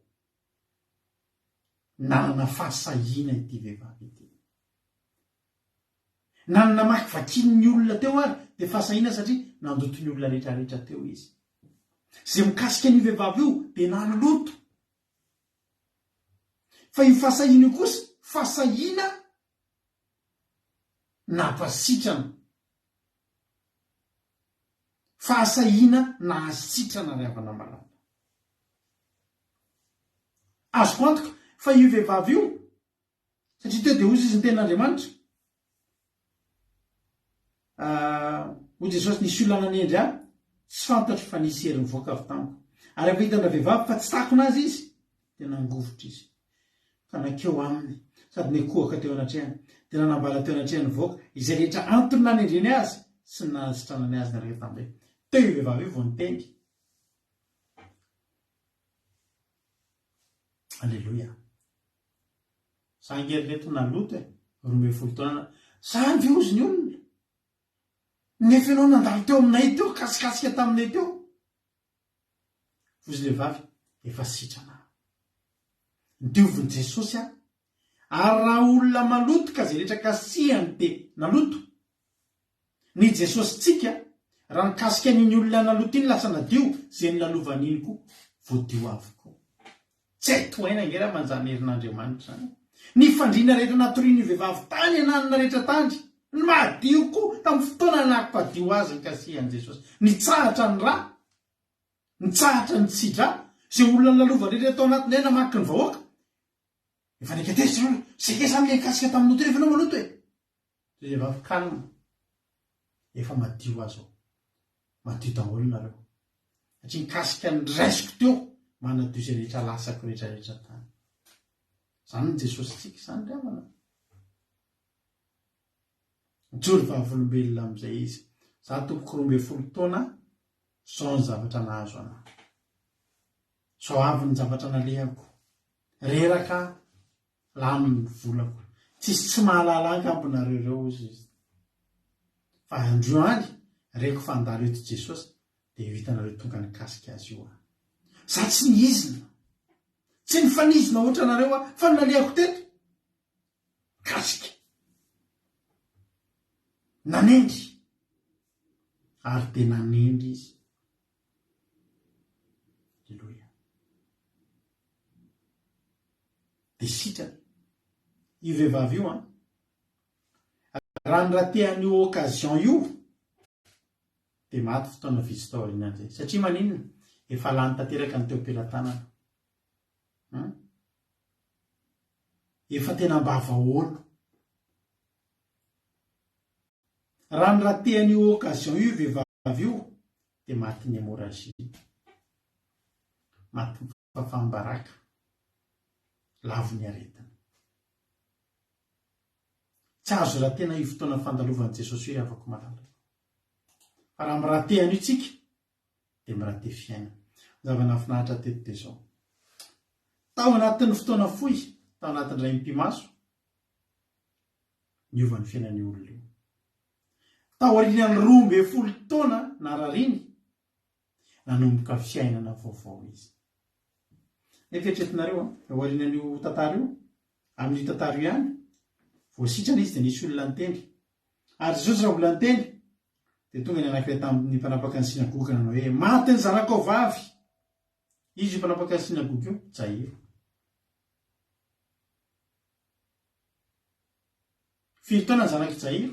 Nanana fahasahiana ity vehivavy ity. Na ny namakivakiany ny olona teo ary dia fahasahiana satria nandoto ny olona rehetrarehetra teo izy. Izay mikasika an'io vehivavy io dia naloto. Fa io fahasahiana io kosa, fahasahiana nampasitrana. Fahasahiana nahasitrana ry havana malala. Azoko antoka fa io vehivavy io, satria teo dia hozy izy ny tenin'Andriamanitra. Hoy Jesosy, nisy olona nanendry ahy, tsy fantatro fa nisy hery nivoaka avy tamiko. Ary rehefa hitan-dravehivavy fa tsy takona azy izy, dia nangovitra izy. Ka nankeo aminy, sady nikohaka teo anatrehany, dia nanambara teo anatrehan'ny vahoaka izay rehetra antony nanendreny azy sy ny nanasitranany azy niaraka tamin'ireny. Teo io vehivavy io vao niteny. Aleloia. Za ange ry reto naloto e, 12 taona, zany ve hozy ny olona? Nefa ianao nandalo teo aminay teo, kasikasika taminay teo. Hozy lehivavy, efa sitrana aho. Diovin'i Jesosy aho. Ary raha olona maloto ka izay rehetra kasihany dia naloto. Ny Jesosintsika, raha nikasika an'iny olona naloto iny lasa nadio, izay nolalovany iny koa voadio avokoa. Tsy hay tohaina ange raha manjany herin'Andriamanitra izany. Ny fandriana rehetra natorian'io vehivavy tany ananona rehetra tany, ny madio koa tamin'ny fotoana nampadio azy nikasihan'i Jesosy. Nitsahatra ny ra, nitsahatra ny tsi-dra, izay olona nolalovany rehetra tao anatin'ilay namaky ny vahoaka. Efa naika tezitra ireo, saika samy ilay nikasika tamin'ny loto rehefa ianao maloto e! Ry vehivavy calme, efa madio aho zao, madio daholo nareo, satria nikasika ny raisiko teo manadio izay rehetra lasako rehetra rehetra tany. Zany ny Jesosintsika izany ry havana. Mijoro vavolombelona amin'izay izy. Za tompoko 12 taona, zao ny zavatra nahazo anah. Zao avy ny zavatra nalehako. Reraka aho, Lany ny volako. Tsisy tsy mahalala angamba nareo ireo hozy izy. Fa androany reko fa handalo eto Jesosy dia io hitanareo tonga nikasika azy io aho. Za tsy nihizina. Tsy nifanizina ohatranareo aho fa ny nalehako teto kasika. Nanendry. Ary dia nanendry izy. Aleloia. Dia sitrana. Io vehivavy io an. Raha ni-rater an'io occasion io dia maty fotoana vitsy tao aorianan'izay. Satria maninona? Efa lany tanteraka ny teo am-pelatanana. Hum? Efa tena ambavahoana. Raha ni-rater an'io occasion io io vehivavy io dia matin'ny hémorragie. Maty fahafaham-baraka. Lavo ny aretina. Tsy azo ratena io fotoana fandalovan'i Jesosy io ry havako malala. Fa raha mirate an'io tsika dia mirate fiainana. Ny zava-nahafinaritra teto dia izao. Tao anatin'ny fotoana fohy, tao anatin'ny iray mipi-maso, niova ny fiainan'io olona io. Taorian'ny 12 taona narariany, nanomboka fiainana vaovao izy. Nefa eritreretinareo an, eo aorianan'io tantara io, amin'io tantara io ihany, vao sitrana izy dia nisy olona niteny. Ary Jesosy raha mbola niteny, dia tonga ny anankiray tamin'ny mpanapaka ny synagoga nanao hoe, Maty ny zanakao vavy! Izy io mpanapaka ny synagoga io, Jairo. Firy taona ny zanak'i Jairo?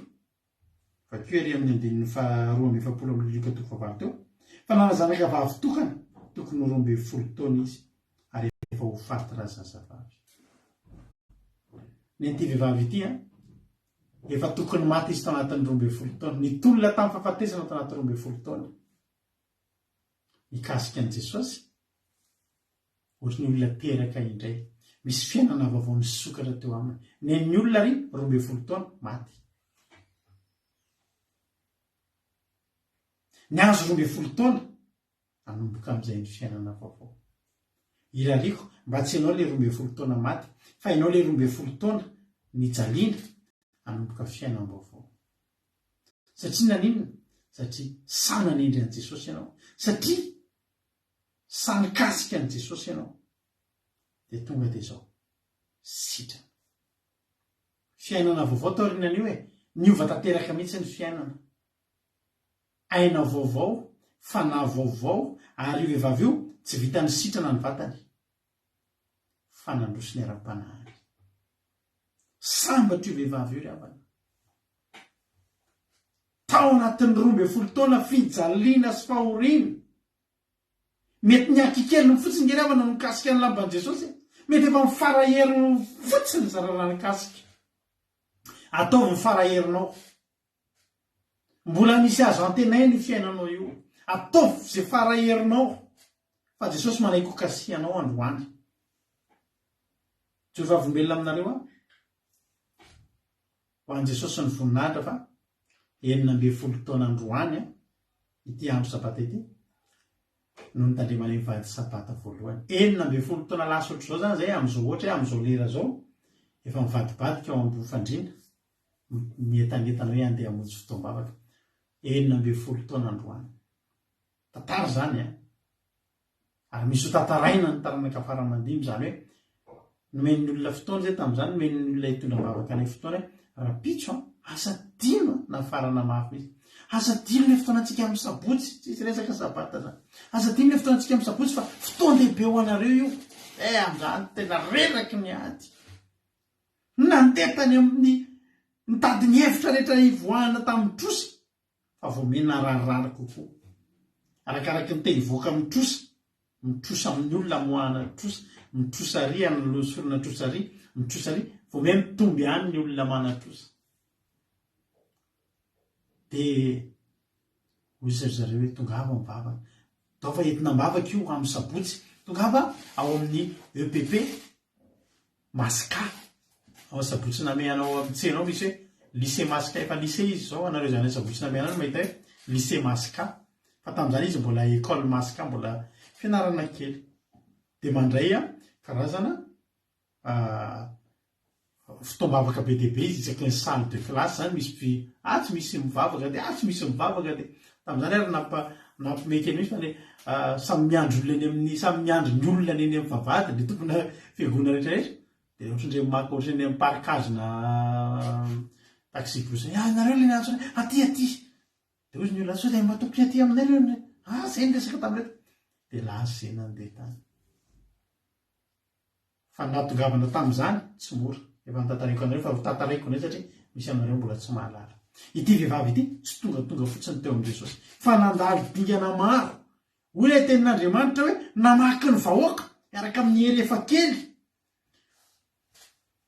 Vakio ery amin'ny andininy faha 42 amin'ny Lioka toko fahavalo teo, fa nanana zanaka vavy tokana, tokony ho 12 taona izy, ary efa ho faty razazavavy. Nen'ity vehivavy ity an, efa tokony maty izy tao anatin'ny 12 taona, nitolona tamin'ny fahafatesana tao anatin'ny 12 taona. Nikasika an'i Jesosy, Ohatry ny olona teraka indray. Misy fiainana vaovao nisokatra teo aminy. Nen'ny olona ry 12 taona, maty. Ny azy 12 taona, nanomboka amin'izay ny fiainana vaovao. Irariako mba tsy ianao ilay 12 taona maty, fa ianao ilay 12 taona nijaliana, hanomboka fiainam-baovao. Satria naninona? Satria sahy nanendry an'i Jesosy ianao. Satria Sahy nikasika an'i Jesosy ianao dia tonga dia izao, sitrana. Fiainana vaovao taorianan'io e, niova tanteraka mihitsy ny fiainana. Aina vaovao, fanahy vaovao ary io vehivavy io tsy vitan'ny sitrana ny vatany fa nandroso ny ara-panahiny. Sambatra io vehivavy io ry havana. Tao anatin'ny 12 taona fijaliana sy fahoriana, mety ny akikeliny fotsiny nge ry havana no nikasika ny lamban'i Jesosy e. Mety efa ny fara heriny fotsiny zara raha nikasika. Ataovy ny fara herinao. Mbola misy azo antenaina io fiainanao io. Ataovy izay fara herinao fa Jesosy manaiky ho kasihanao androany. Joro vavolombelona aminareo aho. Ho an'i Jesosy ny voninahitra fa 16 taona androany ity andro sabata ity no nitandremanay mivady sabata voalohany. 16 taona lasa ohatr'izao izany izay amin'izao ohatra hoe amin'izao lera izao efa mivadibadika ao ambony fandriana mientanentana hoe handeha hamonjy fotoam-bavaka. 16 taona androany. Tantara izany an! Ary misy ho tantaraina ny taranaka fara aman-dimby, izany hoe nomen'ny olona fotoana izay tamin'izany, nomen'ny olona hitondra am-bavaka anay fotoana hoe rahampitso an, aza adino an, nafarana mafy mihitsy, aza adino ilay fotoanantsika amin'ny sabotsy, tsisy resaka sabata izany, aza adino ilay fotoanantsika amin'ny sabotsy fa fotoan-dehibe ho anareo io, eh amin'izany tena reraky ny ady. Nandeha tany amin'ny nitady ny hevitra rehetra hivoahana tamin'ny trosa fa vao miha nararirary kokoa. Arakaraky ny te hivoaka amin'ny trosa, mitrosa amin'ny olona amoahana trosa, mitrosa ary anolosorona trosa ary, mitrosa ary, vao miha mitombo ihany ny olona manan-trosa. Dia hoy ry zareo hoe tongava mivavaka. Atao fa entina am-bavaka io amin'ny sabotsy. Tongava ao amin'ny EPP Masca. Ao Sabotsy Namehana ao amin'ny tsena ao misy hoe Lycée Masca. Efa lycée izy izao, anareo izay any Sabotsy Namehana any mahita hoe Lycée Masca. Fa tamin'izany izy mbola école Masca, mbola fianarana kely. Dia mandray karazana fotoam-bavaka be dia be izy isaky ny salle de classe zany misy mpi atsy misy mivavaka dia atsy misy mivavaka dia tamin'izany ary nampa nampiomehy kely mihitsy fa le samy miandry olona eny amin'ny samy miandry ny olona eny amin'ny vavahady ny tompona fiangonana rehetra rehetra dia ohatran'ireny maka ohatran'ny amin'ny parcage-na taxi brousse ah nareo le niantso anay aty aty dia hoy ny olona sao dia mba tokony aty aminay reo ah zay ny resaka tamin'ireto dia lasa zay nandeha tany Fa ny nahatongavana tamin'izany, tsy mora. Efa notantaraiko anareo fa ho tantaraiko indray satria misy aminareo mbola tsy mahalala. Ity vehivavy ity tsy tongatonga fotsiny teo amin'i Jesosy, fa nandalo dingana maro. Hoy ilay tenin'Andriamanitra hoe namaky ny vahoaka miaraka amin'ny hery efa kely.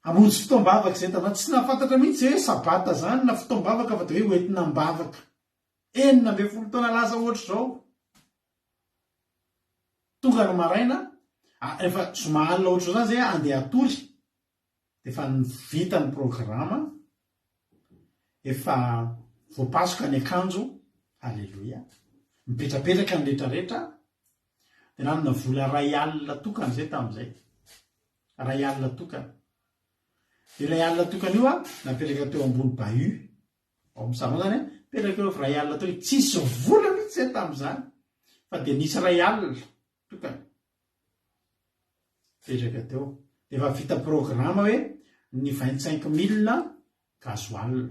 Hamonjy fotoam-bavaka izay tamin'izany. Tsy nahafantatra mihitsy izay hoe sabata izany na fotoam-bavaka fa dia hoe hoentina am-bavaka. 16 taona lasa ohatr'izao. Tonga ny maraina, rehefa zoma alina ohatr'izao zany zay andeha hatory, dia efa vita ny programa, efa voapasoka ny akanjo, aleloia, mipetrapetraka ny retraretra, dia nanana vola ray alina tokana zay tamin'izay, ray alina tokana. Dia ray alina tokana io an, napetraka teo ambony bahut, ao amin'ny salon zany an, mipetraka eo ray alina tokana, tsisy vola mihitsy zay tamin'izany, fa dia nisy ray alina tokana. Mipetraka teo. Dia efa vita programa hoe ny 25 mille gasoil.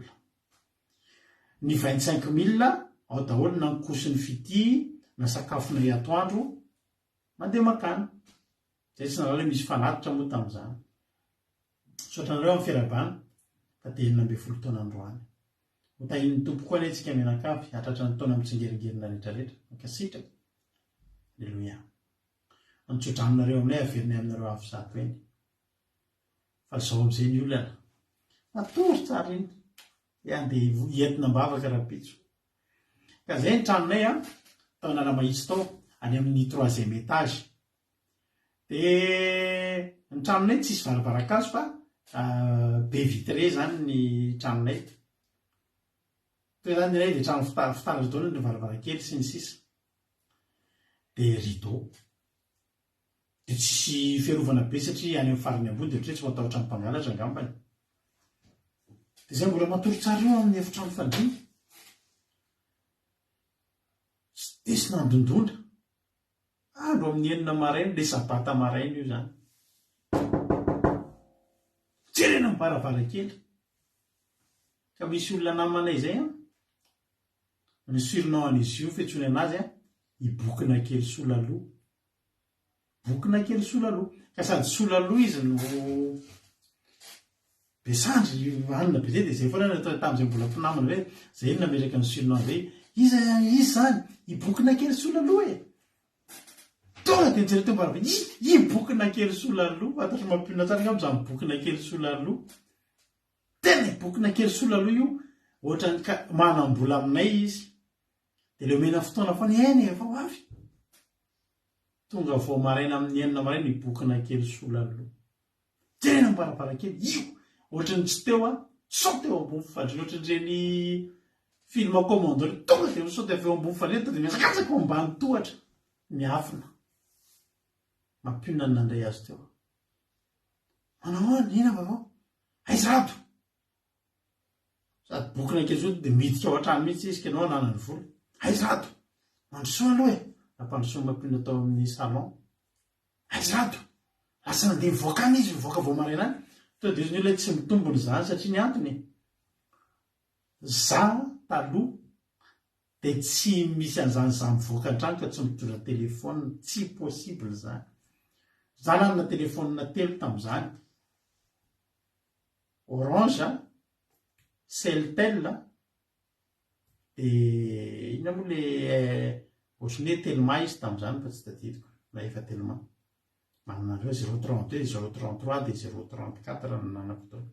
Ny 25 mille ao daholo na ny kosin'ny fitia na sakafonay atoandro mandeha mankany. Zay tsy nahalala hoe misy fanatitra moa tamin'izany. Misaotra anareo amin'ny fiarahabana fa dia 16 taona androany. Ho tahian'ny Tompo koa anie tsika mianakavy hahatratra ny taona mitsingeringerina rehetrarehetra. Mankasitraka. Aleloia. Ny tsodranonareo aminay averinay aminareo avo zato eny. Fa zao amizay ny olana. Matory tsara iny. Dia andeha hientina am-bavaka rahampitso. Ka zay ny tranonay an, tao Analamahitsy tao, any amin'ny troisième étage. Dia ny tranonay tsisy varavaran-kazo fa baie vitrée zany ny tranonay. Toy izany ny anay dia trano fitaratra daholo ny varavarankely sy ny sisa. Dia rideau. Dia tsisy fiarovana be satria any amin'ny farany ambony dia ohatran'ny hoe tsy matahotra ny mpangalatra angambany. Dia izay mbola matory tsara eo amin'ny efitrano fandriana. Tsy dia sy nandondona. Andro amin'ny enina maraina, ilay sabata maraina io izany. Jerena ny varavarankely. Ka misy olona namanay izay an, ny surnom an'izy io fiantsoany anazy an, i Bokona kely solaloha. Bokona kely solaloha. Ka sady solaloha izy no be sandry, anona be zay dia zay foana no atao tamin'izay mbola mpinamana hoe zay no nametraka ny surnom zay. Iza iza izany? I Bokona kely solaloha e! Tonga dia nijery teo am-baravarankely, i i Bokona kely solaloha. Fantatro mampionona tsara angamba izany Bokona kely solaloha. Tena i Bokona kely solaloha io, ohatran'ny ka manam-bola aminay izy. Dia le omena fotoana foana, eny e, efa ho avy. Tonga vao maraina amin'ny enina maraina i Bokona kely solaloha. Tena am-baravarankely, io! Ohatran'ny tsy teo aho, saute eo ambony fandriana ohatran'ireny film commando ireny, tonga dia misaute avy eo ambony fandriana, tonga dia mihazakazaka eo ambany tohatra, miafina. Mampionona ny nandray azy teo. Manao ahoana? Inona vaovao? Aiza Rado? Sady bokona kely zao dia miditra ao an-trano mihitsy izy k'ianao ananany vola. Aiza Rado? Mandrosoa aloha e! Nampandrosoan'i Mampionona tao amin'ny salon. Aiza Rado? Lasa nandeha nivoaka any izy, nivoaka vao maraina any. Tonga dia izy ny olona tsy mitombina izany satria ny antony e, za taloha dia tsy misy an'izany za mivoaka an-trano ka tsy mitondra téléphone, tsy possible izany. Za nanana téléphone telo tamin'izany, Orange, Celtel, dia inona moa le ohatran'ny hoe Telma izy tamin'izany fa tsy tadidiko na efa Telma. Manana an'ireo 032, 033 dia 034 no nanako tao.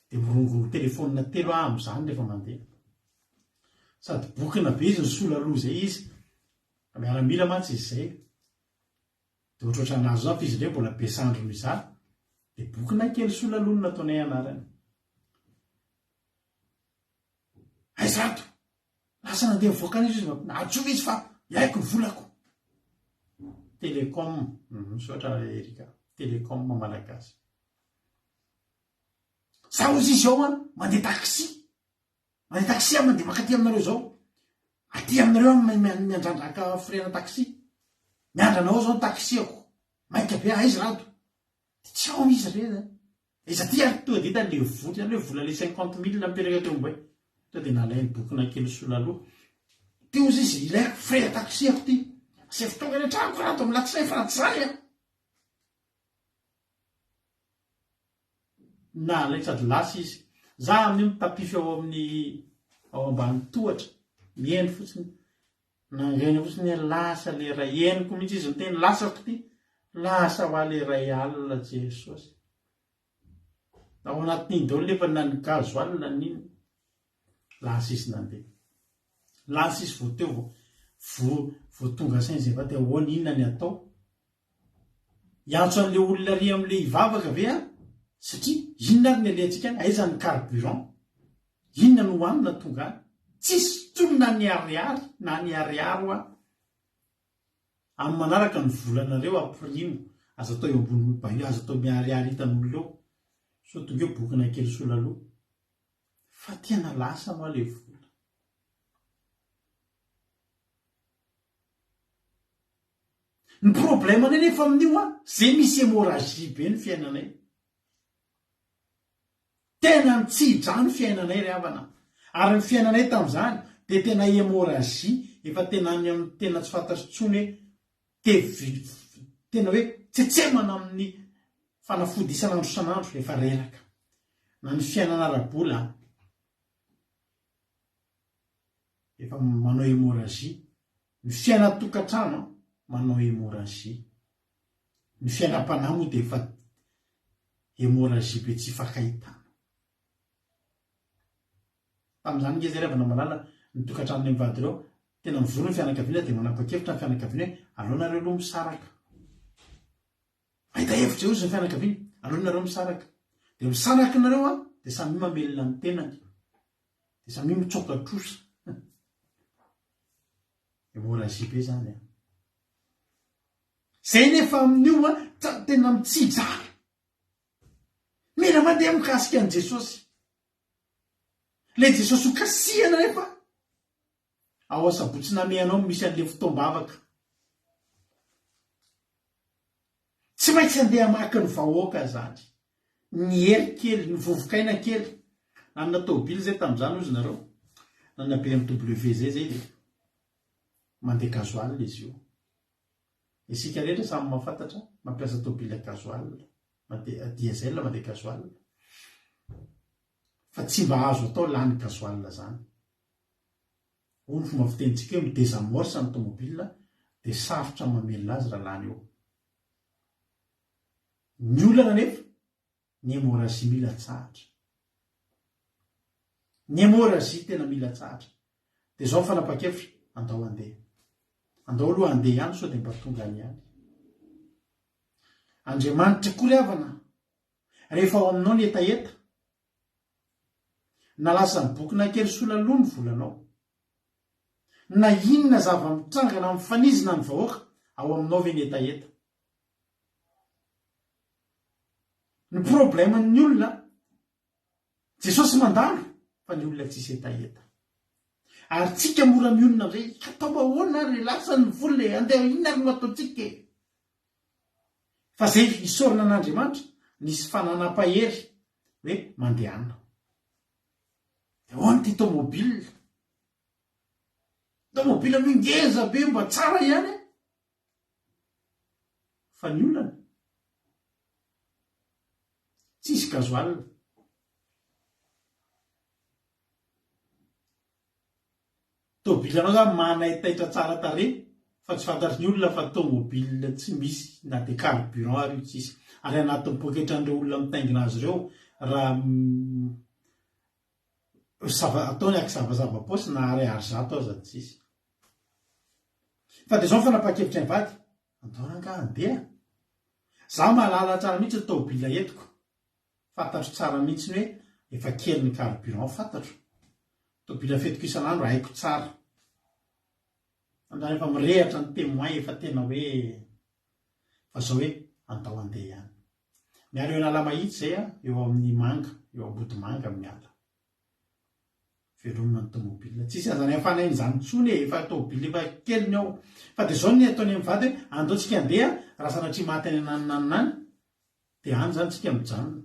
Dia mirongo telefaonina telo aho amin'izany rehefa mandeha. Sady bokona be izy ny solaloha izay izy. Miaramila mantsy izy izay. Dia ohatrohatran'ny azo izany fa izy indray mbola be sandry noho izaho. Dia bokona kely solaloha no nataonay anarany. Aiza ato? Lasa nandeha nivoaka any izy izy Antsoy izy fa ilaiko ny volako. Telecom, misaotra Erika. Telecom malagasy. Za ozy izy ao an, mandeha taxi. Mandeha taxi aho mandeha mankaty aminareo zao. Aty aminareo aho miandrandraka frais-na taxi. Miandry anao zao ny taxi-ako. Maika be, aiza Rado? Tsy ao izy ireny an. Aiza aty ary tonga dia hita le vola, izany hoe vola le 50 mille mipetraka teo ambony. Tonga dia nalainy bokona kely solaloha. Teo izy izy, ilaiko frais taxi ako ty. Asaivo tonga any an-tranoko Rado amin'ny latsinainy fa raha tsy izany an. Nalainy sady lasa izy. Za amin'io mitapify ao amin'ny ao ambany tohatra, mihaino fotsiny. Nangaina fotsiny hoe lasa le ray, henoko mihitsy izy niteny lasako ty, lasa hoa le ray alina Jesosy. Ao anatin'iny daholo nefa na ny gasoil na n'inona. Lasa izy nandeha. Lasa izy vao teo vao vao tonga saina izy avy dia ahoana inona ny atao. Hiantso an'le olona ary amin'le hivavaka ve aho? Satria inona ary ny alehantsika any? Aiza ny carburant? Inona no hohanina tonga any? Tsisy intsony na ny ariary na ny ariary hoa. Amin'ny manaraka ny volanareo ampirimo, aza atao eo ambony bahut, aza atao miharihary hitan'olona eo. Sao tonga eo bokona kely solaloha. Fa tena lasa moa le vola. Ny problème anay nefa amin'io an, zay misy hémorragie be ny fiainanay. Tena mitsidra ny fiainanay ry havana. Ary ny fiainanay tamin'izany dia tena hémorragie, efa tena any amin'ny tena tsy fantatro intsony hoe te tena hoe tsetsemana amin'ny fanafody isan'andro isan'andro, efa reraka. Na ny fiainana ara-bola an. Efa manao hémorragie. Ny fiainan-tokantrano manao hémorragie. Ny fiainam-panahy moa dia efa hémorragie be tsy ifankahitana. Tamin'izany nge zay ry havana malala, ny tokantranonay mivady ireo, tena mivory ny fianakaviana dia manapa-kevitra ny fianakaviana hoe aleo nareo aloha misaraka. Mahita hevitra eo izy ny fianakaviana, aleo nareo misaraka. Dia misaraka nareo an, dia samia mamelona ny tenany. Dia samia mitsoaka trosa. Hémorragie be zany an. Zay nefa amin'io an, tena mitsijara. Mila mandeha mikasika an'i Jesosy. Ilay Jesosy ho kasihana nefa ao Asabotsy Namehana ao misy an'ilay fotoam-bavaka. Tsy maintsy andeha hamaky ny vahoaka zany. Ny hery kely, ny vovok'aina kely. Nanana tôbily zay tamin'izany hozy nareo. Nanana BMW zay zay dia mandeha gasoil izy io. Isika rehetra samy mahafantatra mampiasa tôbily gasoil, mandeha diesel mandeha gasoil. Fa tsy mba azo atao lany gasoil zany. Hoy ny fomba fitenintsika hoe mi-desamorce ny tomobile dia sarotra mamelona azy raha lany eo. Ny olana anefa, ny hémorragie mila atsahatra. Ny hémorragie tena mila atsahatra. Dia izao ny fanapahan-kevitra, andao handeha. Andao aloha handeha ihany sao dia mba tonga any ihany. Andriamanitra koa ry havana, rehefa ao aminao ny hetaheta, Na lasa bokona kely sola loha ny volanao. Na inona zava-mitranga na mifanizina ny vahoaka, ao aminao ve ny hetaheta? Ny problème ny olona, Jesosy mandalo fa ny olona tsisy hetaheta. Ary tsika mora mionona amizay, hatao ahoana ary e, lasa ny vola e, andeha inona ary no ataontsika e? Fa zay isaorana an'Andriamanitra, nisy fananam-pahery hoe mandehana. Dia ahoana ity tomobile? Tomobile aloha ngeza be mba tsara ihany e. Fa ny olana, tsisy gasoil. Tomobilanao zany manaitaitra tsara tarehy fa tsy fantatry ny olona fa tomobile tsy misy na dia carburant ary io tsisy. Ary anatin'ny poketran'ireo olona mitaingina azy ireo raha sava ataony akizavazava paosy na ariary zato aza tsisy. Fa dia izao ny fanapahan-kevitra mivady, andao rangaha handeha. Za mahalala tsara mihitsy ny tomobile entiko. Fantatro tsara mihitsy ny hoe efa kely ny carburant fantatro. Tobila fetiko isan'andro haiko tsara. Andany efa mirehatra ny témoin efa tena hoe fa zao hoe andao andeha ihany. Miala eo Analamahitsy zay aho eo amin'ny manga, eo Ambodimanga miala. Velomina ny tomobile. Tsisy an'izany hafanaina izany intsony e, efa tobile efa kely ny ao. Fa dia zao ny ataony amin'ny vady hoe andao tsika andeha raha sanatria maty any ananonanona any Dia any izany tsika mijanona.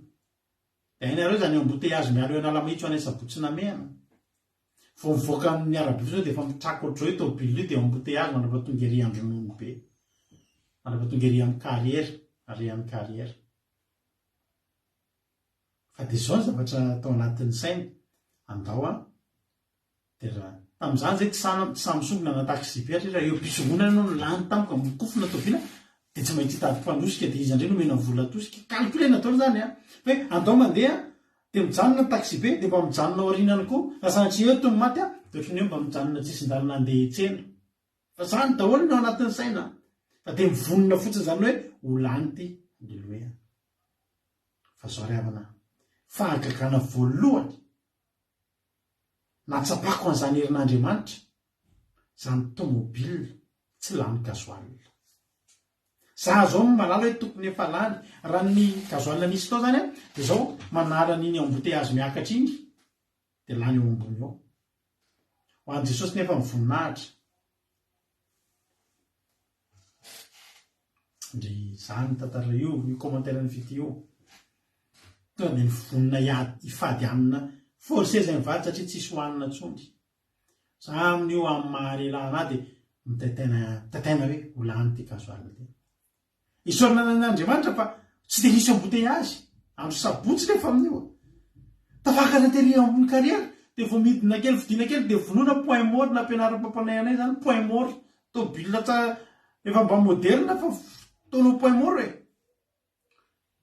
Dia hainareo izany embouteillage miala eo Analamahitsy ho any Sabotsy Namehana. Vao mivoaka amin'ny arabe fotsiny dia efa mitraka ohatr'izao io tôbily io dia embouteillage mandrapa tonga ery Andronono be. Mandrapa tonga ery amin'ny carrière, ary amin'ny carrière. Fa dia izao ny zavatra tao anatin'ny saina, andao an, Dia raha tamin'izany zay tsy samy tsy samy misongona na taxi-be satria raha eo am-pisongonana ianao no lany tampoka mikofona tobila dia tsy maintsy hitady mpanosika dia iza indray no omena vola tosika. Calculena daholo izany an! Fa hoe andao mandeha dia mijanona ny taxi-be dia mba mijanona aorianany koa raha sanatria eo toy ny maty an! Dia ohatran'ny hoe mba mijanona an-tsisin-dalana handeha hiantsena. Fa izany daholo no ao anatin'ny saina. Fa dia mivonona fotsiny izany hoe ho lany ity. Aleloia. Fa zao ry havana, fahagagana voalohany nahatsapako an'izany herin'Andriamanitra, izany tomobile tsy lany gasoil. Za zao malala hoe tokony efa lany, raha ny gasoil nisy tao zany an, dia zao manala an'iny embouteillage miakatra iny, dia lany eo ambony eo. Ho an'i Jesosy nefa ny voninahitra. Ndry zany tantara io, io commentaire ny fitia io. Tonga dia nivonona hiady hifady hanina forcé zay mivady satria tsisy hohanina tsony. Za amin'io amin'ny maha lehilahy anah dia mitaitaina mitaitaina hoe ho lany ity gasoil ity. Isaorana an'Andriamanitra fa tsy dia nisy embouteillage, andro sabotsy nefa amin'io. Tafakatra tery ambony carrière dia vao midina kely fidina kely dia vonoina point mort nampianarin'ny papanay anay zany point mort tôbila tsa efa mba moderna fa fotoana point mort e.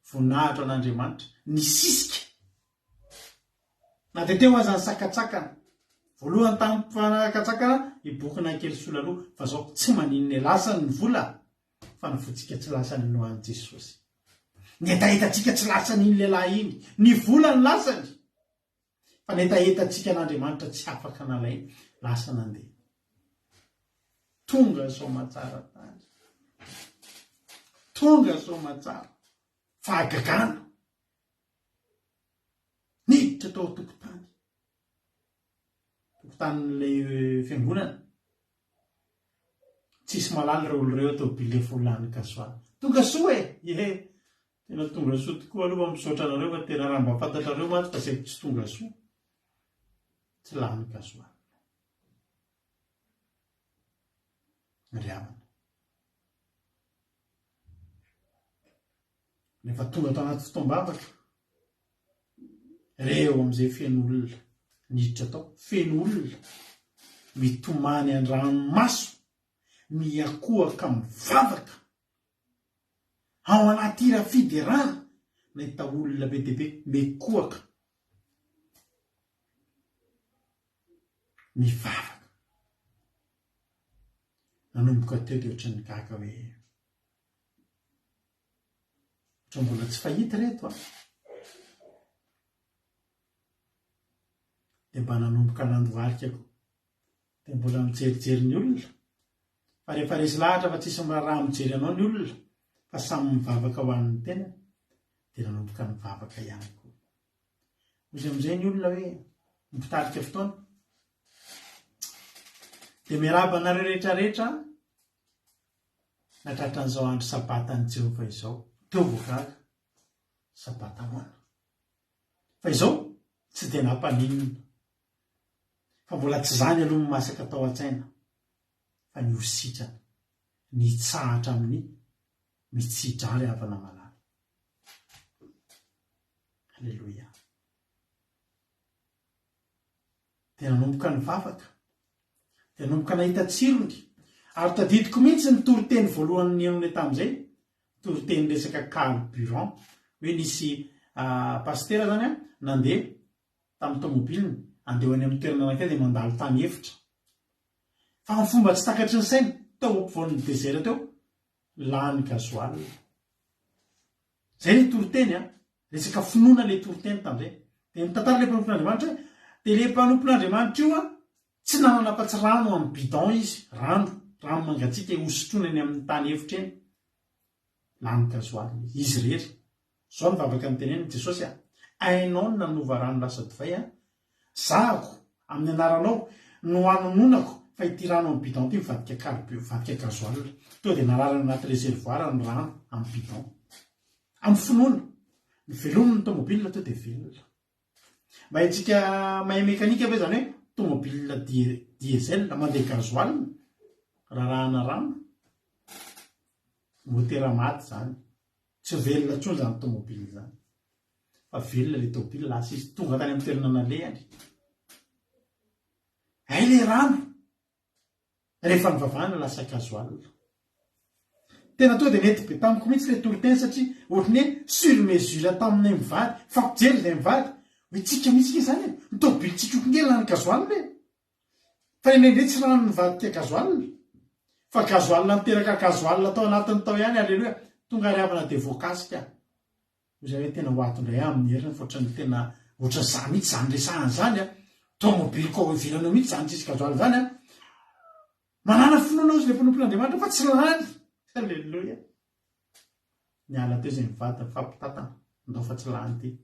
Voninahitra an'Andriamanitra. Nisisika. Na dia teo aza ny sakantsakana. Voalohany tamin'ny fanakatsakana i Bokona kely sola aloha fa zao tsy maninona e lasany ny vola fa ny fontsika tsy lasany no an'i Jesosy. Ny hetahetantsika tsy lasan'iny lehilahy iny. Ny vola no lasany. Fa ny hetahetantsika an'Andriamanitra tsy afaka nalainy. Lasa nandeha. Tonga soamatsara tany. Tonga soamatsara. Fahagagana. Niditra tao an-tokotany. Tokotanin'ilay fiangonana. Tsisy mahalala ireo olona ireo atao bile volany gasoil. Tonga soa e! Ie! Tena tonga soa tokoa aloha fa misaotra anareo fa tena raha mba fantatrareo mantsy fa saiko tsy tonga soa. Tsy lany gasoil. Ry havana. Rehefa tonga tao anaty fotoam-bavaka, reo amin'izay feno olona niditra tao, feno olona mitomany an-dranomaso, miakohaka mivavaka ao anaty hira fiderana, nahita olona be dia be mikohaka mivavaka. Nanomboka teo dia ohatran'ny gaga hoe Ohatran'ny mbola tsy fahita ireto an! Dia mba nanomboka nandohalika koa. Dia mbola mijerijery ny olona. Fa rehefa resy lahatra fa tsisy miraharaha mijery anao ny olona fa samy mivavaka ho an'ny tenany, dia nanomboka nivavaka ihany koa. Hoy amin'izay ny olona hoe, mpitarika fotoana. Dia miarahaba anareo rehetra rehetra Nahatratra an'izao andro Sabatan'i Jehovah izao. Teo vao gaga. Sabata ahoana? Fa izao tsy dia nampaninona. Fa mbola tsy izany aloha no masaka tao an-tsaina, fa ny ho sitrana, ny hitsahatra amin'ny mitsi-drà ry havana malala. Aleloia. Dia nanomboka nivavaka. Dia nanomboka nahita tsirony. Ary tadidiko mihitsy ny toriteny voalohany nihaonay tamin'izay, toriteny resaka carburant, hoe nisy pasitera zany an, nandeha tamin'ny tomobiliny, handeha ho any amin'ny toerana anankiray dia mandalo tany efitra. Fa amin'ny fomba tsy takatry ny sainy, tao ampovoan'ny désert teo, lany gasoil. Zay le toriteny an! Resaka finoana le toriteny tamzay. Dia nitantara le mpanompon'Andriamanitra hoe, dia le mpanompon'Andriamanitra io an, tsy nanana afa-tsy rano amin'ny bidon izy, rano, rano mangatsiaka hosotroina eny amin'ny tany efitra eny. Lany gasoil izy, izy irery. Zao ny vavaka noteneniny, Jesosy a, hainao ny nanova rano lasa divay an, Zahako, amin'ny anaranao, no anononako fa ity rano amin'ny bidon ity mivadika carbu, mivadika gasoil. Tonga dia nararany anaty réservoir ny rano amin'ny bidon. Amin'ny finoana. Novelominy ny tomobile tonga dia velona. Mba haintsika mahay mekanika ve izany hoe tomobile diesel mandeha gasoil, rarahana rano? Motera maty izany. Tsy ho velona intsony izany tomobile izany. Fa velona ilay tôbily, lasa izy, tonga tany amin'ny toerana nalehany. Hay ilay rano, rehefa nivavahana lasa gasoil. Tena tonga dia nety be tamiko mihitsy ilay toriteny satria ohatran'ny hoe sur mesure taminay mivady, fampijery ilay mivady, hoe tsika mihitsy nge izany e, ny tôbilintsika io koa nge lany gasoil e. Fa indraindray tsy rano nivadika gasoil. Fa gasoil niteraka gasoil tao anatiny tao ihany, aleloia. Tonga ary havana dia voakasika. Hoy izahay hoe tena ho ato indray aho amin'ny heriny fa ohatran'ny tena ohatran'ny za mihitsy izany resahana izany a. Tomobiliko ao ivelany ao mihitsy izany tsisy gasoil izany a. Manàna finoana hozy ilay mpanompon'Andriamanitra fa tsy lany. Aleloia. Niala teo izay mivady nifampitantana. Ndao fa tsy lany ity.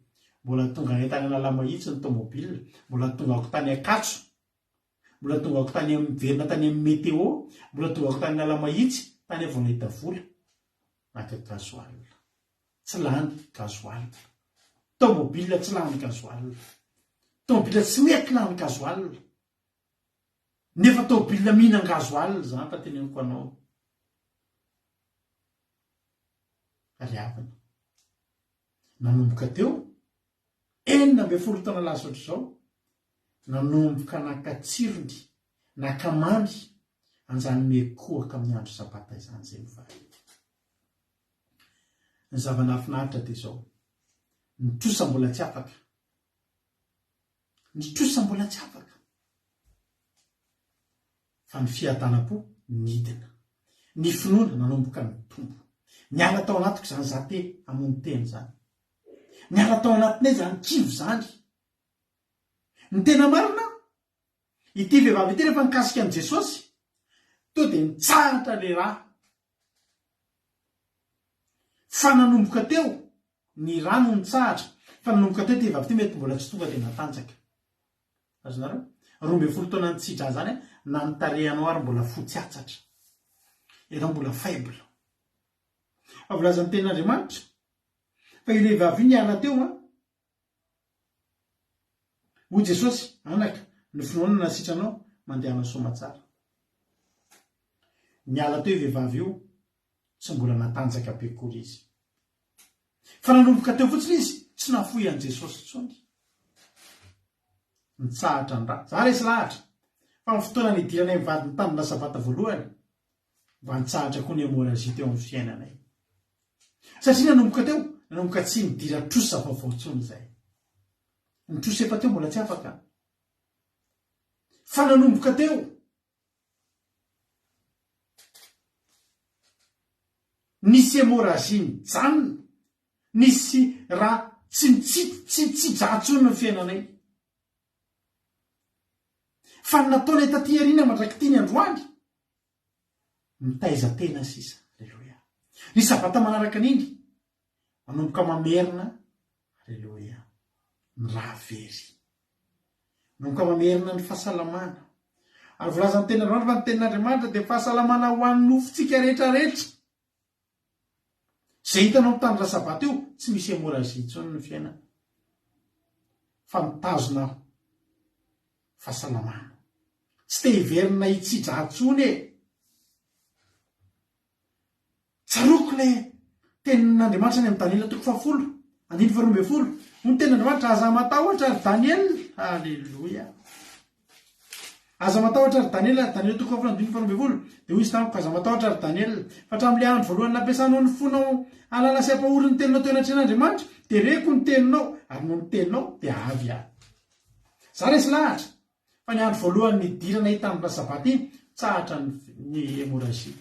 Mbola tonga anay tany Analamahitsy ny tomobile, mbola tongako tany Ankatso, mbola tongako tany amin'ny miverina tany amin'ny Météo, mbola tongako tany Analamahitsy, tany aho vao nahita vola. Naka gasoil. Tsy lany gasoil. Tomobile tsy lany gasoil. Tomobile tsy mety lany gasoil. Nefa tôbila mihinan-gasoil zany fa teneniko anao ry havana. Nanomboka teo, 16 taona lasa ohatr'izao, nanomboka naka tsirony, naka mamy an'izany miekohoka amin'ny andro sabata izany izay mivady. Ny zava-nahafinaritra dia izao, ny trosa mbola tsy afaka, Ny trosa mbola tsy afaka. Fa ny fiadanam-po nidina. Ny finoana nanomboka nitombo. Niala tao anatiko izany za te hamono tena izany. Niala tao anatinay izany kivy izany. Ny tena marina, ity vehivavy ity rehefa nikasika an'i Jesosy, to dia nitsahatra le ra. Fa nanomboka teo, ny rà no nitsahatra, fa nanomboka teo ity vehivavy ity mety mbola tsy tonga dia natanjaka. Azonareo? 12 taona nitsidra zany an, na ny tarehanao ary mbola fotsy atsatra. Ianao mbola faible. Fa voalazan'ny tenin'Andriamanitra fa io vehivavy io niala teo an, Hoy Jesosy, Anaka, ny finoana nahasitra anao, mandehana soamatsara. Niala teo io vehivavy io, tsy mbola natanjaka be akory izy. Fa nanomboka teo fotsiny izy, tsy nahafoy an'i Jesosy intsony. Nitsahatra ny ra. Za resy lahatra, fa ny fotoana nidiranay mivady nitandrina sabata voalohany, mba nitsahatra koa ny hémorragie teo amin'ny fiainanay. Satria nanomboka teo, nanomboka tsy nidira trosa vaovao intsony izay. Ny trosa efa teo mbola tsy afaka. Fa nanomboka teo, nisy hémorragie nijanona, nisy ra tsy nitsitsy tsy nitsidra intsony ny fiainanay. Fa ny nataonay taty aoriana mandrak'ity ny androany, Mitaiza tena sisa. Aleloia. Ny sabata manaraka an'iny, manomboka mamerina, aleloia, ny rà very. Manomboka mamerina ny fahasalamana. Ary voalazan'ny tenin'Andriamanitra fa ny tenin'Andriamanitra dia fahasalamana ho an'ny nofontsika rehetra rehetra. Izay hitanao mitandrina sabata io, tsy misy hémorragie intsony ny fiainana. Fa mitazona fahasalamana. Tsy te hiverina hitsidra intsony e! Tsaroako ilay tenin'Andriamanitra any amin'i Daniela toko fahafolo, andininy faharoa ambin'ny folo. Hoy ny tenin'Andriamanitra, Aza matahotra ry Daniela. Aleloia. Aza matahotra ry Daniela, Daniela toko fahafolo andininy faharoa ambin'ny folo. Dia hoy izy tamiko, Aza matahotra ry Daniela, fa hatramin'ilay andro voalohany nampiasanao ny fonao hahalala sy hampahory ny teninao teo anatrehan'Andriamanitra, dia reko ny teninao, ary noho ny teninao dia avy aho. Za resy lahatra fa ny andro voalohany nidiranay tamin'ny Sabata iny, tsahatra ny hémorragie.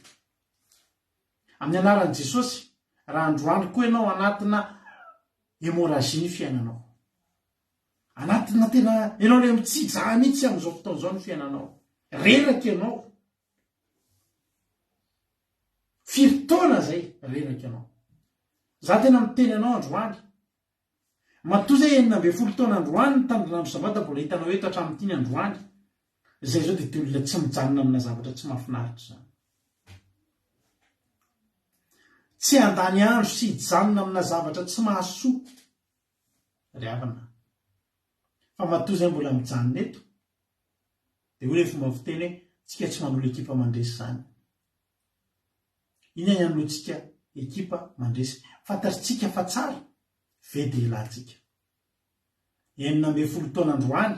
Amin'ny anaran'i Jesosy, raha androany koa ianao anatina hémorragie ny fiainanao. Anatina tena ianao ilay mitsija mihitsy amin'izao fotoana izao ny fiainanao. Reraka ianao. Firy taona izay reraka ianao. Za tena miteny anao androany. Matoa zay 16 taona androany ny tanjona andro sabata mbola hitanao eto hatramin'ity ny androany. Izay izao dia olona tsy mijanona amina zavatra tsy mahafinaritra izany. Tsy handany andro sy hijanona amina zavatra tsy mahasoa ry havana. Fa matoa zay mbola mijanona eto dia hoy ilay fomba fiteny hoe tsika tsy manolo ekipa mandresy izany. Inona ny hanoloantsika ekipa mandresy? Fantatritsika fa tsara ve dia ilantsika? 16 taona androany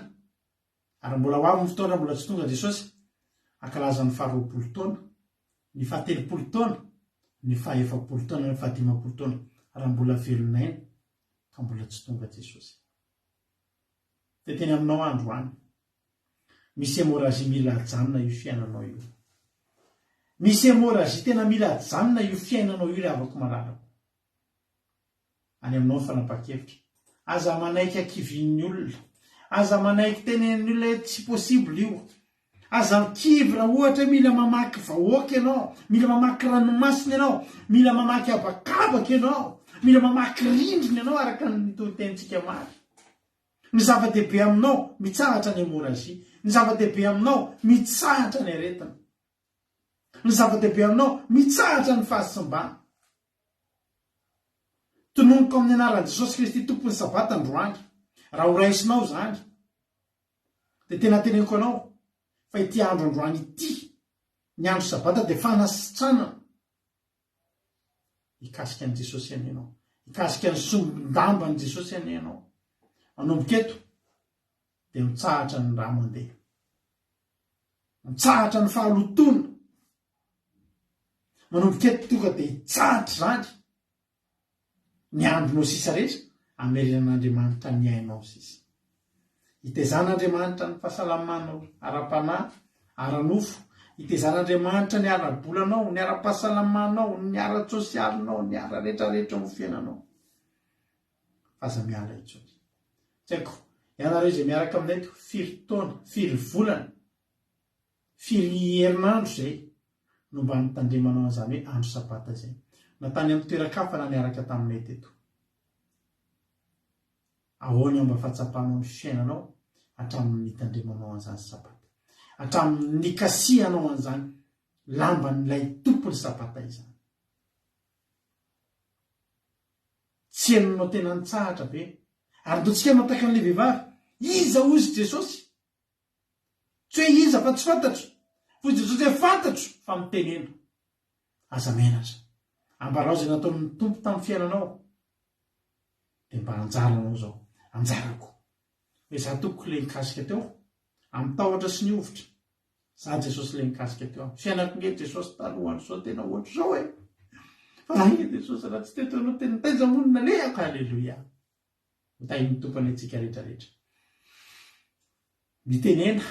ary mbola ho avy ny fotoana raha mbola tsy tonga Jesosy hankalaza ny faharoapolo taona, ny fahatelopolo taona, ny fahaefapolo taona, ny fahadimampolo taona raha mbola velon'aina ka mbola tsy tonga Jesosy. Dia teny aminao aho androany. Misy hémorragie mila ajanona io fiainanao io. Misy hémorragie tena mila ajanona io fiainanao io ry havako malalako. Any aminao ny fanapahan-kevitra. Aza manaiky hakivian'ny olona. Aza manaiky tenenin'ny olona hoe tsy possible io. Aza kivy raha ohatra hoe mila mamaky vahoaka ianao, mila mamaky ranomasina ianao, mila mamaky habakabaka ianao, mila mamaky rindrina ianao araka ny toritenintsika omaly. Ny zava-dehibe aminao, mitsahatra ny hémorragie. Ny zava-dehibe aminao, mitsahatra ny aretina. Ny zava-dehibe aminao, mitsahatra ny fahasimbana. Tononiko amin'ny anaran'i Jesosy Kristy Tompon'ny Sabata androany, raha ho raisinao izany, dia tena teneniko anao fa ity andro androany ity, ny andro Sabata dia fanasitranana. Hikasika an'i Jesosy anie ianao. Hikasika ny sombin-damban'i Jesosy anie ianao. Manomboka eto dia mitsahatra ny rà mandeha. Mitsahatra ny fahalotoana. Manomboka eto tonga dia hitsahatra izany ny andronao sisa rehetra, hamerenan'Andriamanitra ny ainao sisa. Hitezan'Andriamanitra ny fahasalamanao ara-panahy, ara-nofo, hitezan'Andriamanitra ny ara-bolanao, ny ara-pahasalamanao, ny ara-tsosialinao, ny ara-retraretra eo amin'ny fiainanao. Fa aza miala intsony. Tsy haiko, ianareo izay miaraka aminay eto, firy taona, firy volana, Firy herinandro izay no mba nitandremanao an'izany hoe andro sabata izay? Na tany amin'ny toeran-kafa na niaraka taminay teto. Ahoana mba fahatsapanao ny fiainanao hatramin'ny nitandremanao an'izany sabata? Hatramin'ny nikasihanao an'izany lamban'ilay Tompon'ny sabata izany? Tsy henonao tena nitsahatra ve? Ary ndao tsika mataka an'ilay vehivavy, Iza hozy Jesosy? Tsy hoe iza fa tsy fantatro. Hoy Jesosy hoe fantatro fa mitenena. Aza menatra. Ambarao izay nataon'ny Tompo tamin'ny fiainanao. Dia mba anjaranao izao. Anjarako. Hoe za tompoko ilay nikasika teo. Amin'ny tahotra sy ny hovitra. Za Jesosy ilay nikasika teo. Fiainako nge Jesosy talohan'izao tena ohatr'izao e. Fa za nge Jesosy raha tsy teto ianao tena taiza moa no nalehako. Aleloia. Ho tahin'ny Tompo anie antsika rehetra rehetra. Mitenena,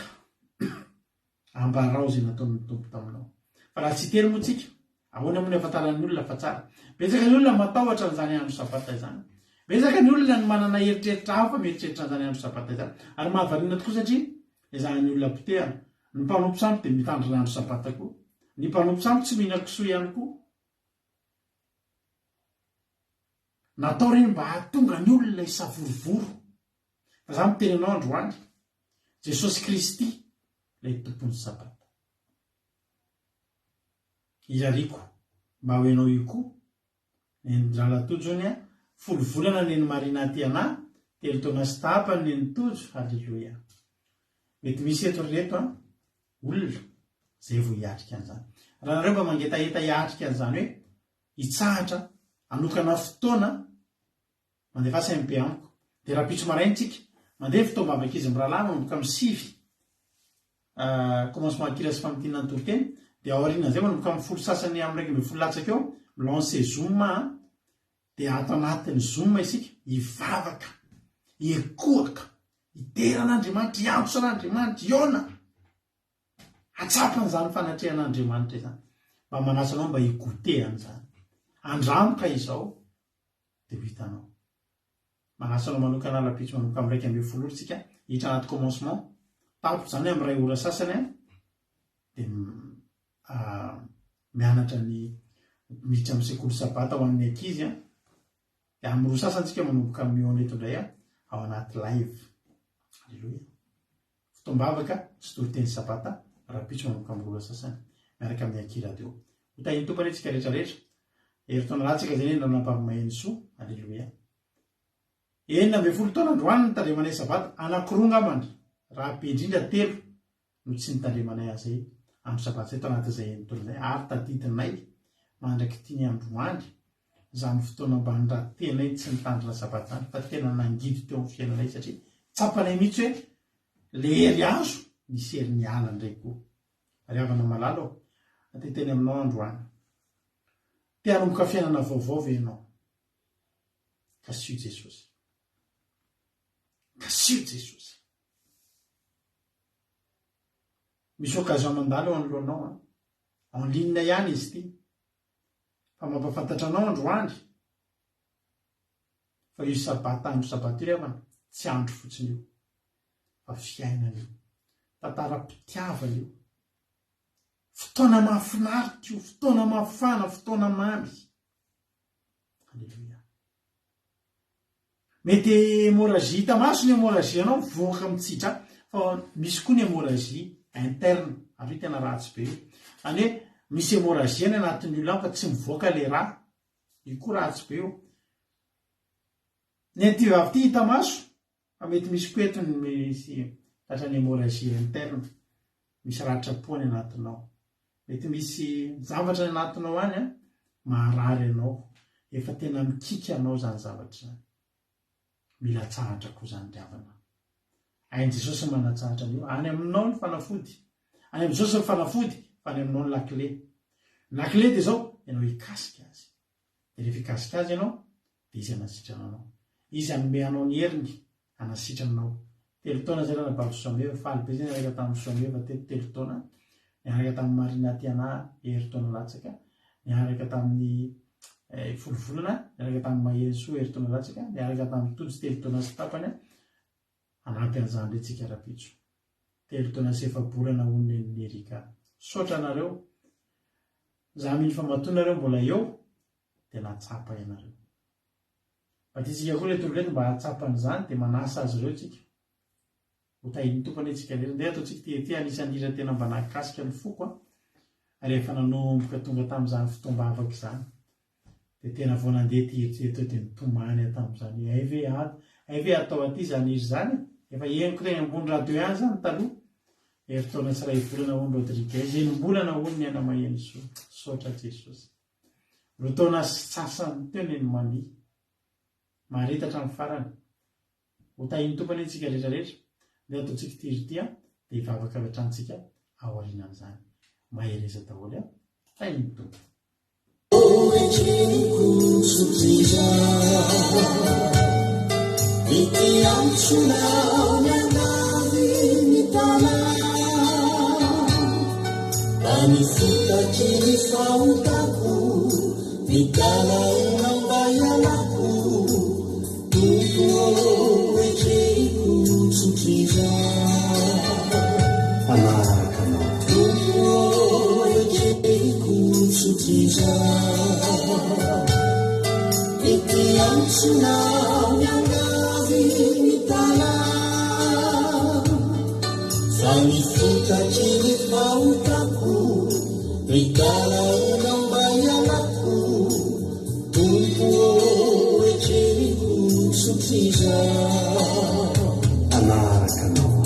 ambarao izay nataon'ny Tompo taminao. Fa raha tsy hiteny moa tsika, ahoana moa ny ahafantaran'ny olona fa tsara? Betsaka ny olona matahotra an'izany andro sabata izany. Betsaka ny olona ny manana eritreritra hafa mieritreritra an'izany andro sabata izany. Ary mahavariana tokoa satria ezahan'ny olona potehana. Ny mpanompo sampy dia mitandrina andro sabata koa. Ny mpanompo sampy tsy mihinan-kisoa ihany koa. Natao ireny mba hahatonga ny olona hisavorovoro. Fa za miteny anao androany, Jesosy Kristy ilay Tompon'ny Sabata. Irariako mba ho ianao io koa, Neny Drala Tojo anie, folo volana Neny Marina aty anà, telo taona sy tapany Neny Tojo, Haleloia. Mety misy eto ry reto an, olona izay vao hiatrika an'izany. Raha nareo mba mangetaheta hiatrika an'izany hoe hitsahatra hanokana fotoana mandefasa MP amiko. Dia rahampitso maraina tsika mandeha fotoam-bavak'izy mirahalahy manomboka amin'ny sivy commencement ankila sy famintinana ny toriteny dia aorianan'izay manomboka amin'ny folo sasany amin'ny 11 latsaka eo mi-lancer zoom an dia ato anatin'ny zoom isika hivavaka hikohaka hidera an'Andriamanitra hiantso an'Andriamanitra hihaona Hahatsapa an'izany fanatrehan'Andriamanitra izany. Mba manasa anao mba hi-goûter an'izany. Andramo ka izao dia ho hitanao. Manasa anao manokana rahampitso manomboka amin'ny 11 ora isika hiditra anaty commencement. Tapitra izany amin'ny iray ora sasany dia mianatra ny miditra amin'ny sekoly sabata ho an'ny ankizy. Dia amin'ny roa sasany isika manomboka mihaona eto indray ao anaty live. Alléluia. Fotoam-bavaka sy toriteny Sabata rahampitso manomboka amin'ny roa ora sasany, miaraka amin'ny Aky Radio. Ho tahin'ny Tompo anie tsika rehetra rehetra. Herintaona latsaka izay anie no nampahamain'ny soa. Aleloia. 16 taona androany nitandremanay Sabata, anankiroa angambany, raha be indrindra telo no tsy nitandremanay azy andro Sabata izay tao anatin'izay enin-taona izay, ary tadidinay mandrak'ity ny androany izany fotoana mba niratenay tsy nitandrina Sabata izany fa tena nangidy teo amin'ny fiainanay satria tsapanay mihitsy hoe le hery azo nisy hery niala indray koa. Ry havana malala ô, te hiteny aminao androany. Te hanomboka fiainana vaovao ve ianao? Kasio Jesosy. Kasio Jesosy. Misy occasion mandalo eo anoloanao an. En ligne ihany izy ity. Fa mampahafantatra anao androany fa io sabata andro sabata io ry havana tsy andro fotsiny io fa fiainana io. Tantaram-pitiavana io. Fotoana mahafinaritra io, fotoana mafana, fotoana mamy. Aleloia. Mety hémorragie hita maso ny hémorragie anao mivoaka mitsitra fa misy koa ny hémorragie interne ary io tena ratsy be io. Zany hoe misy hémorragie any anatin'ny olona any fa tsy mivoaka le rà. Io koa ratsy be io. Ny an'ity vavy ity hita maso fa mety misy koa eto ny misy tratran'ny hémorragie interne. Misy ratram-po any anatinao. Mety misy zavatra any anatinao any an, maharary anao. Efa tena mikiky anao izany zavatra izany. Mila atsahatra koa izany ry havana. Hain'i Jesosy ny manatsahatra an'io. Any aminao ny fanafody. Any amin'i Jesosy ny fanafody, fa any aminao ny lakile. Ny lakile dia izao, ianao hikasika azy. Dia rehefa hikasika azy ianao, dia izy hanasitrana anao. Izy hanome anao ny heriny hanasitrana anao. Telo taona izay ranabavy Soameva, faly be izay niaraka tamin'i Soameva teto telo taona, niaraka tamin'i Marina Tiana herintaona latsaka, niaraka tamin'i eh, folo volana, niaraka tamin'i Maherisoa herintaona latsaka, niaraka tamin'i Tojo telo taona sy tapany, hanampy an'izany indray tsika rapitso. Telo taona sy efa-bolana hono nen'i Erika. Misaotra anareo. Za mino fa matoa nareo mbola eo dia nahatsapa ianareo. Mba tiantsika koa ireto olona ireto mba hahatsapa an'izany dia manasa azy ireo tsika. Ho tahian'ny Tompo anie tsika rehetra. Ndeha ataontsika ity ity anisan'ny hira tena mba nahakasika ny foko an. Rehefa nanomboka tonga tamin'izany fotoam-bavaka izany. Dia tena vao nandeha ity hira ity teo dia nitomany aho tamin'izany hoe hay ve ato, hay ve atao aty izany hira izany e. Efa henoko teny ambony radio ihany izany taloha. Herintaona sy iray volana hono Rodriguez, enim-bolana hono ny aina Mahenosoa. Misaotra Jesosy. Roa taona sy sasany teo neny Mami. Mahareta hatramin'ny farany. Ho tahin'ny Tompo anie tsika rehetra rehetra. Ndeha ataontsika ity hira ity an, dia hivavaka avy hatrany tsika aorianan'izany. Mahereza daholo an. Tahin'ny Tompo. Hanaraka anao. Hanaraka anao aho. Hanaraka anao aho.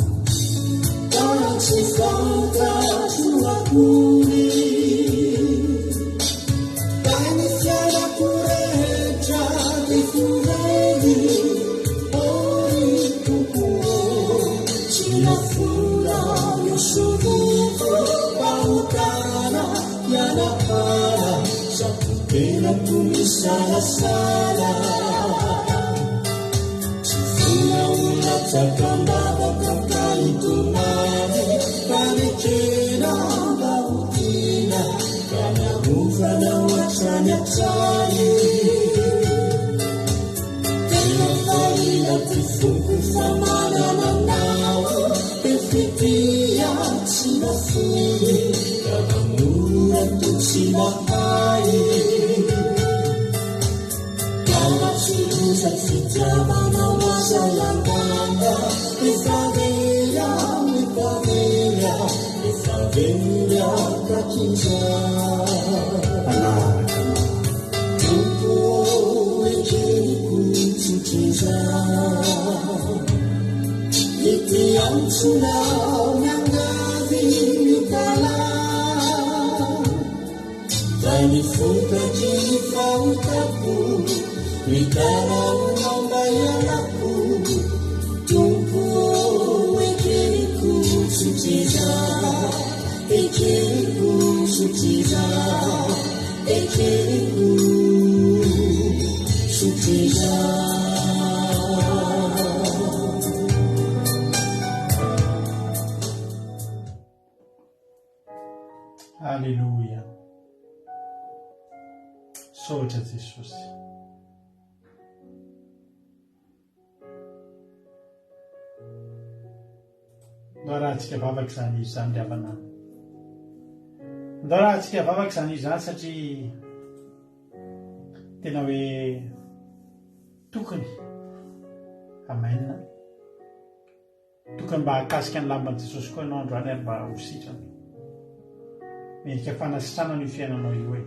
Aleloia. Misaotra Jesosy. Ndao arahantsika vavaka izany hira izany ry havana. Ndao arahantsika vavaka izany hira izany satria tena hoe tokony. Amen. Tokony mba hahakasika ny lamban'i Jesosy koa ianao androany ary mba ho sitrana. Mendrika fanasitranana io fiainanao io e.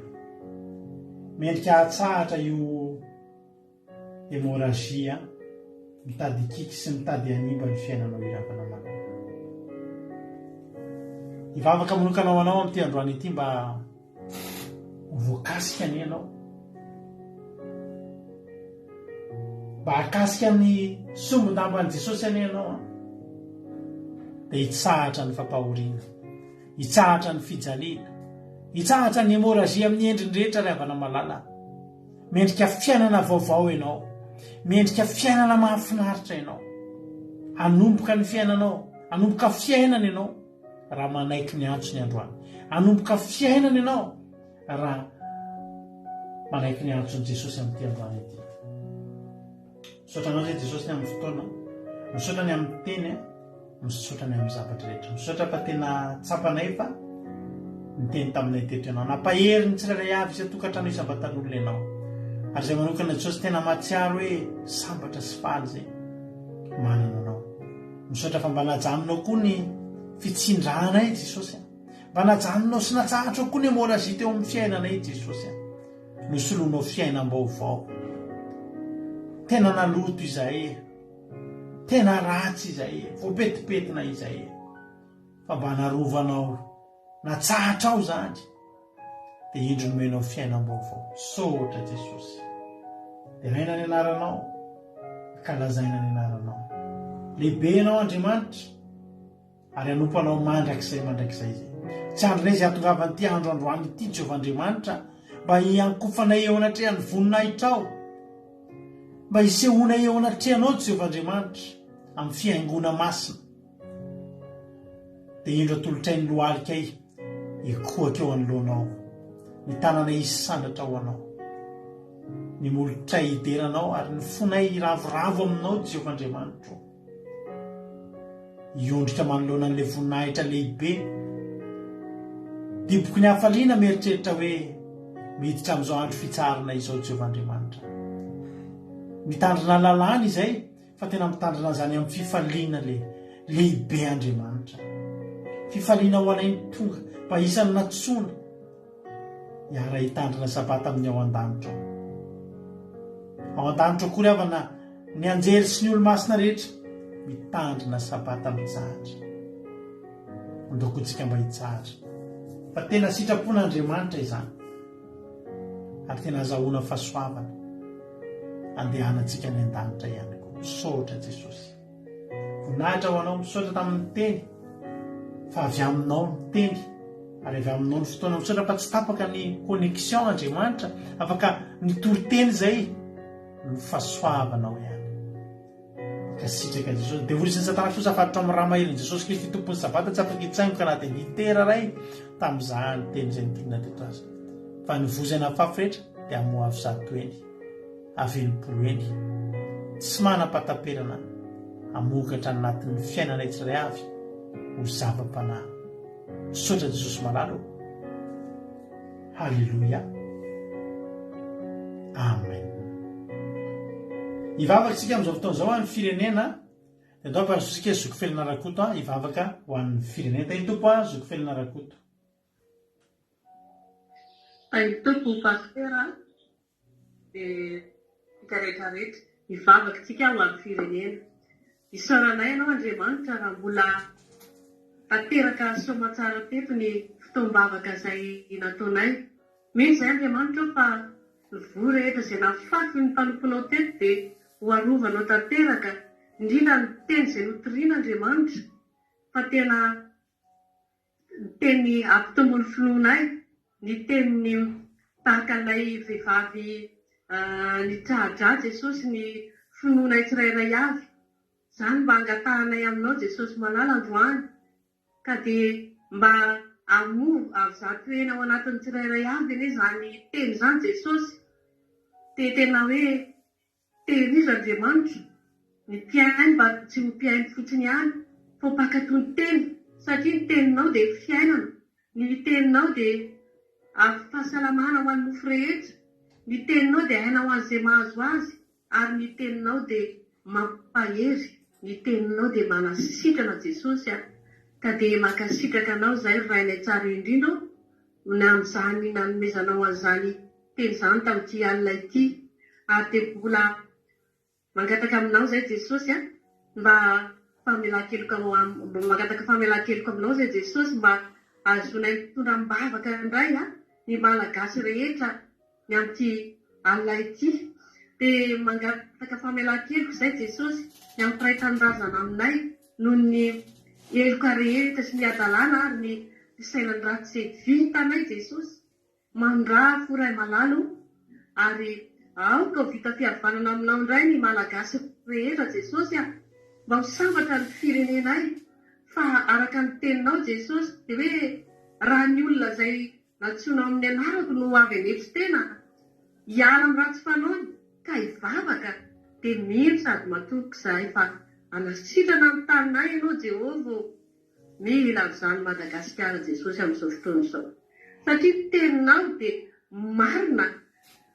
Mendrika hahatsahatra io hémorragie mitady hikiky sy mitady hanimba ny fiainanao io ravana malala. Hivavaka manokana ho anao amin'ity androany ity mba ho voakasika anie ianao. Mba hahakasika ny sombin-damban'i Jesosy anie ianao an. Dia hitsahatra ny fampahoriana, hitsahatra ny fijaliana, hitsahatra ny hémorragie amin'ny endriny rehetra ry havana malala. Mendrika fiainana vaovao ianao. Mendrika fiainana mahafinaritra ianao. Hanomboka ny fiainanao, hanomboka fiainana ianao raha manaiky ny antsony androany. Hanomboka fiainana ianao raha manaiky ny antson'i Jesosy amin'ity androany ity. Misaotra anao izay Jesosy ny amin'ny fotoana, misaotra ny amin'ny teny, misaotra ny amin'ny zavatra rehetra. Misaotra fa tena tsapanay fa niteny taminay teto ianao. Nampahery ny tsirairay avy isan-tokantrano isam-batan'olona ianao. Ary izay manokana Jesosy tena mahatsiaro hoe sambatra sy faly izay manana anao. Misaotra fa mba najanonao koa ny fitsindranay Jesosy a. Mba najanonao sy natsahatrao koa ny hémorragie teo amin'ny fiainanay Jesosy a. Nosoloinao fiainam-baovao. Tena naloto izahay e. Tena ratsy izahay e. Voapetipetina izahay e. Fa mba narovanao, natsahatrao izany. Dia indro nomenao fiainam-baovao. Misaotra Jesosy. Deraina ny anaranao. Ankalazaina ny anaranao. Lehibe ianao Andriamanitra. Ary hanompo anao mandrakizay mandrakizay izay. Tsy andrinay izay hahatongavan'ity andro androany ity, Jehovah Andriamanitra, mba hiankofanay eo anatrehan'ny voninahitrao, mba hisehoanay eo anatrehanao, Jehovah Andriamanitra, amin'ny fihaingoana masina. Dia indro atolotray ny lohalikay hikohaka eo anoloanao, ny tananay hisandratra ho anao, ny molotray hidera anao, ary ny fonay hiravoravo aminao, Jehovah Andriamanitro. Hiondrika manoloana an'ilay voninahitra lehibe. Diboky ny hafaliana mieritreritra hoe miditra amin'izao andro fitsaharana izao Jehovah Andriamanitra. Mitandrina lalàna izay, fa tena mitandrina an'izany amin'ny fifaliana le lehibe Andriamanitra. Fifaliana ho anay ny tonga, mba isan'ny nantsoina. Hiara-hitandrina Sabata amin'ny ao an-danitra ao. Ao an-danitra ao koa ry havana ny anjely sy ny olo-masina rehetra mitandrina Sabata mitsahatra. Andao koa tsika mba hitsahatra. Fa tena sitrapon'Andriamanitra izany. Ary tena azahoana fahasoavana andehanantsika any an-danitra ihany koa. Misaotra Jesosy. Voninahitra ho anao, misaotra tamin'ny teny fa avy aminao ny teny ary avy aminao ny fotoana. Misaotra fa tsy tapaka ny connexion Andriamanitra, afaka nitory teny izay no fahasoavanao ihany. Mankasitraka Jesosy. Devoly sy ny satana kosa afatotra amin'ny rà maherin'i Jesosy Kristy Tompon'ny Sabata tsy afaka hitsaingoka na dia litera iray tamin'izany teny izay nitorina teto aza. Fa ny voa izay nafafy rehetra dia hamoa avy zato eny. avy 60 eny, tsy manam-pahataperana hamokatra anatin'ny fiainanay tsirairay avy ho zava-panahy. Misaotra Jesosy malala ô. Haleloia. Amen. Hivavaka isika amin'izao fotoana izao any firenena. Dia andao ampahazotsika Zoky Felana Rakoto hivavaka ho an'ny firenena. Tahin'ny Tompo a, Zoky Felana Rakoto. Tahin'ny Tompo Pasitera a. Dia tsika rehetra rehetra. Hivavaka tsika ho an'ny firenena. Isaoranay Anao Andriamanitra raha mbola tanteraka soamatsara teto ny fotoam-bavaka izay nataonay. Mino izahay Andriamanitra ô fa ny voa rehetra izay nafafin'ny mpanomponao teto dia ho arovanao tanteraka, indrindra ny teny izay notoriana Andriamanitra fa tena Ny teny hampitombo ny finoanay, ny teniny tahaka an'ilay vehivavy nitraha-drà Jesosy ny finoanay tsirairay avy. Izany mba angatahanay aminao Jesosy malala androany ka dia mba hamoa avy zato heny ao anatin'ny tsirairay avy anie izany teny izany Jesosy. Dia tena hoe tehirizo Andriamanitra ny mpihaino mba tsy ho mpihaino fotsiny ihany fa ho mpankatò ny teny satria ny teninao dia fiainana, ny teninao dia fahasalamana ho an'ny nofo rehetra, ny teninao dia aina ho an'izay mahazo azy ary ny teninao dia mampahery, ny teninao dia manasitrana Jesosy a! Ka dia mankasitraka anao izahay ry Rainay tsara indrindra ô, ny amin'izany nanomezanao an'izany teny izany tamin'ity alina ity, ary dia mbola mangataka aminao izahay Jesosy a, mba famelan-keloka mangataka famelan-keloka aminao izahay Jesosy mba ahazoanay mitondra am-bavaka indray a, ny Malagasy rehetra ny amin'ity alina ity dia mangataka famelan-keloka izay Jesosy ny amin'ny mpiray tanindrazana aminay noho ny heloka rehetra sy ny hadalana ary ny fisainany ratsy izay vitanay Jesosy mandrafo Ray malala o ary aoka ho vita fihavanana aminao indray ny Malagasy rehetra Jesosy a mba ho sambatra ny firenenay fa araka ny teninao Jesosy dia hoe raha ny olona izay Nantsoina amin'ny anarako no ho avy hanetry tena, hiala amin'ny ratsy fanaony ka hivavaka, dia mino sady matoky izahay fa hanasitrana ny taninay Ianao Jehovah ô! Mila an'izany Madagasikara Jesosy amin'izao fotoana izao. Satria ny teninao dia marina,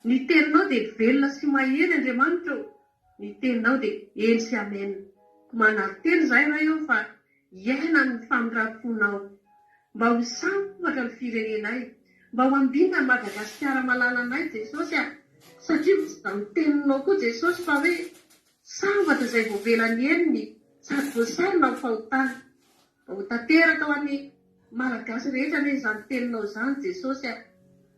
ny teninao dia velona sy mahery Andriamanitra ô! Ny teninao dia eny sy amena. Koa manantena izahay Ray ô fa hiaina ny famindram-ponao. Mba ho sambatra ny firenenay. Mba ho ambinina ny Madagasikara malalanay Jesosy a! Satria izany teninao koa Jesosy fa hoe sambatra izay voavela ny helony sady voasarona ny fahotany. Mba ho tanteraka ho an'ny Malagasy rehetra anie izany teninao izany Jesosy a!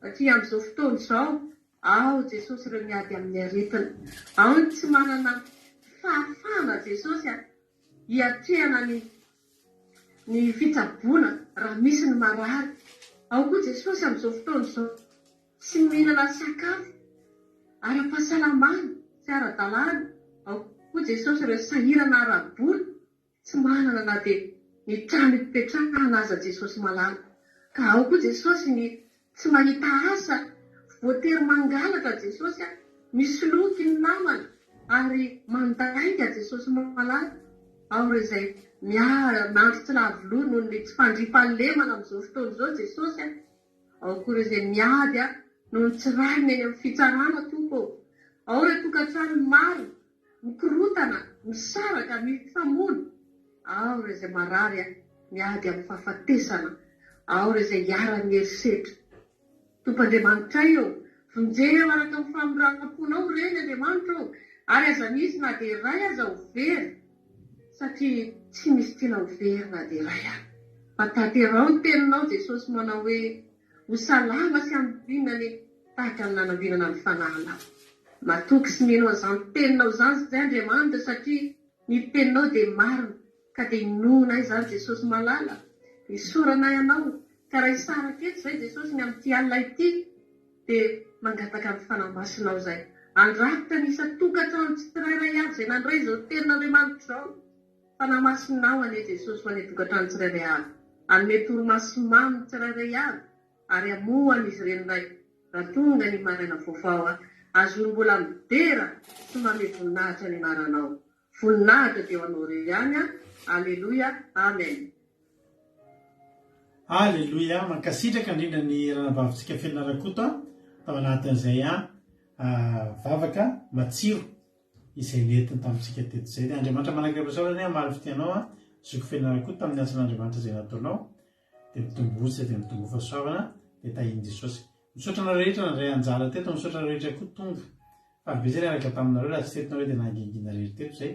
Satria amin'izao fotoana izao Ao Jesosy ireo miady amin'ny aretina. Ao ny tsy manana fahafahana Jesosy a, hiatrehana ny ny fitsaboana raha misy ny marary. Ao koa Jesosy amin'izao fotoana izao tsy mihinana sakafo ara-pahasalamana sy ara-dalàna. Ao koa Jesosy ireo sahirana ara-bola. Tsy manana na dia ny trano hipetrahana aza Jesosy malala. Ka ao koa Jesosy ny tsy mahita asa, voatery mangalatra Jesosy a, misoloky ny namana ary mandainga Jesosy malala. Ao ireo izay miandry tsy lavo loha noho ny tsy fandriampahalemana amin'izao fotoana izao Jesosy a. Ao koa ireo izay miady noho ny tsy rariny eny amin'ny fitsarana Tompo ô. Ao ireo tokantrano maro Mikorontana, misaraka, mifamono. Ao ireo izay marary miady amin'ny fahafatesana. Ao ireo izay iharan'ny herisetra. Tompo Andriamanitray ô, vonjeo araka ny famindram-ponao ireny, Andriamanitra ô, ary aza misy na dia iray aza ho very, satria tsy misy tiana ho very na dia iray aza. Fa tanteraho ny teninao, Jesosy manao hoe, Ho salama sy hambinina anie tahaka ny nanambinana ny fanahinao. Matoky sy mino an'izany teninao izany izay Andriamanitra satria ny teninao dia marina ka dia inoanay izany Jesosy malala. Isaoranay Anao ka raha hisaraka eto izay Jesosy ny amin'ity alina ity dia mangataka ny Fanahy Masinao izay handrakotra ny isan-tokantrano tsirairay avy izay nandray izao tenin'Andriamanitra izao. Fanahy Masinao anie Jesosy ho any an-tokantrano tsirairay avy, hanome torimaso mamy ny tsirairay avy ary hamoha an'izy ireny Ray raha tonga ny maraina vaovao ahazoany mbola midera sy manome voninahitra ny anaranao. Voninahitra dia ho anao irery ihany Aleloia Amen. Aleloia, mankasitraka indrindra ny ranabavitsika Felina Rakoto a, tao anatin'izay a vavaka matsiro izay nentiny tamintsika teto izay. Dia Andriamanitra manankarem-pahasoavana anie hamaly fitia anao an, zoky feno Rakoto tamin'ny asan'Andriamanitra izay nataonao, dia mitomboa sy dia mitomboa fahasoavana, dia tahian'i Jesosy. Misaotra anareo rehetra nandray anjara teto, misaotra anareo rehetra koa tonga. Faly be izay niaraka taminareo, raha tsy teto nareo dia nangingina irery teto izay.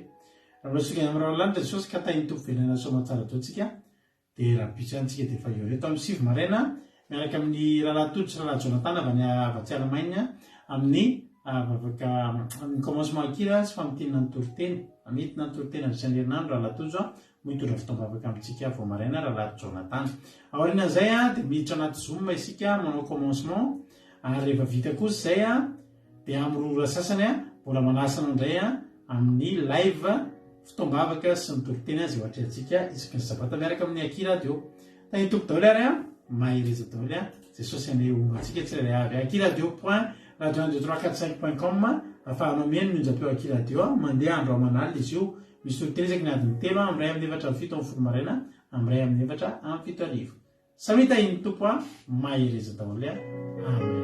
Raha mbola soa amin'ny rahona lanitra Jesosy ka tahin'ny Tompo velona soamantsara daholo tsika. Dia rahampitso ihany tsika dia efa eo. Eto amin'ny 9 maraina, miaraka amin'ny Rahalahy Tojo sy Rahalahy Jonathan avy any avy atsy Allemagne amin'ny vavaka amin'ny commencement an-kira sy famintinana ny toriteny. Hamintina ny toriteny mandritra ny herinandro Rahalahy Tojo moa hitondra fotoam-bavaka amintsika vao maraina Rahalahy Jonathan. Aorianan'izay dia miditra anaty Zoom isika manao commencement ary rehefa vita kosa izay Dia amin'ny 2 ora sasany mbola manasa anao indray amin'ny live fotoam-bavaka sy ny toriteny izay ho atrehantsika isaky ny sabata miaraka amin'ny Aky Radio. Tahin'ny Tompo daholo ary an! Mahereza daholo an! Jesosy anie homba antsika tsirairay avy. Aky Radio point. Radio un deux trois quatre cinq point com ahafahanao mihaino ny onjam-peo Aky Radio mandeha andro aman'alina izy io. Misy toriteny isaky ny adiny telo amin'ny iray amin'ny efatra amin'ny fito amin'ny folo maraina amin'ny iray amin'ny efatra amin'ny fito hariva. Samia tahin'ny Tompo a! Mahereza daholo a! Amen.